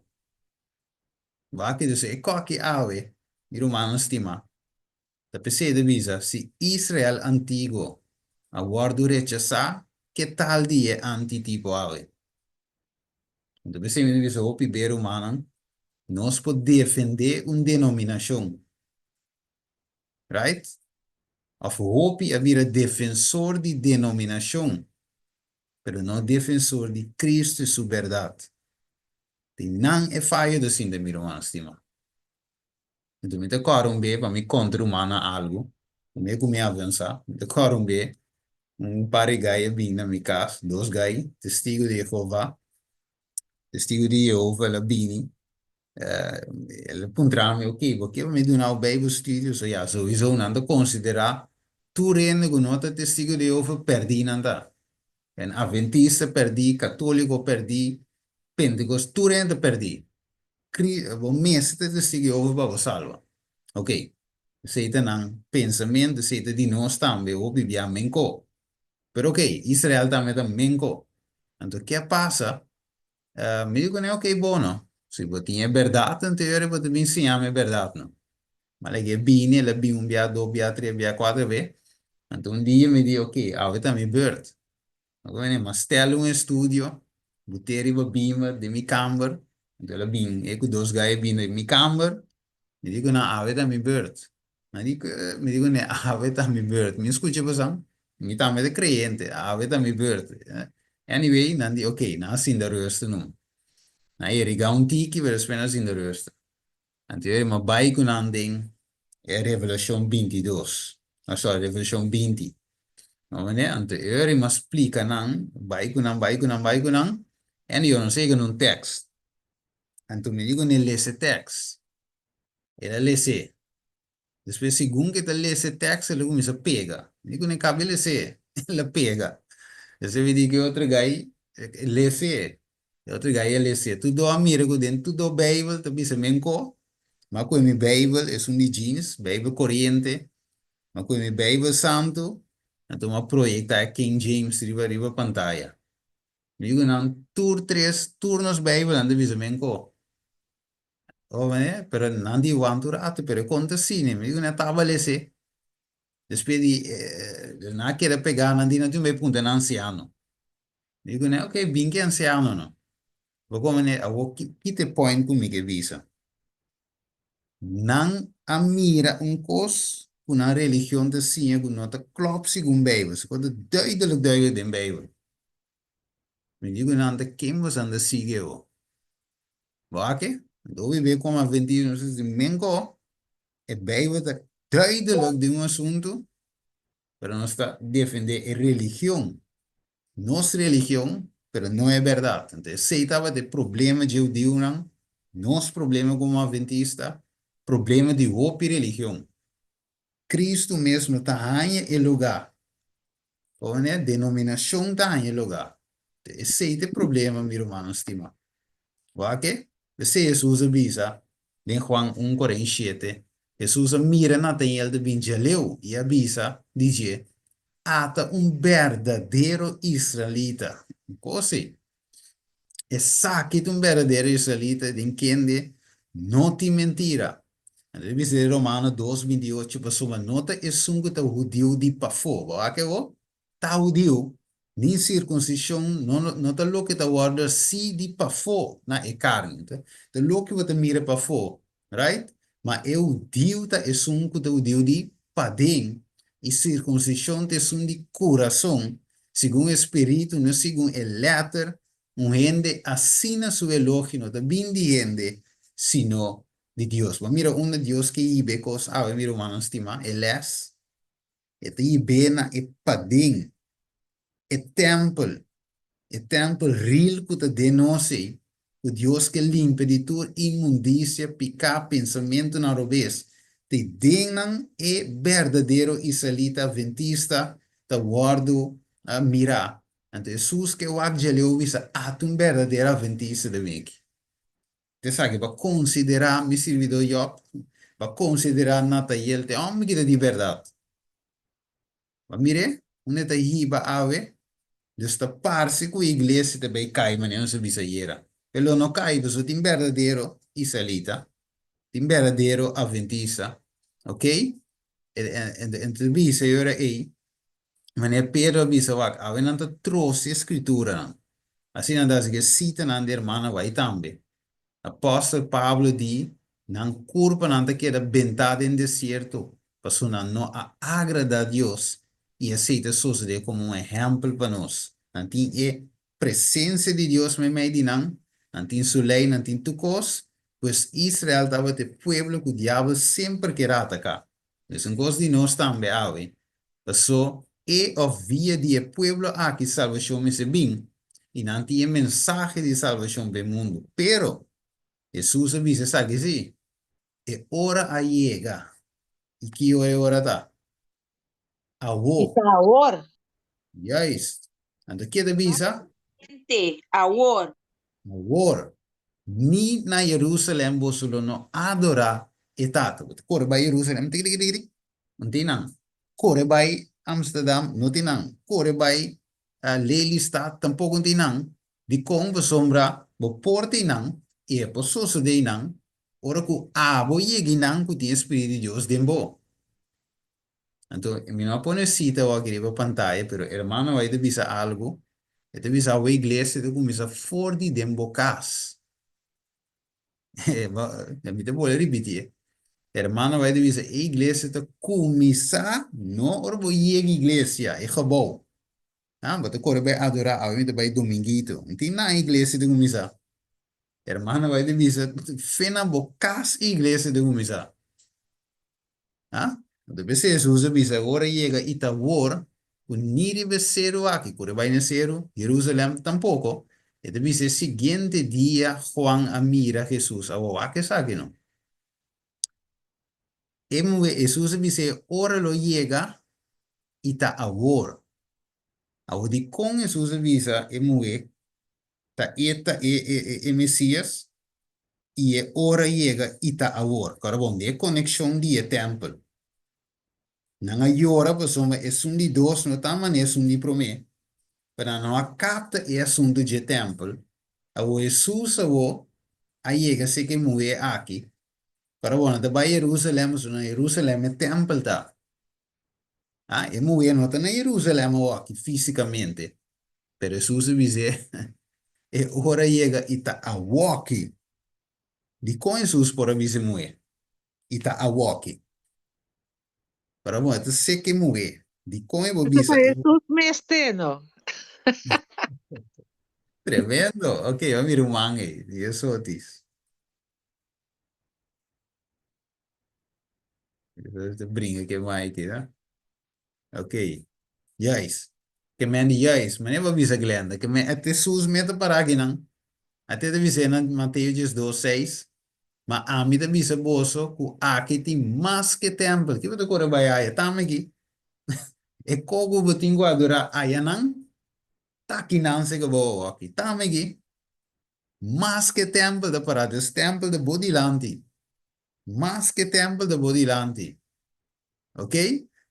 Wak ke dus e koki awe, mi rumannan stimá, ta p'esei ta bisa, si Israel antiguo a wòrdu rechasá, ke tal di e antitipo awe? Anto p'esei mi ta bisa hopi be, rumannan, nos por defendé un denominashon, right? Òf hopi a bira defensor di denominashon, pero no defensor di Cristo i su bèrdat. Tin nan e fayo ta sinta mi ruman stima. Enton mi ta kòrda un be pa mi konta rumannan algu, promé ku mi avansá, mi ta kòrda un be un par di gai a bini na mi kas, dos gai, Testigu di Jehová, Testigu di Jehová, el a bini, el a puntra mi, ok, bo ke pa mi duna bo Bijbel studio? So ya, souiso nan ta konsiderá tur hende ku no ta Testigu di Jehová pèrdí nan ta. En Adventista pèrdí, Katóliko pèrdí, Pentekos, tur hende ta pèrdí. Kri, bo mester ta Testigu di Jehová pa bo salba. Ok, esei ta nan pensamentu, esei ta di nos tambe, hopi bia menko. Pero ok, Israel tambe ta menko. Anto ke a pasa? Mi di kuné, ok, bono, si bo tin e bèrdat, anto e ora bo ta bin siña mi e bèrdat no. Ma lei ke bini, el a bin un bia, dos bia, tres bia, kuater be. Anto un dia mi di, ok, awe ta mi beurt. Mi kuné, mi a stel un estudio, bot'é riba bimber den mi kamber. Anto el a bin, e ku dos gai a bin den mi kamber. Mi di ku nan, awe ta mi beurt. Mi di ku, mi di ku ne, awe ta mi beurt. Mi skucha pasan, mi tambe ta kreyente, awe ta mi beurt. Anyway, nan di, ok, nan a sinta rustu numa. Nan a yeriga un tiki, pero despues nan a sinta rustu. Anto yo mi a bai ku nan den e Revelashon bintidos, oh sorry, Revelashon 20. No mende? Anto yo mi a splika nan, bai ku nan, bai ku nan, bai ku nan, en yo no sega nun tekst. Anto mi di ku ne lesa e tekst. El a les'é. Despues segun ku e ta lesa e tekst el a kuminsá pega. Mi di ku ne kaba e les'é, el a pega. Despues mi di ku e otro gai, les'é. E otro gai a les'é. Tur do a mira ku den tur do Beibel ta bisa menko, ma ku e mi Beibel esun di jeans, Beibel koriente, ma ku e mi Beibel santu, anto mi a proyektá e King James riba riba pantaya. Mi di ku nan tur tres, tur nos Beibelnan ta bisa menko. Oh, eh, pero nan di wanta un rato, pero e konta asina, mi diku nan taba lese. Despues di, eh, nan a keda pegá, nan di nan tin bai punta nan ansiano. Mi diku nan, ok, bin ki ansiano no. Bo komo ne, awor ki, ki ta e point ku mi ke bisa? Nan a mira un kos ku nan religion ta siña ku no ta klòp segun Beibel, se kos ta duidelik duidelik den Beibel. Mi diku nan ta ken boso anda sigui awor? Bo a ke? Anto hopi be komo adventista nos ta si menko e Beibel ta duidelik den un asuntu, pero nos ta defende e religion, nos religion, pero no e bèrdat. Anto esei tabata e problema dje hudiunan, nos problema komo adventista, problema di hopi religion. Cristo mes no ta haña e lugá. Pone, denominacion ta haña e lugá. Esei ta e problema, mi rumannan stimá. Wak ke? P'esei Hesus a bisa den Juan un 47, Hesus a mira Nataniel ta bin djaleu i a bisa di dje, Ata un berdadero israelita. Kos ei? Esaki ta un berdadero israelita den kende no tin mentira. Anto e bisa den Romano dos, 28, Pasobra no ta esun ku ta hudiu di pafó, bo wak awor? Ta hudiu, ni sirkunsishon no no ta loke ta wòrdu hasi di pafó na e karni, ta loke bo ta mira pafó, right? Ma e hudiu ta esun ku ta hudiu di paden, i sirkunsishon ta esun di kurason, segun e spiritu, no segun e lèter. Un hende asina su elogio no ta bin di hende, sino. Di Dios. Bo mira unda Dios ke hiba e kos awe, mi rumannan stimá, e lès. E ta hib'é na e paden, e tèmpel, e tèmpel ril ku ta den nos ei, ku Dios ke limpia di tur inmundisia, piká, pensamentunan robes. Ta ei den nan e berdadero israelita adventista ta wòrdu mirá. Anto Hesus ke wak djaleu bisa, Ata un berdadero adventista ta bin aki. Ta esaki pa konsiderá mi sirbidó Jòb, pa konsiderá Natayel, ta e hòmber ki ta di bèrdat. Bo a mir'é? Unda e ta hiba awe? Dus ta parse ku e iglesia ta bai kai manera nos a bisa ayera. Pero lo no kai pasobra tin berdadero israelita, tin berdadero adventista, ok? En ta bisa e ora ei, manera Pedro a bisa wak, awe nan ta troce e skrituranan. Asina nan ta hasi ku e sitanan di hermana bai tambe. Apòstel Pablo di, Nan kurpanan ta keda bentá den desierto, pasobra nan no a agradá Dios, i esei ta sosodé komo un ehèmpel pa nos. Nan tin e presensia di Dios meimei di nan, nan tin su lei, nan tin tur kos, pues Israel tabata e pueblo ku diabel semper kier a ataká. Mesun kos di nos tambe awe. Paso e òf via di e pueblo aki salbashon mester bin, i nan tin e mensahe di salbashon pa e mundu. Pero, Hesus a bisa esaki sí, E ora a yega. I ki ora e ora ta?
I
Awor.
ta awor.
Juist. Anto ke ta bisa?
Presente, awor.
Awor. Ni na Jerusalem boso lo no adorá e Tata. Bo ta kore bai Jerusalem, tiki tiki tiki tiki, no tin nan. Kore bai Amsterdam, no tin nan. Kore bai Lelystad, tampoko no tin nan. Dikon? Pasobra bo por tin nan i e por sosodé nan ora ku abo yega nan ku tin e Spiritu di Dios den bo. Anto, mi no a pone cita awor aki riba pantaya, pero hermano White ta bisa algo. E ta bisa awe iglesia ta cuminsa for di den bo cas. Mi ta bolbe ripiti e. Hermano White ta bisa e iglesia ta cuminsa no ora bo yega iglesia, e gebouw. Ah, bo ta core bay adora, awe mi ta bay dominguito. No tin nada iglesia ta cuminsa. Hermano White ta bisa fe na bo cas e iglesia ta cuminsa. Ha? Anto p'esei Hesus a bisa, Ora yega i ta wor ku ni riba e seru aki, ku riba bai na e seru, Jerusalèm, tampoko. E ta bisa e siguiente dia Juan a mira Hesus. Awor wak esaki no. E muhé, Hesus a bis'é, Ora lo yega i ta awor. Awor dikon Hesus a bisa e muhé ta e ta e e e e Mesías i e ora yega i ta awor. Kòrda bon, di e konekshon di e tèmpel. Nan a yora pasobra esun di dos no ta manera esun di promé, pero nan no a kapta e asuntu dje tèmpel. Awor Hesus awor a yega serka e muhé aki. Kòrda bon, nan ta bai Jerusalèm pasobra na Jerusalèm e tèmpel ta. Ah, e muhé no ta na Jerusalèm awor físikamente, pero Hesus a bis'é, E ora yega i ta awoki. Dikon Hesus por a bisa e muhé, I ta awoki? Pero bon, e ta seka e muhé. Dikon e bo
Eso
bisa
pa
e
Hesus mester, no?
Tremendo! Ok, a mira un man ei, di e sotis. Te brinca ke Mike, no? Ok. Juist. Ke men di juist. Mane bo bisa Glenda. Ke men, ate sus me ta para aki nan. Ate ta bisa nan Mateo 12, 6. Ma ami ta bisa boso ku aki tin mas ke tempel. Ki bo ta kore bai aya? Tame aki. E kogo bo tin ku adora aya nan, ta aki nan se ke bo aki. Tame aki. Mas ke tempel ta para. Dus tempel ta bo dilanti. Mas ke tempel ta bo dilanti. Ok?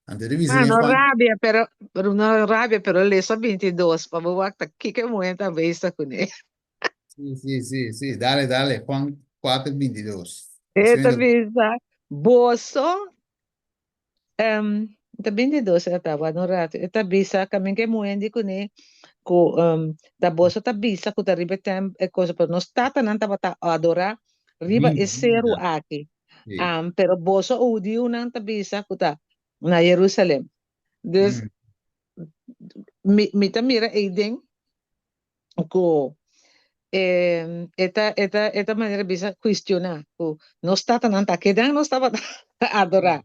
Anto ta bisa
Ah,
den
no
Juan.
rabia, pero, pero no rabia, pero lesa 22, pa bo wak ta kiko e muhé ta bezig kuné.
Sí, sí, sí, sí. Dale, dale. Juan 4, 22.
E
Asina
ta
ta.
bisa, boso, um, ta 22 e ta, wak un rato. E ta bisa, kaminda e muhé di kuné, ku um, ta boso ta bisa ku ta riba e tem, e cosa, pero nos tatanan tabata adorá riba e
Riba,
seru
riba.
aki.
Sí.
Um, pero boso hudiunan ta bisa ku ta na Jerusalem. Dus
Mm.
mi, mi ta mira eiden ku. E ta e ta e ta manera bisa cuestiona cu nos tatanan ta kedan nos tabata adora.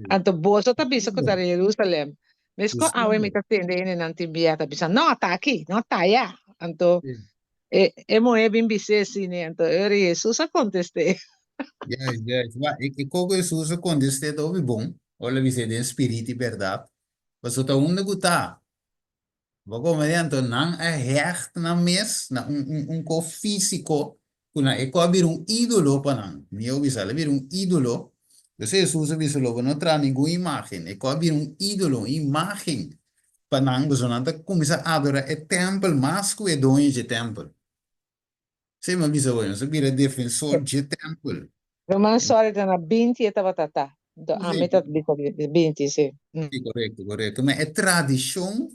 Anto boso ta bisa cu ta na Jerusalem. Mesco awe mi ta tende hendenan tin bia ta bisa no ta aki, no ta aya. Anto e e muhe bin bis'é asina anto e ora Jesus a contest'é.
Juist, juist. Ma e e koco Jesus a contest'é ta hopi bon. Ora el a bis'é den spirit y berdad. Pasobra ta unda cu ta. Bo komprendé? Anto nan a hègt nan mes na un un un ko físiko ku nan e ko a bira un ídolo pa nan. Mihó bisa, el a bira un ídolo. P'esei Hesus a bisa, Lo bo no traha ningun imágen. E ko a bira un ídolo, un imágen pa nan, pasobra nan ta kuminsá adorá e tèmpel mas ku e doño dje tèmpel. P'esei mi a bisa bo, nos a bira defensor dje tèmpel.
Ruman sorry ta na binti e tabata ta. Nto ami ta bisa binti si.
Si korekto korekto ma e tradishon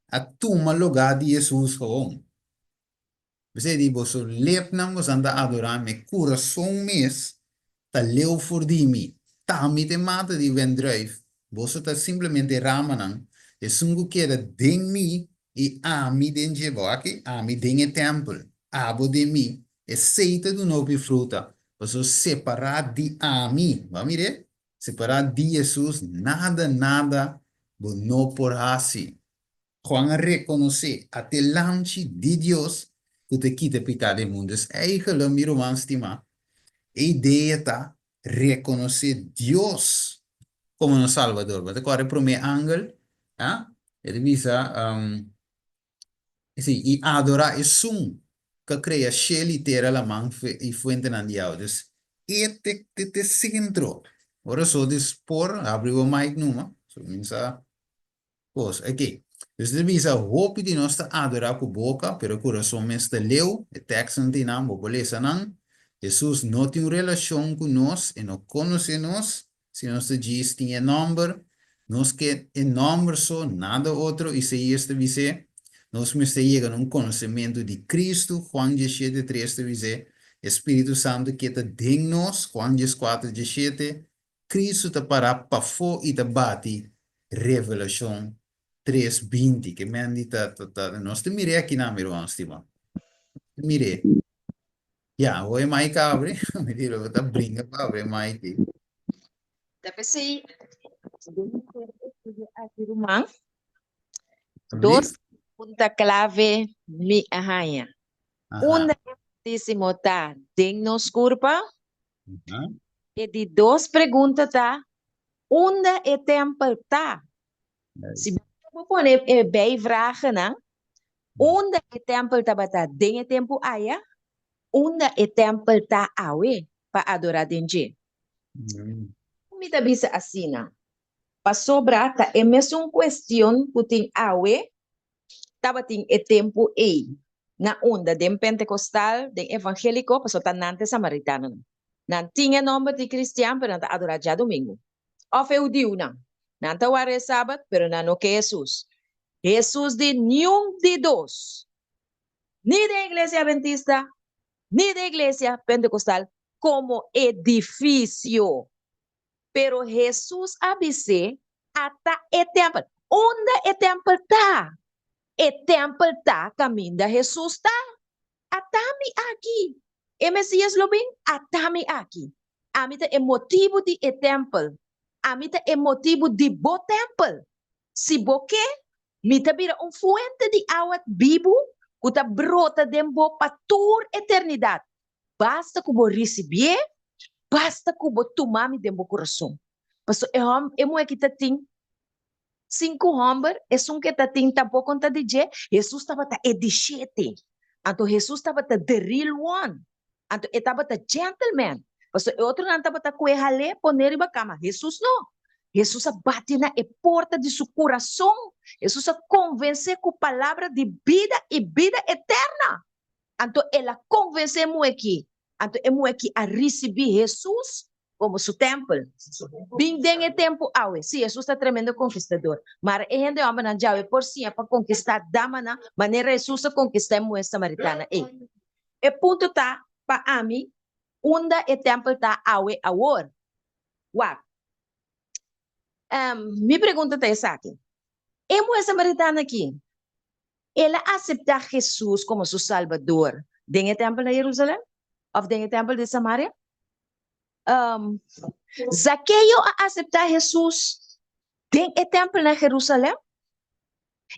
a tuma lugá di Hesus gewoon. P'esei di boso lepnan boso ta adorá mi, e kurason mes ta leu for di mi. Ta mi ta e mata di wendruif, boso ta simplemente ramanan. Esun ku keda den mi i ami den dje, bo aki, ami den e tèmpel, abo den mi, esei ta duna hopi fruta, pasobra separá di ami, bo a mir'é? Separá di Hesus, nada, nada bo no por hasi. Juan a rekonosé ate lamchi di Dios ku ta kita piká den mundu. Dus eigelijk, mi ruman stimá, e idea ta rekonosé Dios komo nos Salbador. Bo ta kòrda e promé angel? A? E ta bisa, Sí, i adorá esun ku a krea shel i tera, laman i fuentenan di awa. Dus, e te te sentro. Ora so di por habri bo mic numa, so kuminsá kos. Oké, dus e ta bisa hopi di nos ta adorá ku boka, pero e kurason mes ta leu. E tekstnan tin nan, bo por lesa nan. Hesus no tin un relashon ku nos, e no konosé nos. Si nos ta djis tin e nòmber, nos ke e nòmber so, nada otro. Isaías ta bis'é, Nos mester yega na un konosementu di Kristu, Juan diesshete tres ta bis'é, E Spiritu Santu ke ta den nos, Juan dieskuater diesshete, Kristu ta pará pafó i ta bati, Revelashon tres 20. Ke men di ta ta ta nos ta mir'é akinan, mi ruman stimá. Nos ta mir'é. Ya, hoy mic abri. Mi di lo ta bringa pa abri mic.
Ta p'esei den e estudio aki ruman, dos pregunta clave mi a haña. Unda e Santísimo ta den nos kurpa? E di dos pregunta ta, unda e tèmpel ta? Si bo pone e bijvragennan, unda e tèmpel tabata den e tempu aya? Unda e tèmpel ta awe pa adorá den dje? Mi ta bisa asina, pasobra ta e mesun kuestion ku tin awe tabatin e tempu ei, na unda den Pentekostal, den Evangéliko, pasobra ta nan ta e samaritanonan. Nan tin e nòmber di kristian, pero nan ta adorá djadumingu. Òf e hudiunan, nan ta warda e sabat, pero nan no ke Hesus. Hesus di niun di dos, ni den Iglesia Adventista, ni den Iglesia Pentekostal, komo edifisio. Pero Hesus a bis'é, Ata e tèmpel. Unda e tèmpel ta? E tèmpel ta kaminda Hesus ta. Ata mi aki! E Mesías lo bin? Ata mi aki! Ami ta e motibu di e tèmpel. Ami ta e motibu di bo tèmpel. Si bo ke, mi ta bira un fuente di awa bibu ku ta brota den bo pa tur eternidat. Basta ku bo risibié, basta ku bo tuma mi den bo kurason. Pasobra e hòm, e muhé ki ta tin sinku hòmber, esun ke ta tin tampoko no ta di dje, Hesus tabata e di shete. Anto Hesus tabata the real one. Anto e tabata gentleman. Pasobra e otronan tabata kue hal'é pon'é riba kama. Hesus no. Hesus a bati na e porta di su kurason. Hesus a konvensé ku palabra di bida i bida eterna. Anto el a konvensé e muhé akí. Anto e muhé akí a risibí Hesus komo su tèmpel. Bin den e tempu awe. Sí, Hesus ta tremendo konkistador. Mara e hende hòmbernan djawe por siña pa konkistá damanan manera Hesus a konkistá e muhé samaritana ei. E punto ta, pa ami, unda e tèmpel ta awe awor? Wak. Mi pregunta ta esaki, E muhé samaritana akí, El a aseptá Hesus komo su Salbador. Den e tèmpel na Jerusalèm òf den e tèmpel di Samaria? Um, Zakeo a aseptá Hesus den e tèmpel na Jerusalèm?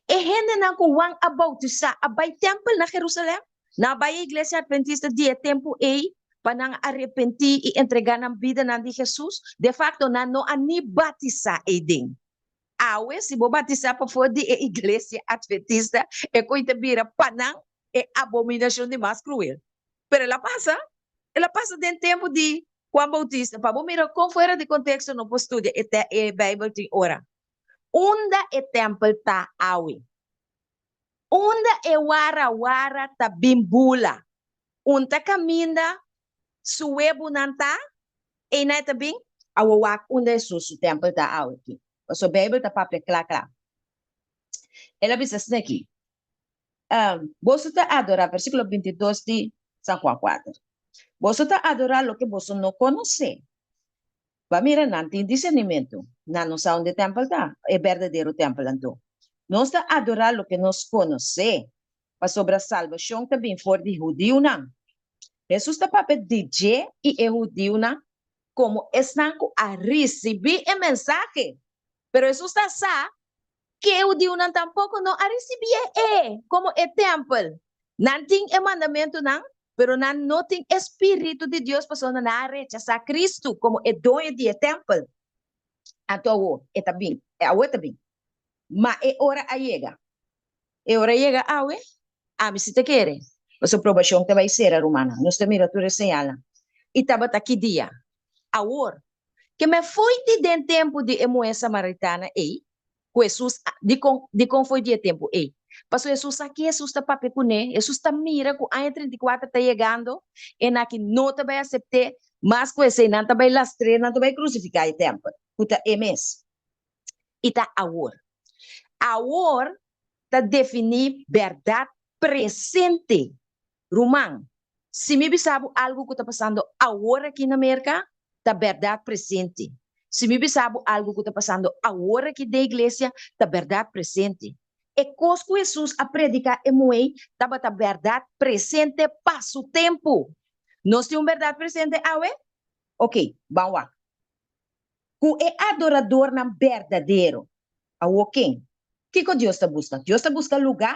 E hendenan ku Juan a boutisá a bai tèmpel na Jerusalèm? Nan a bai e iglesia adventista di e tempu ei pa nan arepentí i entregá nan bidanan di Hesus? De fakto, nan no a ni batisá eiden. Awe, si bo batisá pafó di e iglesia adventista, e koe ta bira pa nan e abominashon di mas kruel. Pero el a pasa, el a pasa den tempu di Juan Bautista. Pa bo mira kon fuera di konteksto no por studia e e Beibel tin ora. Unda e tèmpel ta awe? Unda e wara wara ta bin bula? Un ta kaminda su webunan ta? Einan e ta bin? Awe wak unda Hesus su tèmpel ta awe aki. Pasobra Beibel ta papia kla kla. El a bisa asina aki, Boso ta adorá, versíkulo 22 di San Juan kuater, boso ta adorá loke boso no konosé. Ba mira, nan tin disernimentu. Nan no sa unda e tèmpel ta, e berdadero tèmpel anto. Nos ta adorá loke nos konosé, pasobra salbashon ta bin for di hudiunan. Hesus ta papia di dje i e hudiunan komo esnan ku a risibí e mensahe. Pero Hesus ta sa ku e hudiunan tampoko no a risibié e komo e tèmpel. Nan tin e mandamentunan, pero nan no tin e spiritu di Dios pasobra nan a rechasá Kristu komo e doño di e tèmpel. Anto awor e ta bin, awor e ta bin. Ma e ora a yega. E ora a yega awe? Ami si ta kere. Pasobra probashon ta bai sera, rumannan. Nos ta mira tur e señalnan. I tabata ki dia? Awor, ke me fo'i di den tempu di e muhé samaritana ei, ku Hesus a, dikon, dikon fo'i di e tempu ei? Pasobra Hesus sa ki Hesus ta papia kuné, Hesus ta mira ku aña 34 ta yegando, e nan aki no ta bai asept'é, mas ku esei nan ta bai lastr'é, nan ta bai krusifiká e tèmpel, ku ta e mes. I ta awor. Awor ta definí bèrdat presente. Ruman, si mi bisa bo algu ku ta pasando awor aki na Merka, ta bèrdat presente. Si mi bisa bo algu ku ta pasando awor aki den iglesia, ta bèrdat presente. E kos ku Hesus a prediká e muhé tabata bèrdat presente pa su tempu. Nos tin un bèrdat presente awe? Oké, ban wak. Ku e adoradornan berdadero. Awor ken? Kiko Dios ta buska? Dios ta buska lugá?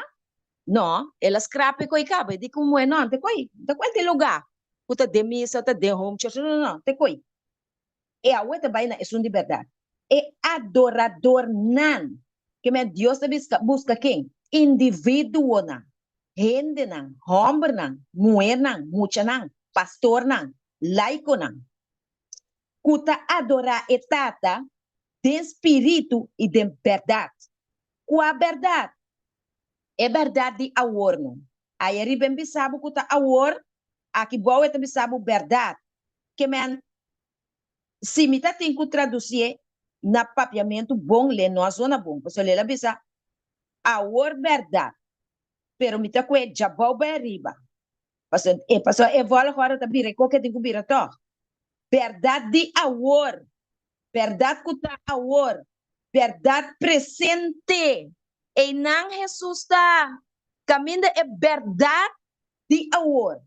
No, el a skrap e koi kaba. E di ku muhé, No, te koi. No ta kualke lugá ku ta den misa, ta den home church. No, no, no, te koi. E awe ta bai na esun di bèrdat. E adoradornan. Ke men Dios ta biska, buska ken? Individuonan, hendenan, hòmbernan, muhernan, muchanan, pastornan, laikonan. Ku ta adorá e Tata den spiritu i den bèrdat. Kua bèrdat? E bèrdat di awor no. Aya riba en bisa bo ku ta awor, aki bou e ta bisa bo bèrdat. Ke men, si mi ta tin ku tradusié na papiamentu bon, le no a zona bon, pasobra el a bisa awor bèrdat, pero mi ta kue djabou bai ariba. Pasobra e pasobra e volgorde ta bira e koke tin ku bira tòg. Bèrdat di awor, bèrdat ku ta awor, bèrdat presente. Einan Hesus ta kaminda e bèrdat di awor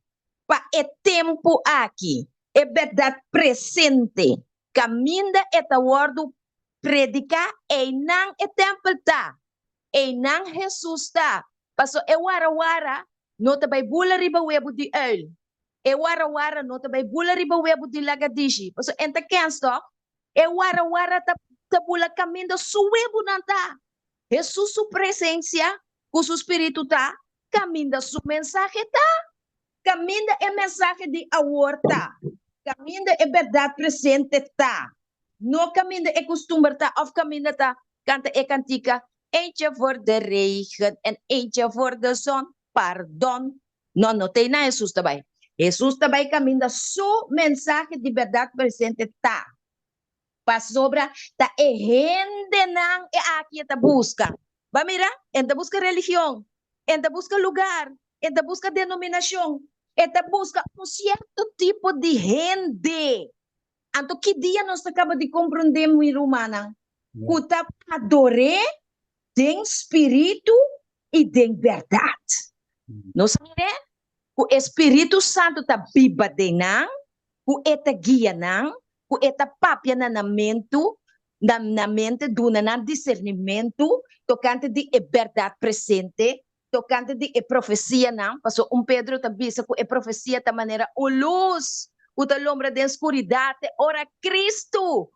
pa e tempu aki, e bèrdat presente, kaminda e ta wòrdu prediká, einan e tèmpel ta, einan Hesus ta. Pasobra e warawara no ta bai bula riba webu di uil. E warawara no ta bai bula riba webu di lagadishi, pasobra en ta kens tòg. E warawara ta ta bula kaminda su webunan ta. Hesus su presensia ku su spiritu ta kaminda su mensahe ta. Kaminda e mensahe di awor ta. Kaminda e bèrdat presente ta. No kaminda e kustumber ta òf kaminda ta kanta e kantika Eentje voor de regen en eentje voor de zon, pardon. No, no ta einan Hesus ta bai. Hesus ta bai kaminda su mensahe di bèrdat presente ta. Pasobra ta e hendenan e aki e ta buska. Ba mira, e ta buska religion, e ta buska lugar, e ta buska denominashon, e ta buska un sierto tipo di hende. Anto ki dia nos ta kaba di komprondé, mi rumannan, ku ta ador'é den spiritu i den bèrdat? Nos a mir'é? Ku e Spiritu Santu ta biba den nan, ku e ta guia nan, ku e ta papia na nan mentu, na nan mente, duna nan disernimentu tokante di e bèrdat presente, tokante di e profesianan, pasobra un Pedro ta bisa ku e profesia ta manera un lus ku ta lombra den skuridat te ora Kristu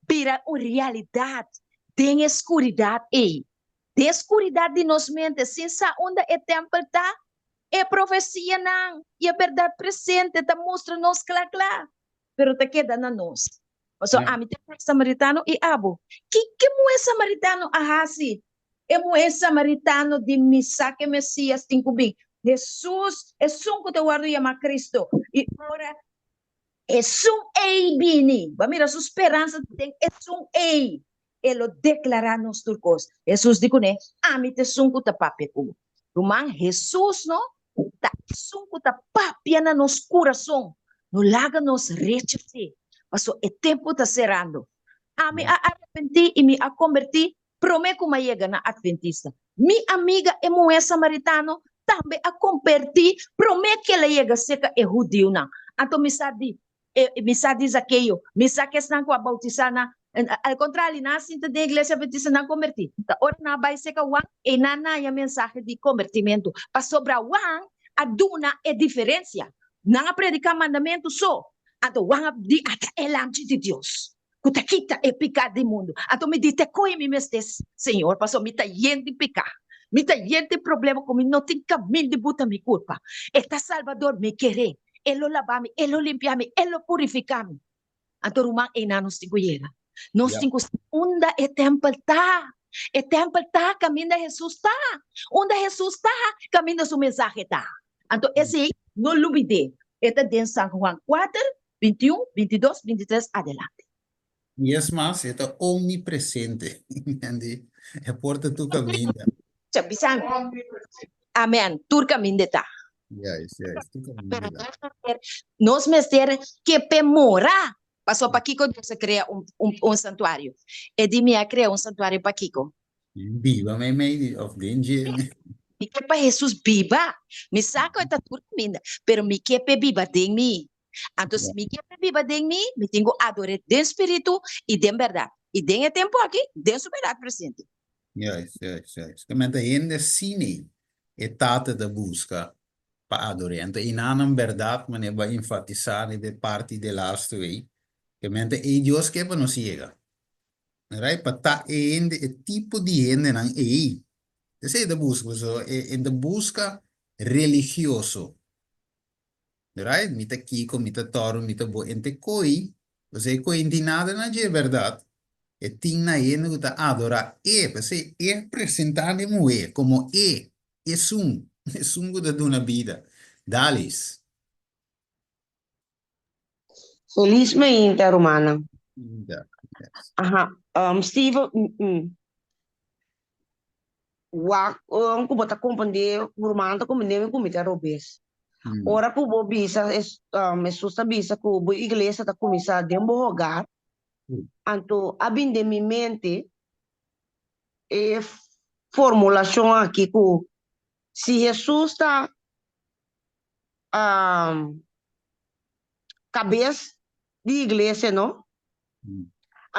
bira un realidat den e skuridat ei. Den skuridat di nos mente, sin sa unda e tèmpel ta, e profesianan i e bèrdat presente ta mustra nos kla kla, pero ta keda na nos. Pasobra ami ta e muhé samaritano i abo. Kiko e muhé samaritano a hasi? E muhé samaritano di mi sa ku e Mesias tin ku bin, Hesus, esun ku ta wòrdu yamá Kristu. I ora Esun ei bini. Bo a mira su speransa ta den esun ei. E lo deklará nos tur kos. Hesus di kuné, Ami ta esun ku ta papia ku bo. Ruman, Hesus no ta esun ku ta papia na nos kurason. No laga nos rechas'é, pasobra e tempu ta serando. Ami a arepentí i mi a kombertí promé ku mi a yega na Adventista. Mi amiga e muhé samaritano tambe a kombertí promé ku el a yega serka e hudiunan. Anto mi sa di e, mi sa di Zakeo, mi sa ku esnan ku a boutisá na, al kontrario, nan a sinta den iglesia adventista, nan a kombertí. Ta ora nan a bai serka Juan, ei nan a haña mensahe di kombertimentu, pasobra Juan a duna e diferensia. Nan a prediká mandamentu so, anto Juan a di, Ata e Lamchi di Dios! ku ta kita e piká di mundu. Anto mi di, Te kohe mi mester, Señor, pasobra mi ta yen di piká. Mi ta yen di problema ku mi no tin kamin di buta mi kurpa. E ta Salbador, mi ker'é. E lo laba mi, e lo limpia mi, e lo purifiká mi. Anto ruman, einan nos tin ku yega. Nos tin ku sa unda e tèmpel ta. E tèmpel ta kaminda Hesus ta. Unda Hesus ta, kaminda su mensahe ta. Anto esei no lubid'é. E ta den San Juan kuater, 21, 22, 23 adelante.
I es mas, e ta omnipresente. Entendí? E por ta tur kaminda.
Cha bisa mi. Amen. Tur kaminda e ta.
Juist, juist. Tur kaminda
Pero
e ta.
nos mester, nos mester ke p'e mora. Pasobra pakiko Dios a krea un, un, un santuario? E di mi a krea un santuario pakiko?
Biba meimei di, of den dje.
Mi ke pa Hesus biba. Mi sa ku e ta tur kaminda, pero mi ke p'e biba den mi. Anto si mi ke p'e biba den mi, mi tin ku ador'é den spiritu i den bèrdat. I den e tempu aki, den su bèrdat presente.
Juist, juist, juist. Ke menta hende sine e Tata ta buska pa ador'é. Anto einanan bèrdat manera bo a enfatisá riba e parti delastu ei, ke menta ei Dios ke pa nos yega. Right? Pa ta e hende, e tipo di hendenan ei. Esei e ta buska, pasobra e ta buska religioso. Right? Mi ta kiko, mi ta tòru, mi ta bo. Ente koi, pasobra e koi no tin nada na dje, bèrdat? E tin na hende ku ta adorá e, p'esei e presentá den muhé komo e, esun, esun ku ta duna bida. Dalis.
Felis meinta, rumannan.
Meinta, yes.
Aha, um, Steven, mm, mm. Wak um, ku bo ta komprendé, rumannan ta komprendé mi ku mi ta robes.
Mm.
Ora ku bo bisa, es, um, Hesus ta bisa ku bo iglesia ta kuminsá den bo hogar,
Mm.
anto a bin den mi mente e formulashon aki ku si Hesus ta um, kabes di iglesia, no?
Mm.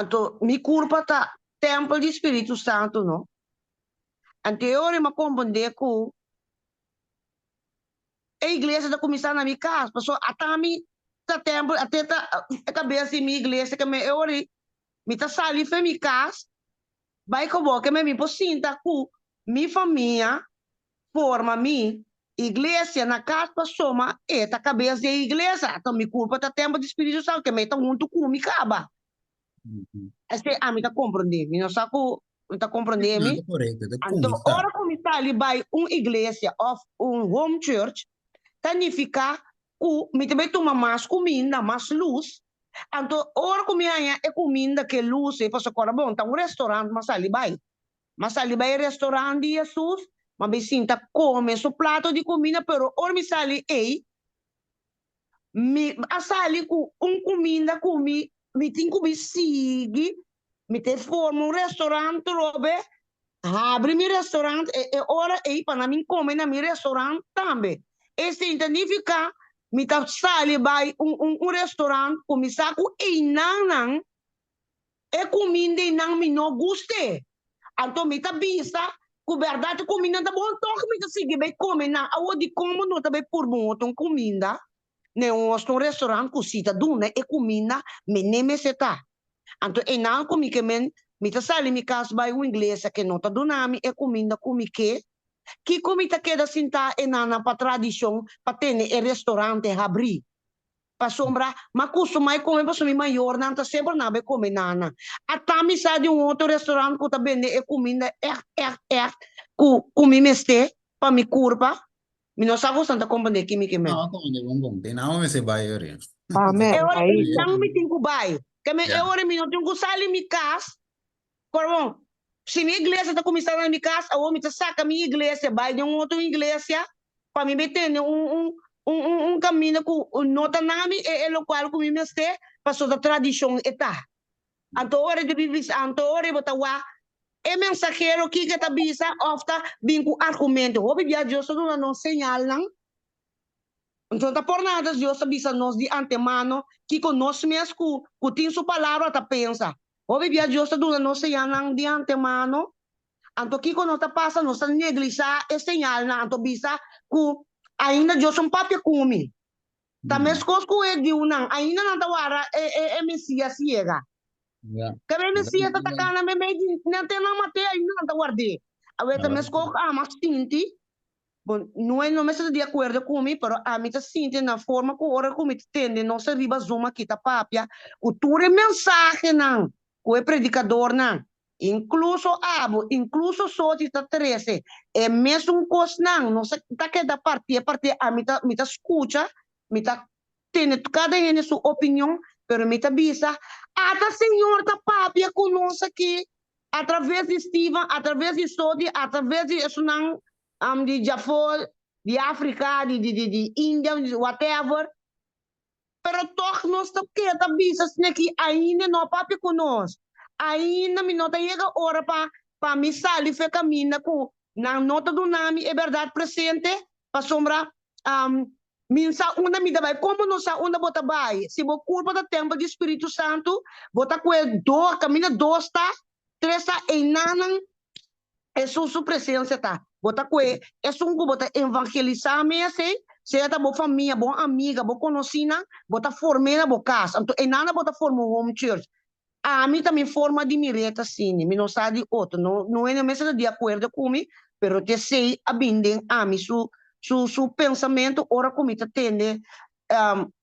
Anto mi kurpa ta tempel di Spiritu Santu, no? Anto e ora mi a komprendé ku e iglesia ta kuminsá na mi kas, pasobra ata mi ta tempel, ata ta e kabes di mi iglesia, ke me e ora mi ta sali for mi kas bai kobó, ke me mi por sinta ku mi famia, forma mi iglesia na kas pasobra e ta kabes di e iglesia, anto mi kurpa ta tempel di Spiritu Santu, ke me ta huntu ku mi kaba. Esei ami ta komprendé. Mi no sa ku mi ta komprendé mi.
Ta korekto, ta
Anto
kuminsá.
ora ku mi sali bai un iglesia òf un home church, ta nifiká ku mi ta bai tuma mas kuminda, mas lus. Anto ora ku mi haña e kuminda ku e lus ei, pasobra kòrda bon, ta un restorant mi a sali bai. Mi a sali bai e restorant di Hesus, mi a bai sinta kome su plato di kuminda, pero ora mi sali ei, Mi a sali ku un kuminda ku mi mi tin ku mi sigui, mi ta forma un restaurant trobe, habri mi restaurant e e ora ei pa nan bin kome na mi restaurant tambe. Esei ta nifiká mi ta sali bai un un un restaurant ku mi sa ku einannan e kuminda einan mi no gust'é. Anto mi ta bisa ku bèrdat e kuminda ta bon tòg mi ta sigui bai kome nan. Awor dikon bo no ta bai purba un otro kuminda na un otro restaurant ku si ta duna e kuminda mene mester ta? Anto einan ku mi ke men mi ta sali mi kas bai un iglesia ke no ta duna mi e kuminda ku mi ke. Kiko mi ta keda sintá e nannan pa tradishon pa tene e restorante habrí? Pasobra m'a kustumá e kome pasobra mi mayornan ta semper na bai kome nana. Ata mi sa di un otro restorant ku ta bende e kuminda ègt ègt ègt ku ku mi mester pa mi kurpa. Mi no sa ku esnan ta komprendé ki mi ke men.
No, komprendé bon bon. Den nan mester bai ori.
Amen.
E ora
Ahí.
einan mi tin ku bai. Ke men e
Ya.
ora mi no tin ku sali mi kas Por bon, si mi iglesia ta kuminsá na mi kas, awor mi ta saka mi iglesia bai den un otro iglesia pa mi bai tene un un un un un kaminda ku no ta na mi e e lokual ku mi mester, pasobra ta tradishon e ta. Anto ora di bisa, anto ora bo ta wak e mensahero kiko e ta bisa òf ta bin ku argumento. Hopi bia Dios ta duna nos señalnan. Enton ta por nada Dios ta bisa nos di antemano kiko nos mes ku ku tin su palabra ta pensa. Hopi bia Dios ta duna nos señalnan di antemano, anto kiko nos ta pasa? Nos ta neglisá e señalnan anto bisa ku ainda Dios un papia ku mi. Ta meskos ku e diunan, ainda nan ta wara e e e Mesias yega. Kaba e Mesias ta taká nan meimei di nan te nan mat'é, ainda nan ta ward'é. Awe ta meskos ku ama sinti Bon, Noe no mester ta di akuerdo ku mi, pero ami ta sinti na forma ku ora ku mi ta tende nos ariba Zoom aki ta papia ku tur e mensahenan ku e predikadornan, inkluso abo, inkluso Sochi ta trese e mesun kosnan, nos ta keda partié partié, ami ta mi ta skucha, mi ta tende kada hende su opinion, pero mi ta bisa, ata Señor ta papia ku nos aki A traves di Steven, a traves di Sodi, a traves di esunnan di djafó, di Afrika, di di di India, whatever. Pero tòg nos ta keda ta bisa asina ki ainda no a papia ku nos. Ainda mi no ta yega ora pa pa mi sali for e kaminda ku nan no ta duna mi e bèrdat presente, pasobra Mi n sa unda mi ta bai. Komo no sa unda bo ta bai? Si bo kurpa ta tèmpel di Spiritu Santu, bo ta kue do, kaminda dos ta, tres ta, einanan Hesus su presensia ta. Bo ta kue esun ku bo ta evangelisá mes ei, sea ta bo famia, bo amiga, bo konosínan, bo ta form'é na bo kas. Anto einanan bo ta forma un home church. Ami ta mi forma di mir'é ta asina, mi no sa di otro. No, no hende mester ta di akuerdo ku mi, pero t'esei a bin den ami su, su, su pensamentu ora ku mi ta tende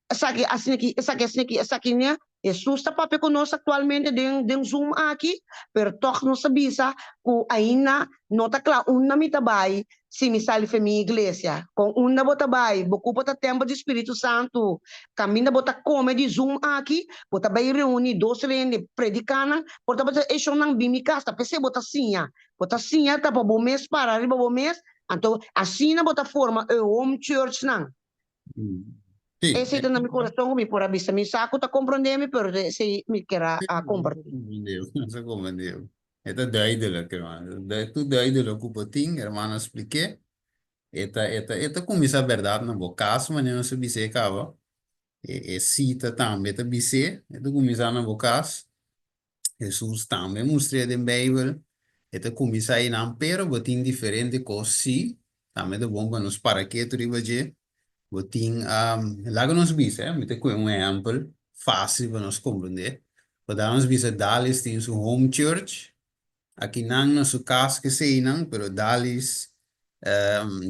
esaki asina aki, esaki asina aki, esaki ne. Hesus ta papia ku nos aktualmente den, den Zoom aki, pero tòg nos ta bisa ku ainda no ta kla unda mi ta bai si mi sali for mi iglesia. Kon unda bo ta bai? Bo kupa ta tèmpel di Spiritu Santu. Kaminda bo ta kome di Zoom aki, bo ta bai reuní dos rende, prediká nan, por tabata e shonnan bin mi kas, ta p'esei bo ta siña. Bo ta siña ta pa bo mes para riba bo mes, anto asina bo ta forma e home churchnan.
Sí.
Esei ta na mi kurason ku mi por a bisa. Mi sa ku ta komprondé mi, pero esei mi kier a kompartí.
Nos a komprendé. E ta duidelijk, hermano. Tur duidelijk ku bo tin, hermano a splik'é. E ta, e ta, e ta kuminsá bèrdat na bo kas, manera nos a bis'é kaba. E, e sita tambe ta bis'é. E ta kuminsá na bo kas. Hesus tambe mustr'é den Beibel. E ta kuminsá einan, pero bo tin diferente kos sí. Tambe ta bon pa nos para ketu riba dje. Bo tin, laga nos bisa, mi ta kohe un ehèmpel fásil pa nos komprendé. Bo ta nos bisa Dalis tin su home church, akinan na su kas keseinan, pero Dalis,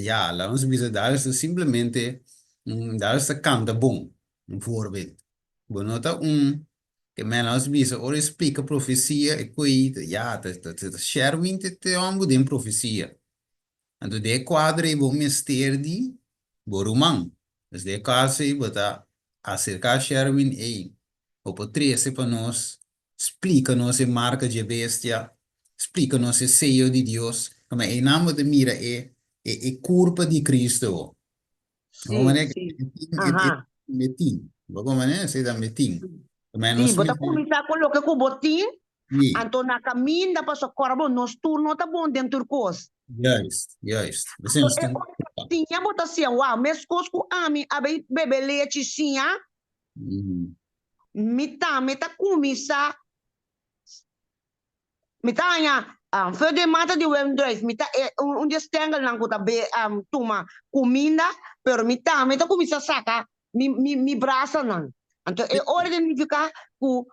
ya, laga nos bisa Dalis ta simplemente, Dalis ta kanta bon, un voorbeeld. Bo no ta un, ke men laga nos bisa ora e splika profesia e koe ya, ta ta Sherwin ta e hòmber den profesia. Anto den e kuadro ei bo mester di bo ruman. Dus den e kaso ei bo ta aserká Sherwin, Ey, bo por trese pa nos, splika nos e marka dje bestia, splika nos e seyo di Dios. Pasobra einan bo ta mira e e e kurpa di Cristo bo.
Sí,
Bo manera
sí.
e tin e
Aha.
e tin. Bo kon manera esei tambe tin. Pasobra
Sí,
nos
bo ta
mester
kuminsá ku loke ku bo tin
Sí.
Anto na kaminda pasobra kòrda bo nos tur no ta bon den tur kos.
Juist, juist. Esei
Anto
nos
e
tin
ora
ku.
Siña bo ta siña. Wou, meskos ku ami a bai bebe lechi siña, mi tambe ta kuminsá, mi ta haña for di e mata di wendruif, mi ta e un di e stengelnan ku ta tuma kuminda, pero mi tambe ta kuminsá saka mi mi mi brasanan. Anto e ora ta nifiká ku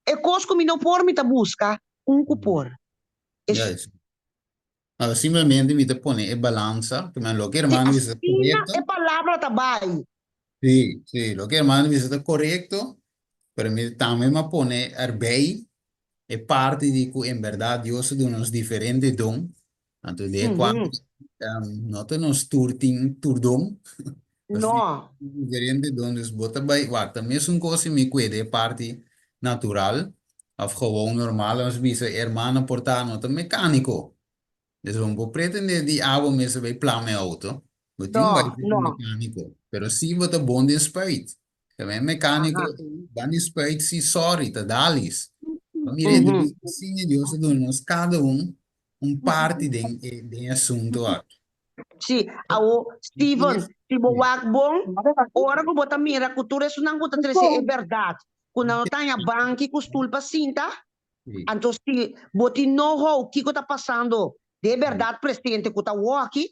e kos ku mi no por mi ta buska un ku por.
Juist. Anto simplemente mi ta pone e balansa, ke men loke
Si
hermano bisa ta
asina
korekto.
e palabra ta bai.
Si, si, loke hermano bisa ta korekto, pero mi tambe mi a pone erbij e parti di ku en bèrdat Dios a duna nos diferente don, anto di e kual no ta nos tur tin tur don, nos tin
No.
diferente don, dus bo ta bai wak ta mesun kos si mi kuida e parti natural òf gewoon normal, nos bisa e hermano por ta no ta mekániko, Dus bo no por pretende di abo mes a bay plama e auto. Bo tin un bay
No,
ser un
no.
mecanico. Pero si bo ta bon den spuit. Tambe e mecanico
Aha.
ei ban di spuit si sorry ta dalis. Pa mira e
Mhm.
debido asina Dios a duna nos cada un un parti den e den e asunto aki.
Sí, awo Steven, si bo wak bon, ora ku bo ta mira ku tur esunnan ku ta trese e bèrdat, ku nan no ta haña banki ku stul pa sinta, Anto si bo tin know-how kiko ta pasando den e bèrdat presente ku ta wòki,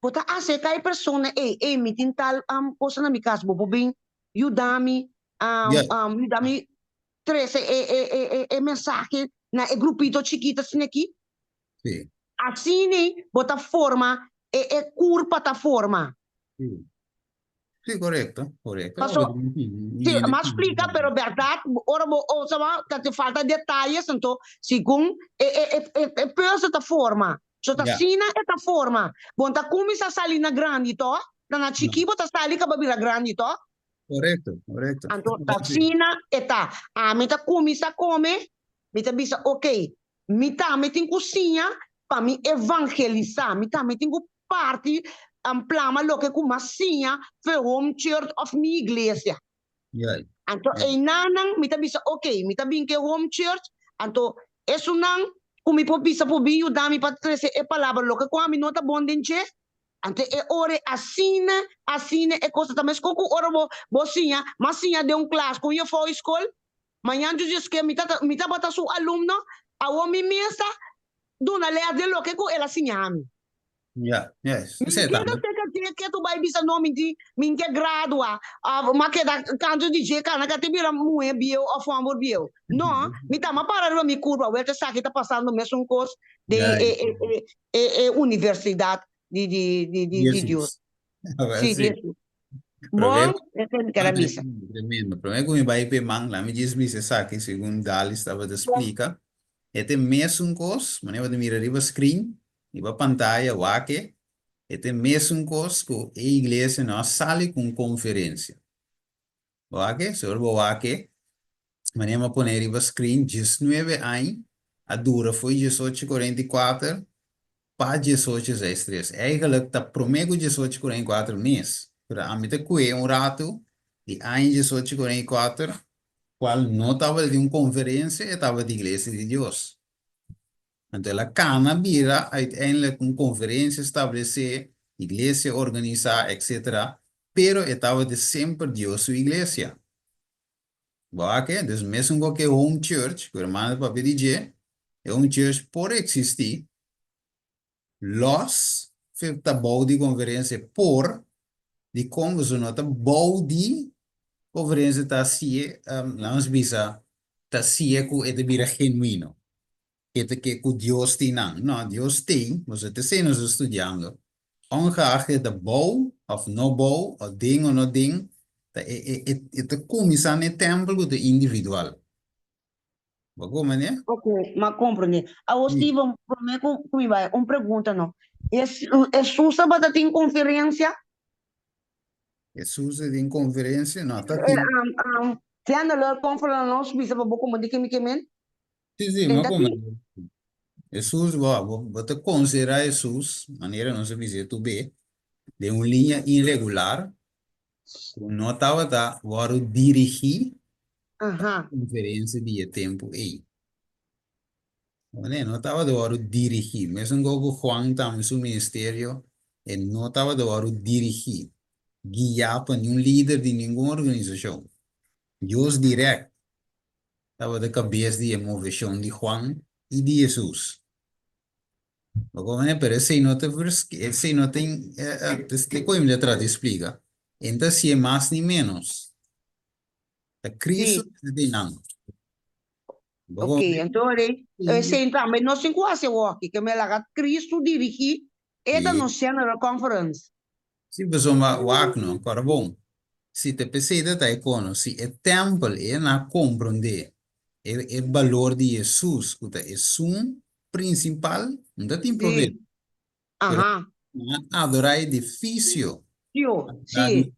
bo ta aserká e persona, ey, ey, mi tin tal cosa na mi kas, bo por bin yuda mi, yuda mi trese e mensahe na e grupito chikito asina aki? Asina bo ta forma, e kurpa ta forma.
Sí, correcto, correcto.
Paso, sí, m'a splica, pero berdad, ora bo, o sea, ta te falta detalles, anto, segun e, e, e, e, e puzzel ta forma. So ta
Ja.
asina e ta forma. Bo ta cuminsa sali na grandi, to? Ta na chiki bo ta sali caba bira grandi, to?
Correcto, correcto.
Anto, ta asina e ta. Ami ta cuminsa come, mi ta bisa, ok, Mi tambe tin ku siña pa mi evangelisá. Mi tambe tin ku parti plama loke ku m'a siña for home church òf mi iglesia. Anto einanan mi ta bisa ok, mi ta bin ku e home church, anto esunnan ku mi por bisa por bin yuda mi pa trese e palabra loke ku ami no ta bon den dje. Anto e ora ei asina, asina e cosa ta. Meskos ku ora bo bo siña, m'a siña den un klas ku un yefou di skol, Mañan djus dje mi ta mi tabata su alumno, awor mi mes ta duna les den loke ku el a siña mi.
Ja, yes.
Mi
Esei
keda
tambe.
serka dje ke tu bai bisa no mi di mi ke gradua of m'a keda kantu di dje kana ka te bira muhe bieu of hòmber bieu. No, mi ta m'a para riba mi kurpa, wèl esaki ta pasando mesun kos den
Ja,
e e e e universidat di di di di di Dios.
Jesus. Awel
Sí,
sí.
Jesus.
Promé
Bon, esei mi ker a bisa.
Tremendo. Promé ku mi bai p'e man, laat mi djis bisa esaki segun Dalis tabata splika. E ta e mesun kos, manera bo ta mira riba screen, riba pantaya, wak e, e ta e mesun kos ku e iglesia no a sali ku un konferensia. Bo wak e? Seguro bo wak e, manera mi a pone riba screen, diesnuebe aña a dura fo'i diesocho 44 pa diesocho seis tres. Eigenlijk ta promé ku diesocho 44 mes. Pero ami ta kue un ratu di aña diesocho 44, kual no tabata di un konferensia, e tabata di Iglesia di Dios. Anto el a kana bira uiteindelijk un konferensia establesé, iglesia organisá, etcétera, pero e tabata semper Dios su iglesia. Bo a ke? Dus mesun ku ke home church, ku hermano ta papia di dje, e home church por eksistí lòs fe ta bou di konferensia por, dikon boso no ta bou di konferensia ta hasié, laat nos bisa, ta hasié ku e ta bira genuino. E ta ke ku Dios tin nan. No, Dios tin, boso ta esei nos ta studiando. Ongeacht e ta bou of no bou, of den o no den, ta e e e e ta kuminsá na e tèmpel ku ta individual. Bo komprendé?
Ok, m'a komprendé. Awor Steven, promé ku ku mi bai, un pregunta no. Hesus tabata tin konferensia?
Hesus ta tin konferensia? No, ta tin.
Siendo lo e konfera nos bisa pa bo komprendé ke mi ke men?
Sí, sí, mi a comprende. Hesus, bo, bo, bo ta considera Hesus, manera nos a bisa tu be, den un liña irregular, ku no tabata wòrdu dirigí pa konferensia di e tempu ei. Oné, no tabata wòrdu dirigí. Mesun gou ku Juan tambe su ministerio. E no tabata wòrdu dirigí, guiá pa niun lider di ningun organisashon. Dios dirèkt tabata kabes di e moveshon di Juan i di Hesus. Bo komprendé? Pero esei no ta esei no ta te koe mi ta trata di splika. E no ta hasié mas ni ménos. Ta Cristo
Sí.
ta den nan. Bo
Ok,
komprendé?
anto ora esei tambe nos tin ku hasi awoki, ke mi a laga Cristo dirigí e ta
Sí.
nos General Conference.
Sí, pasobra wak no, kòrda bon. Si ta p'esei ta ta e kono, si e tèmpel e na komprondé e e balor di Hesus ku ta esun prinsipal, no ta tin problema.
Sí,
Pero
aha.
nan a adorá edifisio.
Sio,
Adorá
sí.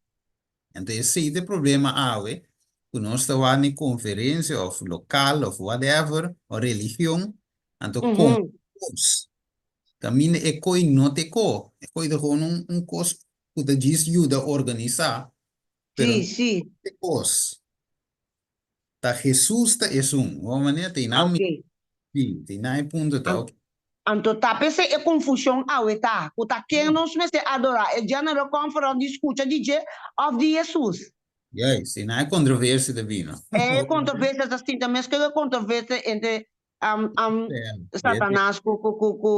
Anto esei ta e problema awe, ku nos ta wak ni konferensia òf lokal òf whatever, òf religion, anto kon kos. Kaminda e koi no ta e ko, e koi ta gewoon un un kos ku ta djis yuda organisá, pero
Sí,
no
sí.
ta e kos. Ta Hesus ta esun. Wou manera ta einan mi
Oké.
sí, ta einan e punto ta, oké.
Anto ta p'esei e konfushon awe ta, ku ta ken nos mester adorá, e General Conference di skucha di dje òf di Hesus?
Juist, einan e kontroversia ta bini.
E kontroversia ta sinta meskos e kontroversia entre Satanas ku ku ku ku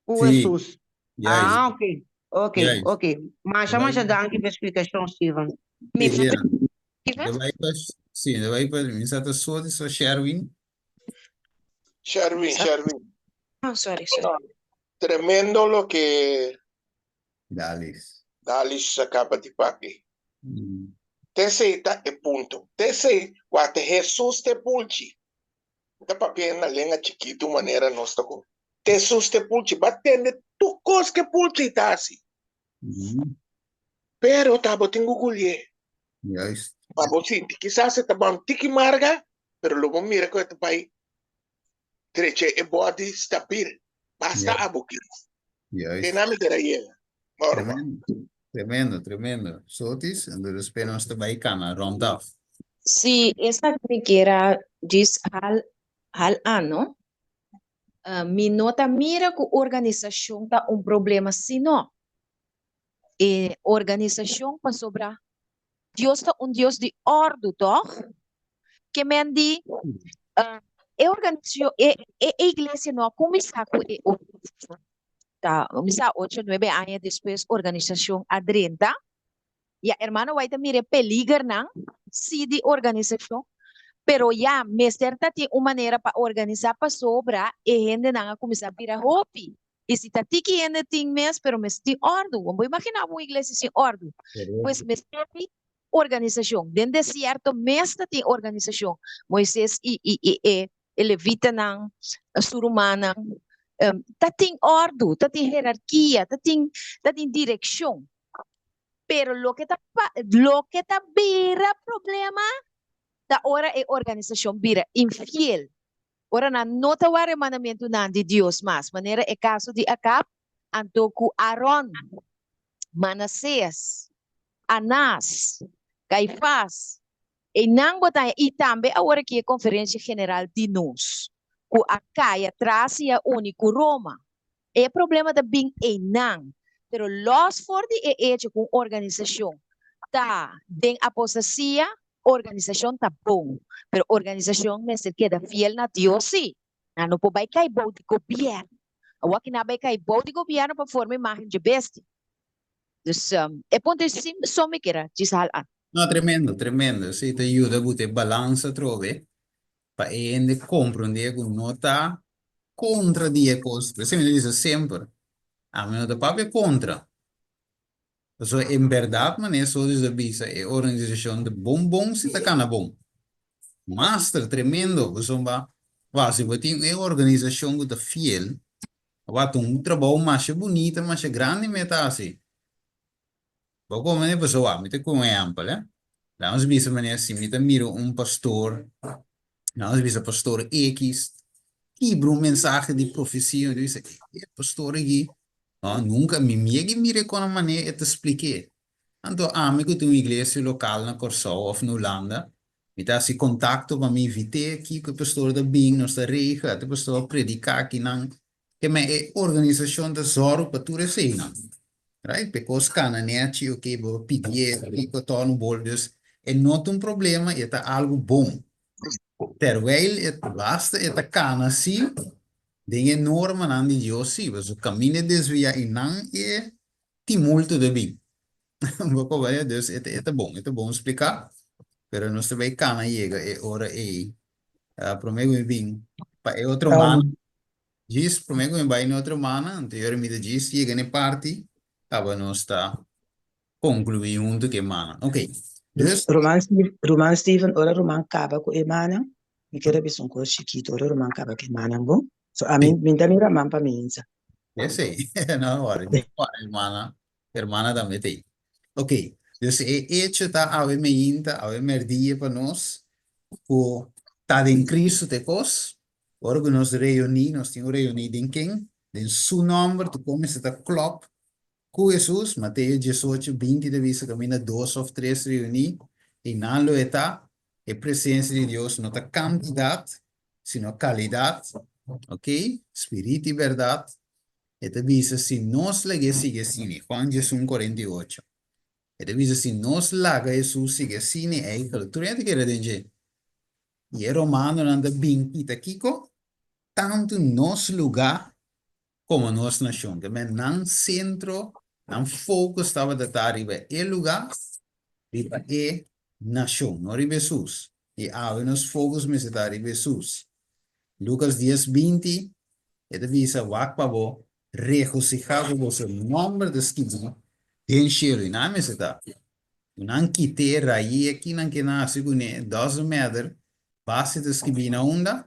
ku
Sí,
Hesus.
juist,
Ah, oké, oké,
juist.
oké. Masha, masha danki pa e splikashon, Steven.
Mi
Sí, ja.
Steven?
De bai pa, sí, de bai pa, mi sa ta so di so Sherwin.
Sherwin, Sherwin.
Oh, sorry, sorry.
No, tremendo loke
Dalis.
Dalis a kaba di papia. T'esei ta e punto. T'esei wak Hesus te pulchi. Mi ta papia na lenga chikitu manera nos ta ku. T'Hesus te pulchi. Bo a tende tur kos ku e pulchi ta hasi. Pero ta bo tin ku gulié.
Juist.
Pa bo sinti. Kisas e ta ban tiki marga, pero lo bo mira ku e ta bai drecha e body stabil. Basta
Ja.
abo kier.
Juist.
Te na mi keda yega. Norma.
Tremendo, tremendo, tremendo. Sotis, en despues nos ta bai cana rond af.
Si, esaki mi kier a djis hal hal an, no? Mi no ta mira ku organisashon ta un problema, sino e organisashon pasobra Dios ta un Dios di òrdu, tòg? Ke men di e organisashon, e e iglesia no a kuminsá ku e organisashon. Ta kuminsá ocho, nuebe aña despues organisashon a drenta. Ya hermano White ta mira e peligernan sí di organisashon, pero ya mester ta tin un manera pa organisá pasobra e hendenan a kuminsá bira hopi. I si ta tiki hende tin mes, pero mester tin òrdu. Bo imaginá bo un iglesia sin òrdu? Pues mester tin organisashon. Den desierto mes ta tin organisashon. Moises i i i e e levitanan, su rumannan, ta tin òrdu, ta tin herarkia, ta tin ta tin direkshon. Pero loke ta loke ta bira problema ta ora e organisashon bira infiel. Ora nan no ta wak e mandamentunan di Dios mas, manera e kaso di Akab, anto ku Aron, Manases, Anas, Kaifas, einan bo ta haña, i tambe awor aki e Konferensia General di nos, ku a kai atras i a uni ku Roma. E problema ta bin einan. Pero lòs for di e echo ku un organisashon ta den apostasia, organisashon ta bon, pero organisashon mester keda fiel na Dios sí. Nan no por bai kai bou di gobièrnu. Awor ki nan bai kai bou di gobièrnu pa forma imágen dje bestia. Dus e punto ei sí so mi kier a djis hal an.
No, tremendo, tremendo. Esei ta yuda ku ta e balansa atrobe pa e hende komprondé ku no ta kontra di e kos. P'esei mi ta bisa semper, ami no ta papia kontra. Pasobra en bèrdat manera Solis a bisa e organisashon ta bon bon si ta kana bon. Master tremendo pasobra wak si bo tin e organisashon ku ta fiel wak ta un trabou masha bunita masha grandi mi ta hasi. Bo komo pasobra wak mi ta ku un ehèmpel eh. Laga nos bisa manera si mi ta mira un pastor laga nos bisa pastor X kibra un mensahe di profesia mi ta bisa e pastor aki No, nunka mi miegi mira e kon manera e ta splik'é. Anto ami ku tin un iglesia lokal na Kòrsou òf na Hulanda, mi ta hasi kontakto pa mi invit'é kiko e pastor ta bin, nos ta regla, e pastor a prediká akinan. Ke men e organisashon ta zòru pa tur eseinan. Right? P'e kos kana nèchi, oke, bo pidié kiko tònu bol. Dus e no ta un problema i e ta algu bon. Terwijl e basta e ta kana si den e normanan di Dios si, pasobra kaminda e desviá i nan e tumulto ta bin. Bo por bai? Dus e ta bon, e ta bon spliká, pero nos ta bai kana yega e ora ei. Promé ku mi bin pa e otro mana, djis promé ku mi bai na otro mana, anto yora mi ta djis yega na e parti kaba nos ta konkluí huntu ku e mana. Ok, dus.
Ruman Ruman Steven, ora Ruman kaba ku e mana, mi kier a bisa un kos chikitu, ora Ruman kaba ku e mana, bon? So ami, mi ta mira man pa mi insa.
Esei, no worry, hermana, hermana tambe ta ei. Ok, dus e echo ta awe meinta, awe merdia pa nos, ku ta den Cristo ta e kos, ora ku nos reuní, nos tin ku reuní den ken? Den Su nòmber, tur kon mester ta klòp ku Hesus, Mateo diesocho, binti ta bisa kaminda dos òf tres reuní, einan lo e ta, e presensia di Dios no ta kantidat, sino kalidat, ok, spiritu i bèrdat, e ta bisa si nos lag'é sigui asina, Juan 11, 48, e ta bisa si nos laga Hesus sigui asina, eikel tur hende kere den dje, i e romanonan ta bin kita kiko? Tantu nos lugá komo nos nashon. Te men nan sentro, nan focus tabata ta riba e lugá, riba e nashon, no riba Hesus. I awe nos focus mester ta riba Hesus. Lukas dies 20, e ta bisa, Wak pa bo regosihá ku boso nòmber ta skibí den shelu. I nan mester ta. Ku nan kit'é, rai'é, ki nan ke nan hasi kuné, doesn't matter, basta e ta skibí na unda?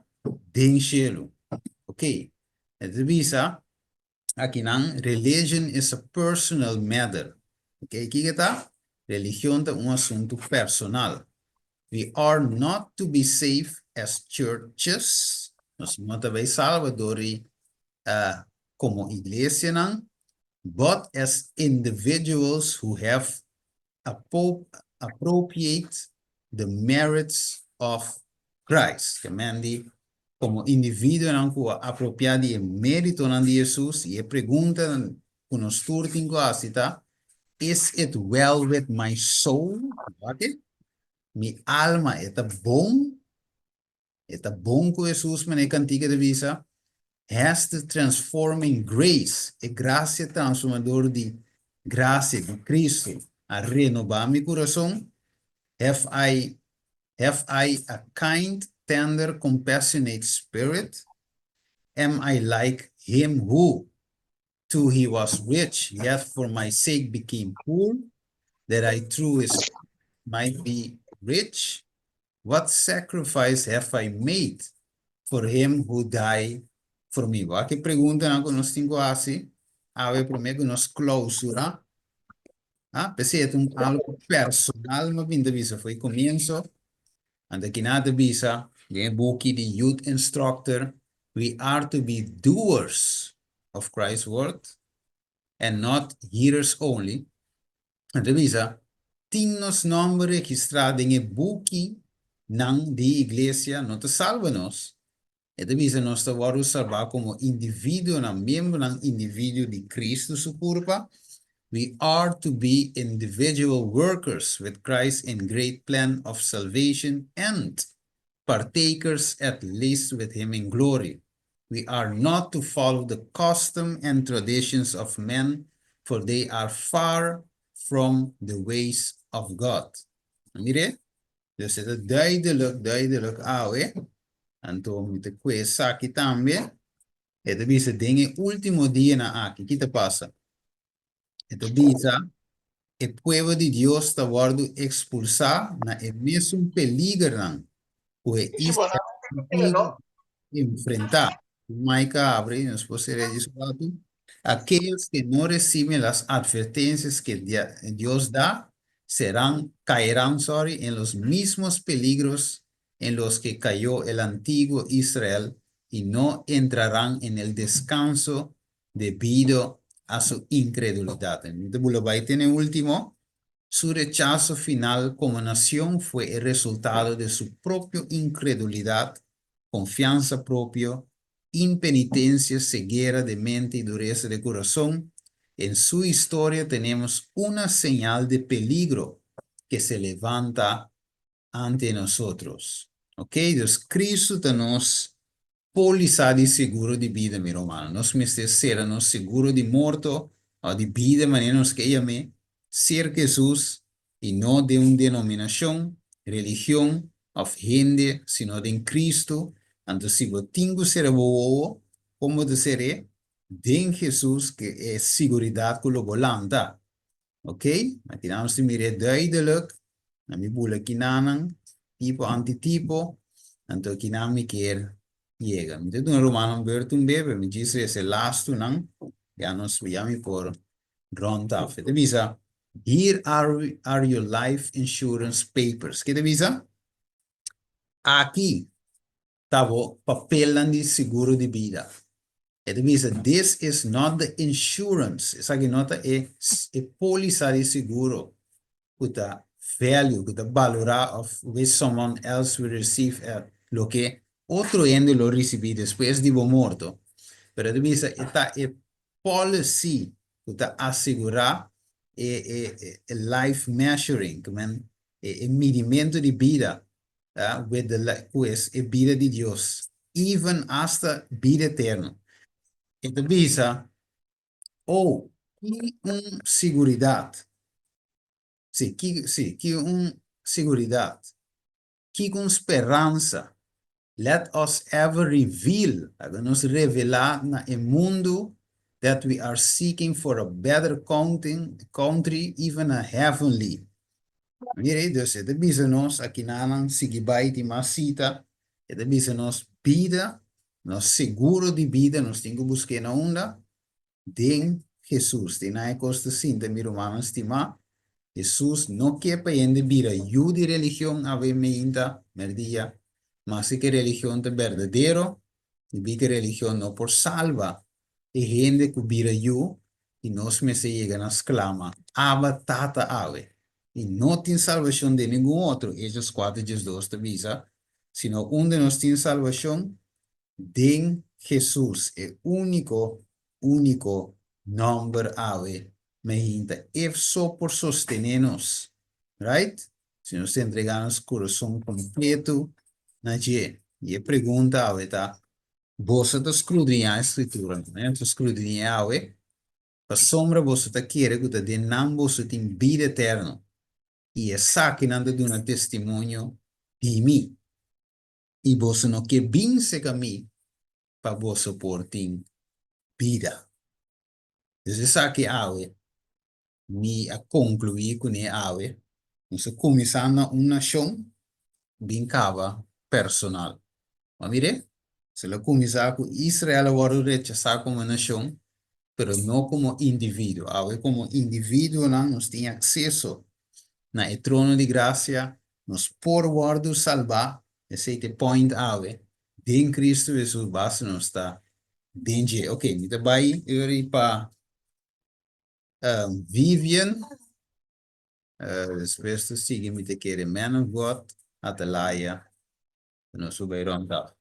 Den shelu. Ok. E ta bisa akinan, Religion is a personal matter. Ok, kiko ta? Religion ta un asuntu personal. We are not to be saved as churches. Nos no ta bay salba dor di como iglesianan, but as individuals who have appropriate the merits of Christ. Ke men di, komo individuonan ku a apropiá di e méritonan di Hesus, i e pregunta ku nos tur tin ku hasi ta, Is it well with my soul? Wak e? Mi alma e ta bon? E ta bon ku Hesus, manera e kantika ta bisa, has the transforming grace, e grasia transformador di grasia di Cristo a renobá mi kurason? Have I have I a kind, tender, compassionate spirit? Am I like him who, though he was rich, yet for my sake became poor, that I through his might be rich? What sacrifice have I made for him who die for me? Wak e preguntanan ku nos tin ku hasi awe promé ku nos klousura. Ah, p'esei e ta un algu personal mi a bin ta bisa for e komienso. Anto kina ta bisa den e buki di Youth Instructor, We are to be doers of Christ's word and not hearers only. Nan ta bisa, Tin nos nòmber registrá den e bukinan di iglesia no ta salba nos. E ta bisa nos ta wòrdu salbá komo individuonan, miembronan individuo di Kristu su kurpa. We are to be individual workers with Christ in great plan of salvation and partakers at least with him in glory. We are not to follow the custom and traditions of men, for they are far from the ways of God. Mir'é? Dus e ta duidelijk, duidelijk awe. Anto mi ta kue esaki tambe. E ta bisa den e último dianan aki, ki ta pasa? E ta bisa, E pueblo di Dios ta wòrdu ekspulsá na e mesun peligernan ku e Israel antiguo a enfrentá. Mike a abri, nos por sera djis un ratu. Aquellos que no reciben las advertencias que Dios da serán, caerán, sorry, en los mismos peligros en los que cayó el antiguo Israel y no entrarán en el descanso debido a su incredulidad. Mi ta bula bai te na e ultimo. Su rechaso final como nacion fue e resultado de su propio incredulidad, confiansa propio. Impenitencia, ceguera de mente y dureza de corazón, en su historia tenemos una señal de peligro que se levanta ante nosotros. Ok, dus Cristo ta nos Pólisa di seguro di bida, mi rumannan. Nos mester sera nos seguro di morto òf di bida, manera nos ke yam'é, serka Hesus i no den un denominashon, religion òf hende, sino den Kristu. Anto si bo tin ku sera bo wowo, kon bo ta ser'é? Den Hesus, ke e siguridat ku lo bo lanta. Ok, aki nan nos ta mir'é duidelijk. Na mi bula kinanan, tipo antitipo, anto kinan mi kier yega. Mi ta duna rumannan beurt un be, pero mi djis resa e lastunan, ya nos ya mi por rond af. E ta bisa, Here are are your life insurance papers. Ke ta bisa? Aki ta bo papelnan di seguro di bida. E ta bisa, This is not the insurance, esaki no ta e e polisa di seguro ku ta value, ku ta balorá of which someone else will receive at, loke otro hende lo risibí despues di bo morto. Pero e ta bisa, e ta e policy ku ta asegurá e e e life measuring, ku men e e midimentu di bida ta with the li pues e bida di Dios, even hasta bida eterno. E ta bisa, Oh, ki un siguridat! Sí, ki, sí, ki un siguridat! Kiko un speransa! Let us ever reveal, laga nos revelá na e mundu that we are seeking for a better counting, country, even a heavenly. Mira ei, dus e ta bisa nos akinanan sigui bai tin mas sita, e ta bisa nos bida, nos seguro di bida nos tin ku busk'é na unda? Den Hesus. Den nan e kos ta sinta mi rumannan stimá, Hesus no ke pa hende bira yu di religion awe meinta, merdia, maske ke religion ta berdadero, i bi ke religion no por salba e hende ku bira yu i nos mester yega na sklama, Abba, Tata, awe. I no tin salbashon den ningun otro, Hechos kuater diesdos ta bisa, sino unda nos tin salbashon? Den Hesus, e úniko, úniko nòmber awe mehinta e so por sostené nos. Right? Si nos ta entregá nos kurason kompletu na dje. I e pregunta awe ta, Boso ta skrudriñá e Skrituranan, eh? Ta skrudriñ'é awe, pasobra boso ta kere ku ta den nan boso tin bida eterno, i esakinan ta duna testimonio di mi. I boso no ke bin seka mi pa boso por tin bida. Dus esaki awe mi a konkluí kuné awe, nos a kuminsá na un nashon bin kaba personal. Bo mir'é? Se lo kuminsá ku Israel a wòrdu rechasá komo nashon, pero no komo individuo. Awe komo individuonan nos tin akseso na e trono di grasia, nos por wòrdu salbá, esei ta e point awe, den Kristu Hesus basta nos ta den dje. Oke, mi ta bai uri pa Vivian, despues ta sigui mi ta kere Man of God, Atalaya, nos lo bai rond af.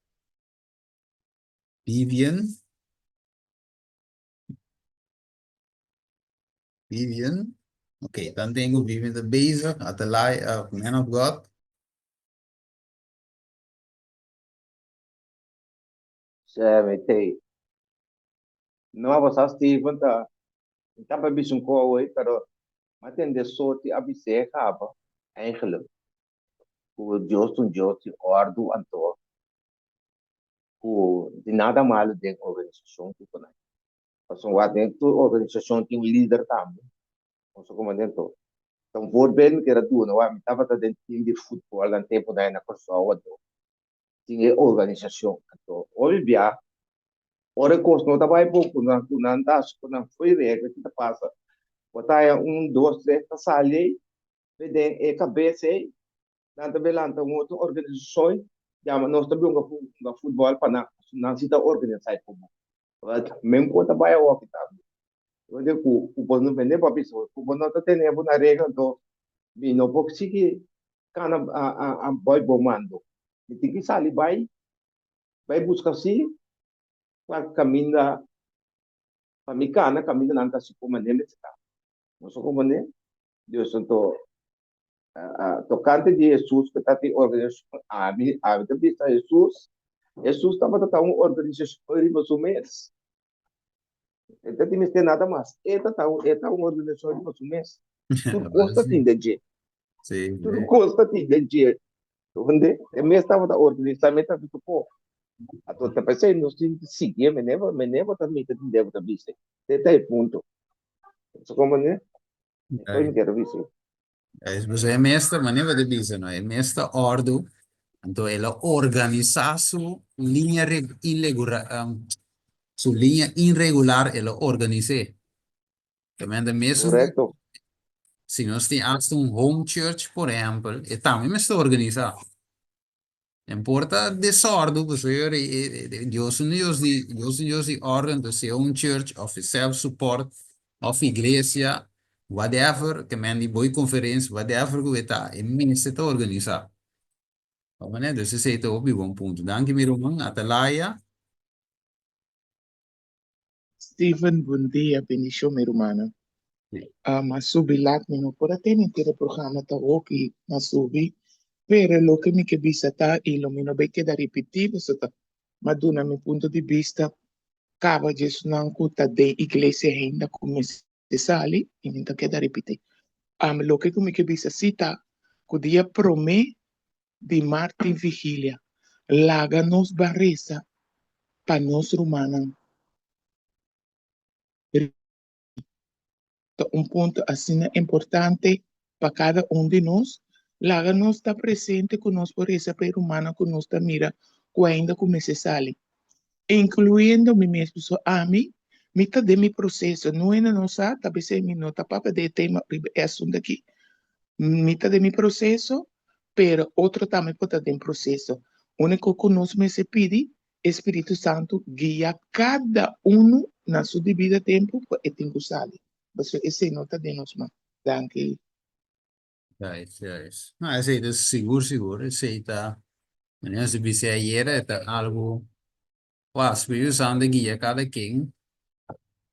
Vivian. Vivian. Ok, dan tengo Vivian ta bezig, Atalaya, Man of God.
CMT. No a basa Steven ta mi ta pa bisa un ko awor pero mi a tende soti a bis'é kaba eigenlijk ku Dios ta un Dios di òrdu anto ku di nada malu den organisashon ku por nan. Pasobra wak den tur organisashon tin un lider tambe nos a kuma den tur. Ta un voorbeeld mi kier a duna wak mi tabata den team di futbòl nan tempu nan na Kòrsou anto tin e organisashon anto hopi bia Ora e kos no ta bai bon ku nan, ku nan ta hasi ku nan fo'i regla, ki ta pasa? Bo ta haña un, dos, tres ta sali ei, be den e kabes ei, nan ta bin lanta un otro organisashon, yama nos ta bin hunga futbòl pa nan, pasobra nan si ta organisá e ku bo. Men ku ta bai awor ki tambe. Bo di ku ku bo no bende bo a bisa ku bo no ta tene bo na regla, anto mi no por sigui kana a bai bo mando. Mi tin ki sali bai, bai buska si. Kua kaminda pa mi kana, kaminda nan ta si komand'é mester ta. Nos a komand'é? Dios anto tokante di Hesus ku ta tin organisashon, ami ami ta bisa Hesus, Hesus tabata ta un organisashon riba su mes. E ta tin mester nada mas. E ta ta e ta un organisashon riba su mes. Tur kos ta tin den dje. Tur kos ta tin den dje. Comprende? E mes tabata organisa, mes tabata tur kos. Anto ta p'esei nos tin ku sigui e mene, mene bo ta mita tin debe ta bisa. Te ta e punto. Bo comprende? Esei mi kier bisa.
Es pasobra e mes ta, manera bo ta bisa no, e mes ta òrdu, anto el a organisá su liña su liña inregular el a organis'é. También mesun
Correcto.
Si nos tin hasta un home church, por ehempel, e tambe mester organisa. No importa desordo, pasobra Dios un Dios di, Dios un Dios di orden, entonces si home church of self support of iglesia, whatever, ke men di boy conferencia, whatever ku e ta, e mester ta organisa. Dus esei ta hopi bon punto. Danki mi ruman. Atalaya.
Steven bon dia bendicion mi rumannan a subi lat mi no por a tene henter e programa ta hopi a subi pero loke mi ke bisa ta y lo mi no bay keda ripiti pasobra ta mi a duna mi punto di bista caba dje esnan cu ta den iglesia ainda cu mester sali y mi ta keda ripiti loke cu mi ke bisa si ta cu dia prome di mar tin vigilia. Laga nos ban resa pa nos rumannan. Ta un punto asina importante pa kada un di nos. Laga nos ta presente ku nos por resa pa e rumannan ku nos ta mira ku ainda ku mester sali, inkluyendo mi mes. Pasobra ami, mi ta den mi proseso. No hende no sa, ta besei mi no ta papia di e tema riba e asuntu aki. Mi ta den mi proseso, pero otro tambe por ta den proseso. Úniko ku nos mester pidi e Spiritu Santu guia kada unu na su debida tempu pa e tin ku sali, pasobra esei no ta den nos man. Danki.
Juist, juist. No, esei ta sigur, sigur. Esei ta, manera nos a bisa ayera, e ta algu Wak, Spiritu Santu ta guia kada ken.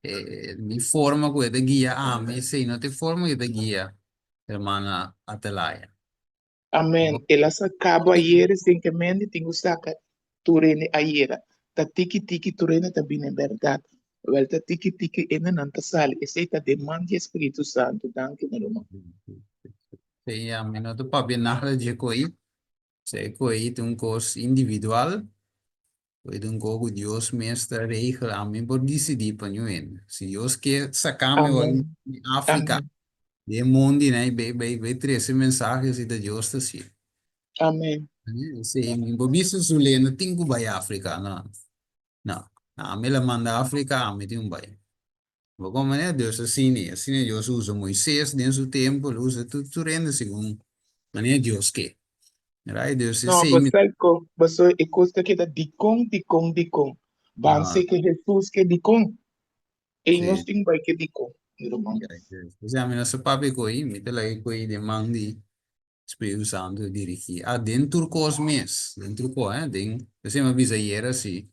E mi forma ku e ta guia ami, esei no ta e forma ku e ta guia hermana Atalaya.
Amen. El a saka bo ayera sin ke mende tin ku saka tur hende ayera. Ta tiki tiki tur hende ta bini en bèrdat. Wèl ta tiki tiki hendenan ta sali. Esei ta den man di e Spiritu Santu. Danki mi ruman.
Sí, ami no ta papia nada dje ko'i. Esei ko'i ta un kos individual. Koe ta un kos ku Dios mes ta regel, ami por disidí pa ñu hende. Si Dios ke saka mi ora
Amén.
di Afrika,
Amén.
di e mondi nan i bai bai bai trese mensahe si ta Dios ta hasié.
Amén.
Si mi por bisa Zulena tin ku bai Afrika, no. No. Ami la manda Afrika, ami tin ku bai. Bo kon manera Dios a sini, asina Dios usa Moises den su tempu, el usa tur tur hende segun manera Dios ke. Right? Dios
No,
esei
bo
mi
sa ko, pasobra e kos ta keda dikon, dikon, dikon. Ban
Ah.
seke Hesus ke dikon. Ei
Sí.
nos tin bai ke dikon, mi ruman.
Ja, ja. Osea mi no sa papia ku ei, mi ta laga ku ei den man di Spiritu Santu dirigí. Ah, den tur kos mes, den tur kos, eh, den, esei mi a bisa ayera si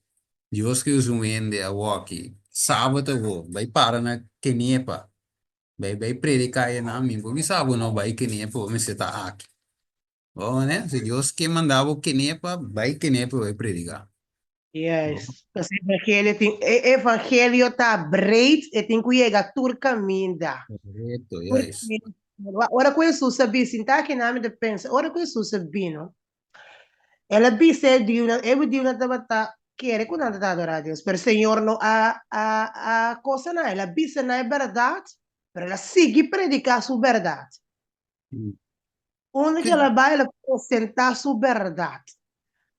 Dios ke usa un hende awoki, sabat awo, bai para na Kenepa, bai bai prediká einan, mi por bisa bo no bai Kenepa, bo mester ta aki. Bo manera, si Dios ke manda bo Kenepa, bai Kenepa bai prediká.
Yes. Pasobra evangelio tin, e evangelio ta breed, e tin ku yega tur kaminda.
Korekto,
Tur
juist.
kaminda. Ora ku Hesus a bisa, sinta aki nan mi ta pensa, ora ku Hesus a bino, el a bisa e diunan, e hudiunan tabata kere ku nan tabata adorá Dios, pero Señor no a a a kosa nan, el a bisa nan e bèrdat, pero el a sigui prediká su bèrdat. Unda ku el a bai, el a presentá su bèrdat.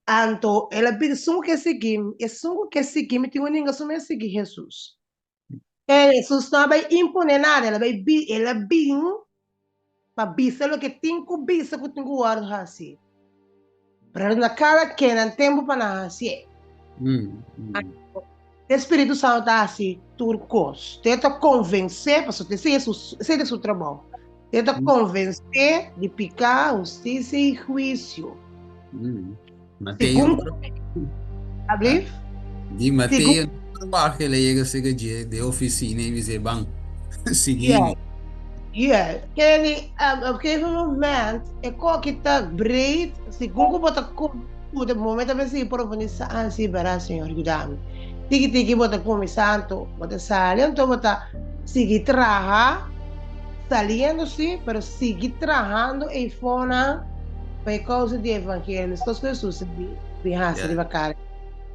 Anto el a bisa, Esun ku ke sigui mi, esun ku ke sigui mi tin ku ninga su mes sigui Hesus. E Hesus no a bai imponé nada, el a bai bi, el a bin pa bisa loke tin ku bisa ku tin ku wòrdu hasi. Pero el a duna kada ken nan tempu pa nan hasié. Anto e Spiritu Santu ta hasi tur kos. Te ta konvensé, pasobra esei ta su, esei ta su trabou. Te ta konvensé di piká, hustisia i huisio.
Mateo,
Segun Ablief?
Di Mateo no verwacht el a yega sega dje den oficina y bis'é ban, sigui mi.
Yeah, Kenny, op gegeven moment e koki ta breed, segun ku bo ta kome ku de momento ta bisa profundisa, ah si berdad Señor yuda mi. Tiki tiki bo ta kuminsá anto bo ta sali anto bo ta sigui traha, saliendo si, pero sigui trahando eifonan pa e kousa di evangelio, meskos ku Hesus a bin hasi riba kara.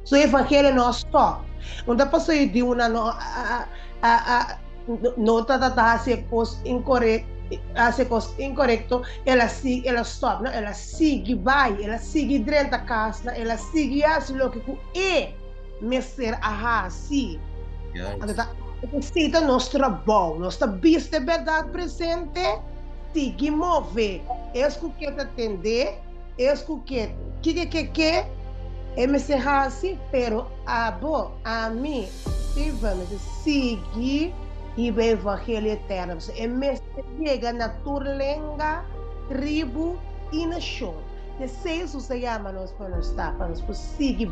Su evangelio no a stop. Un ta paso e di una no a a a no ta ta hasi e kos incorrecto, hasi e kos incorrecto, el a sigui, el a stop, no, el a sigui bai, el a sigui drenta kasnan, el a sigui hasi loke ku e mester a hasi. Anto ta esei ta nos trabou, nos ta bista e bèrdat presente, sigui move es ku ke ta tende. Es ku ke kiko ke ke e mester hasi, pero abo, ami, Steven, mester sigui hiba e evangelio eterno, pasobra e mester yega na tur lenga, tribu i nashon. P'esei Hesus a yama nos pa nos ta, pa nos por sigui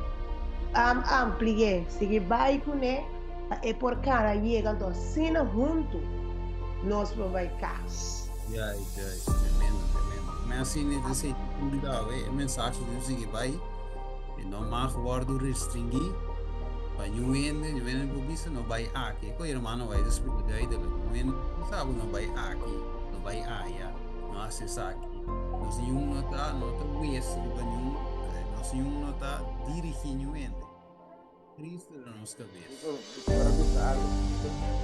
ampli'é, sigui bai kuné, pa e por kana yega. Anto asina huntu nos por bai kas.
Juist, juist. Tremendo, tremendo. Maar asina e ta punta awe, e mensahe tin sigui bai e no mag wordo restringí pa niun hende, niun hende por bisa no bai aki. E hermano bai ta splika duidelijk. Niun hende por bisa bo no bai aki, no bai aya, no hasi esaki. Nos niun no ta, no ta wes riba niun, nos niun no ta dirigí niun hende. Cristo na nos cabeza.
Mi por a bisa algo?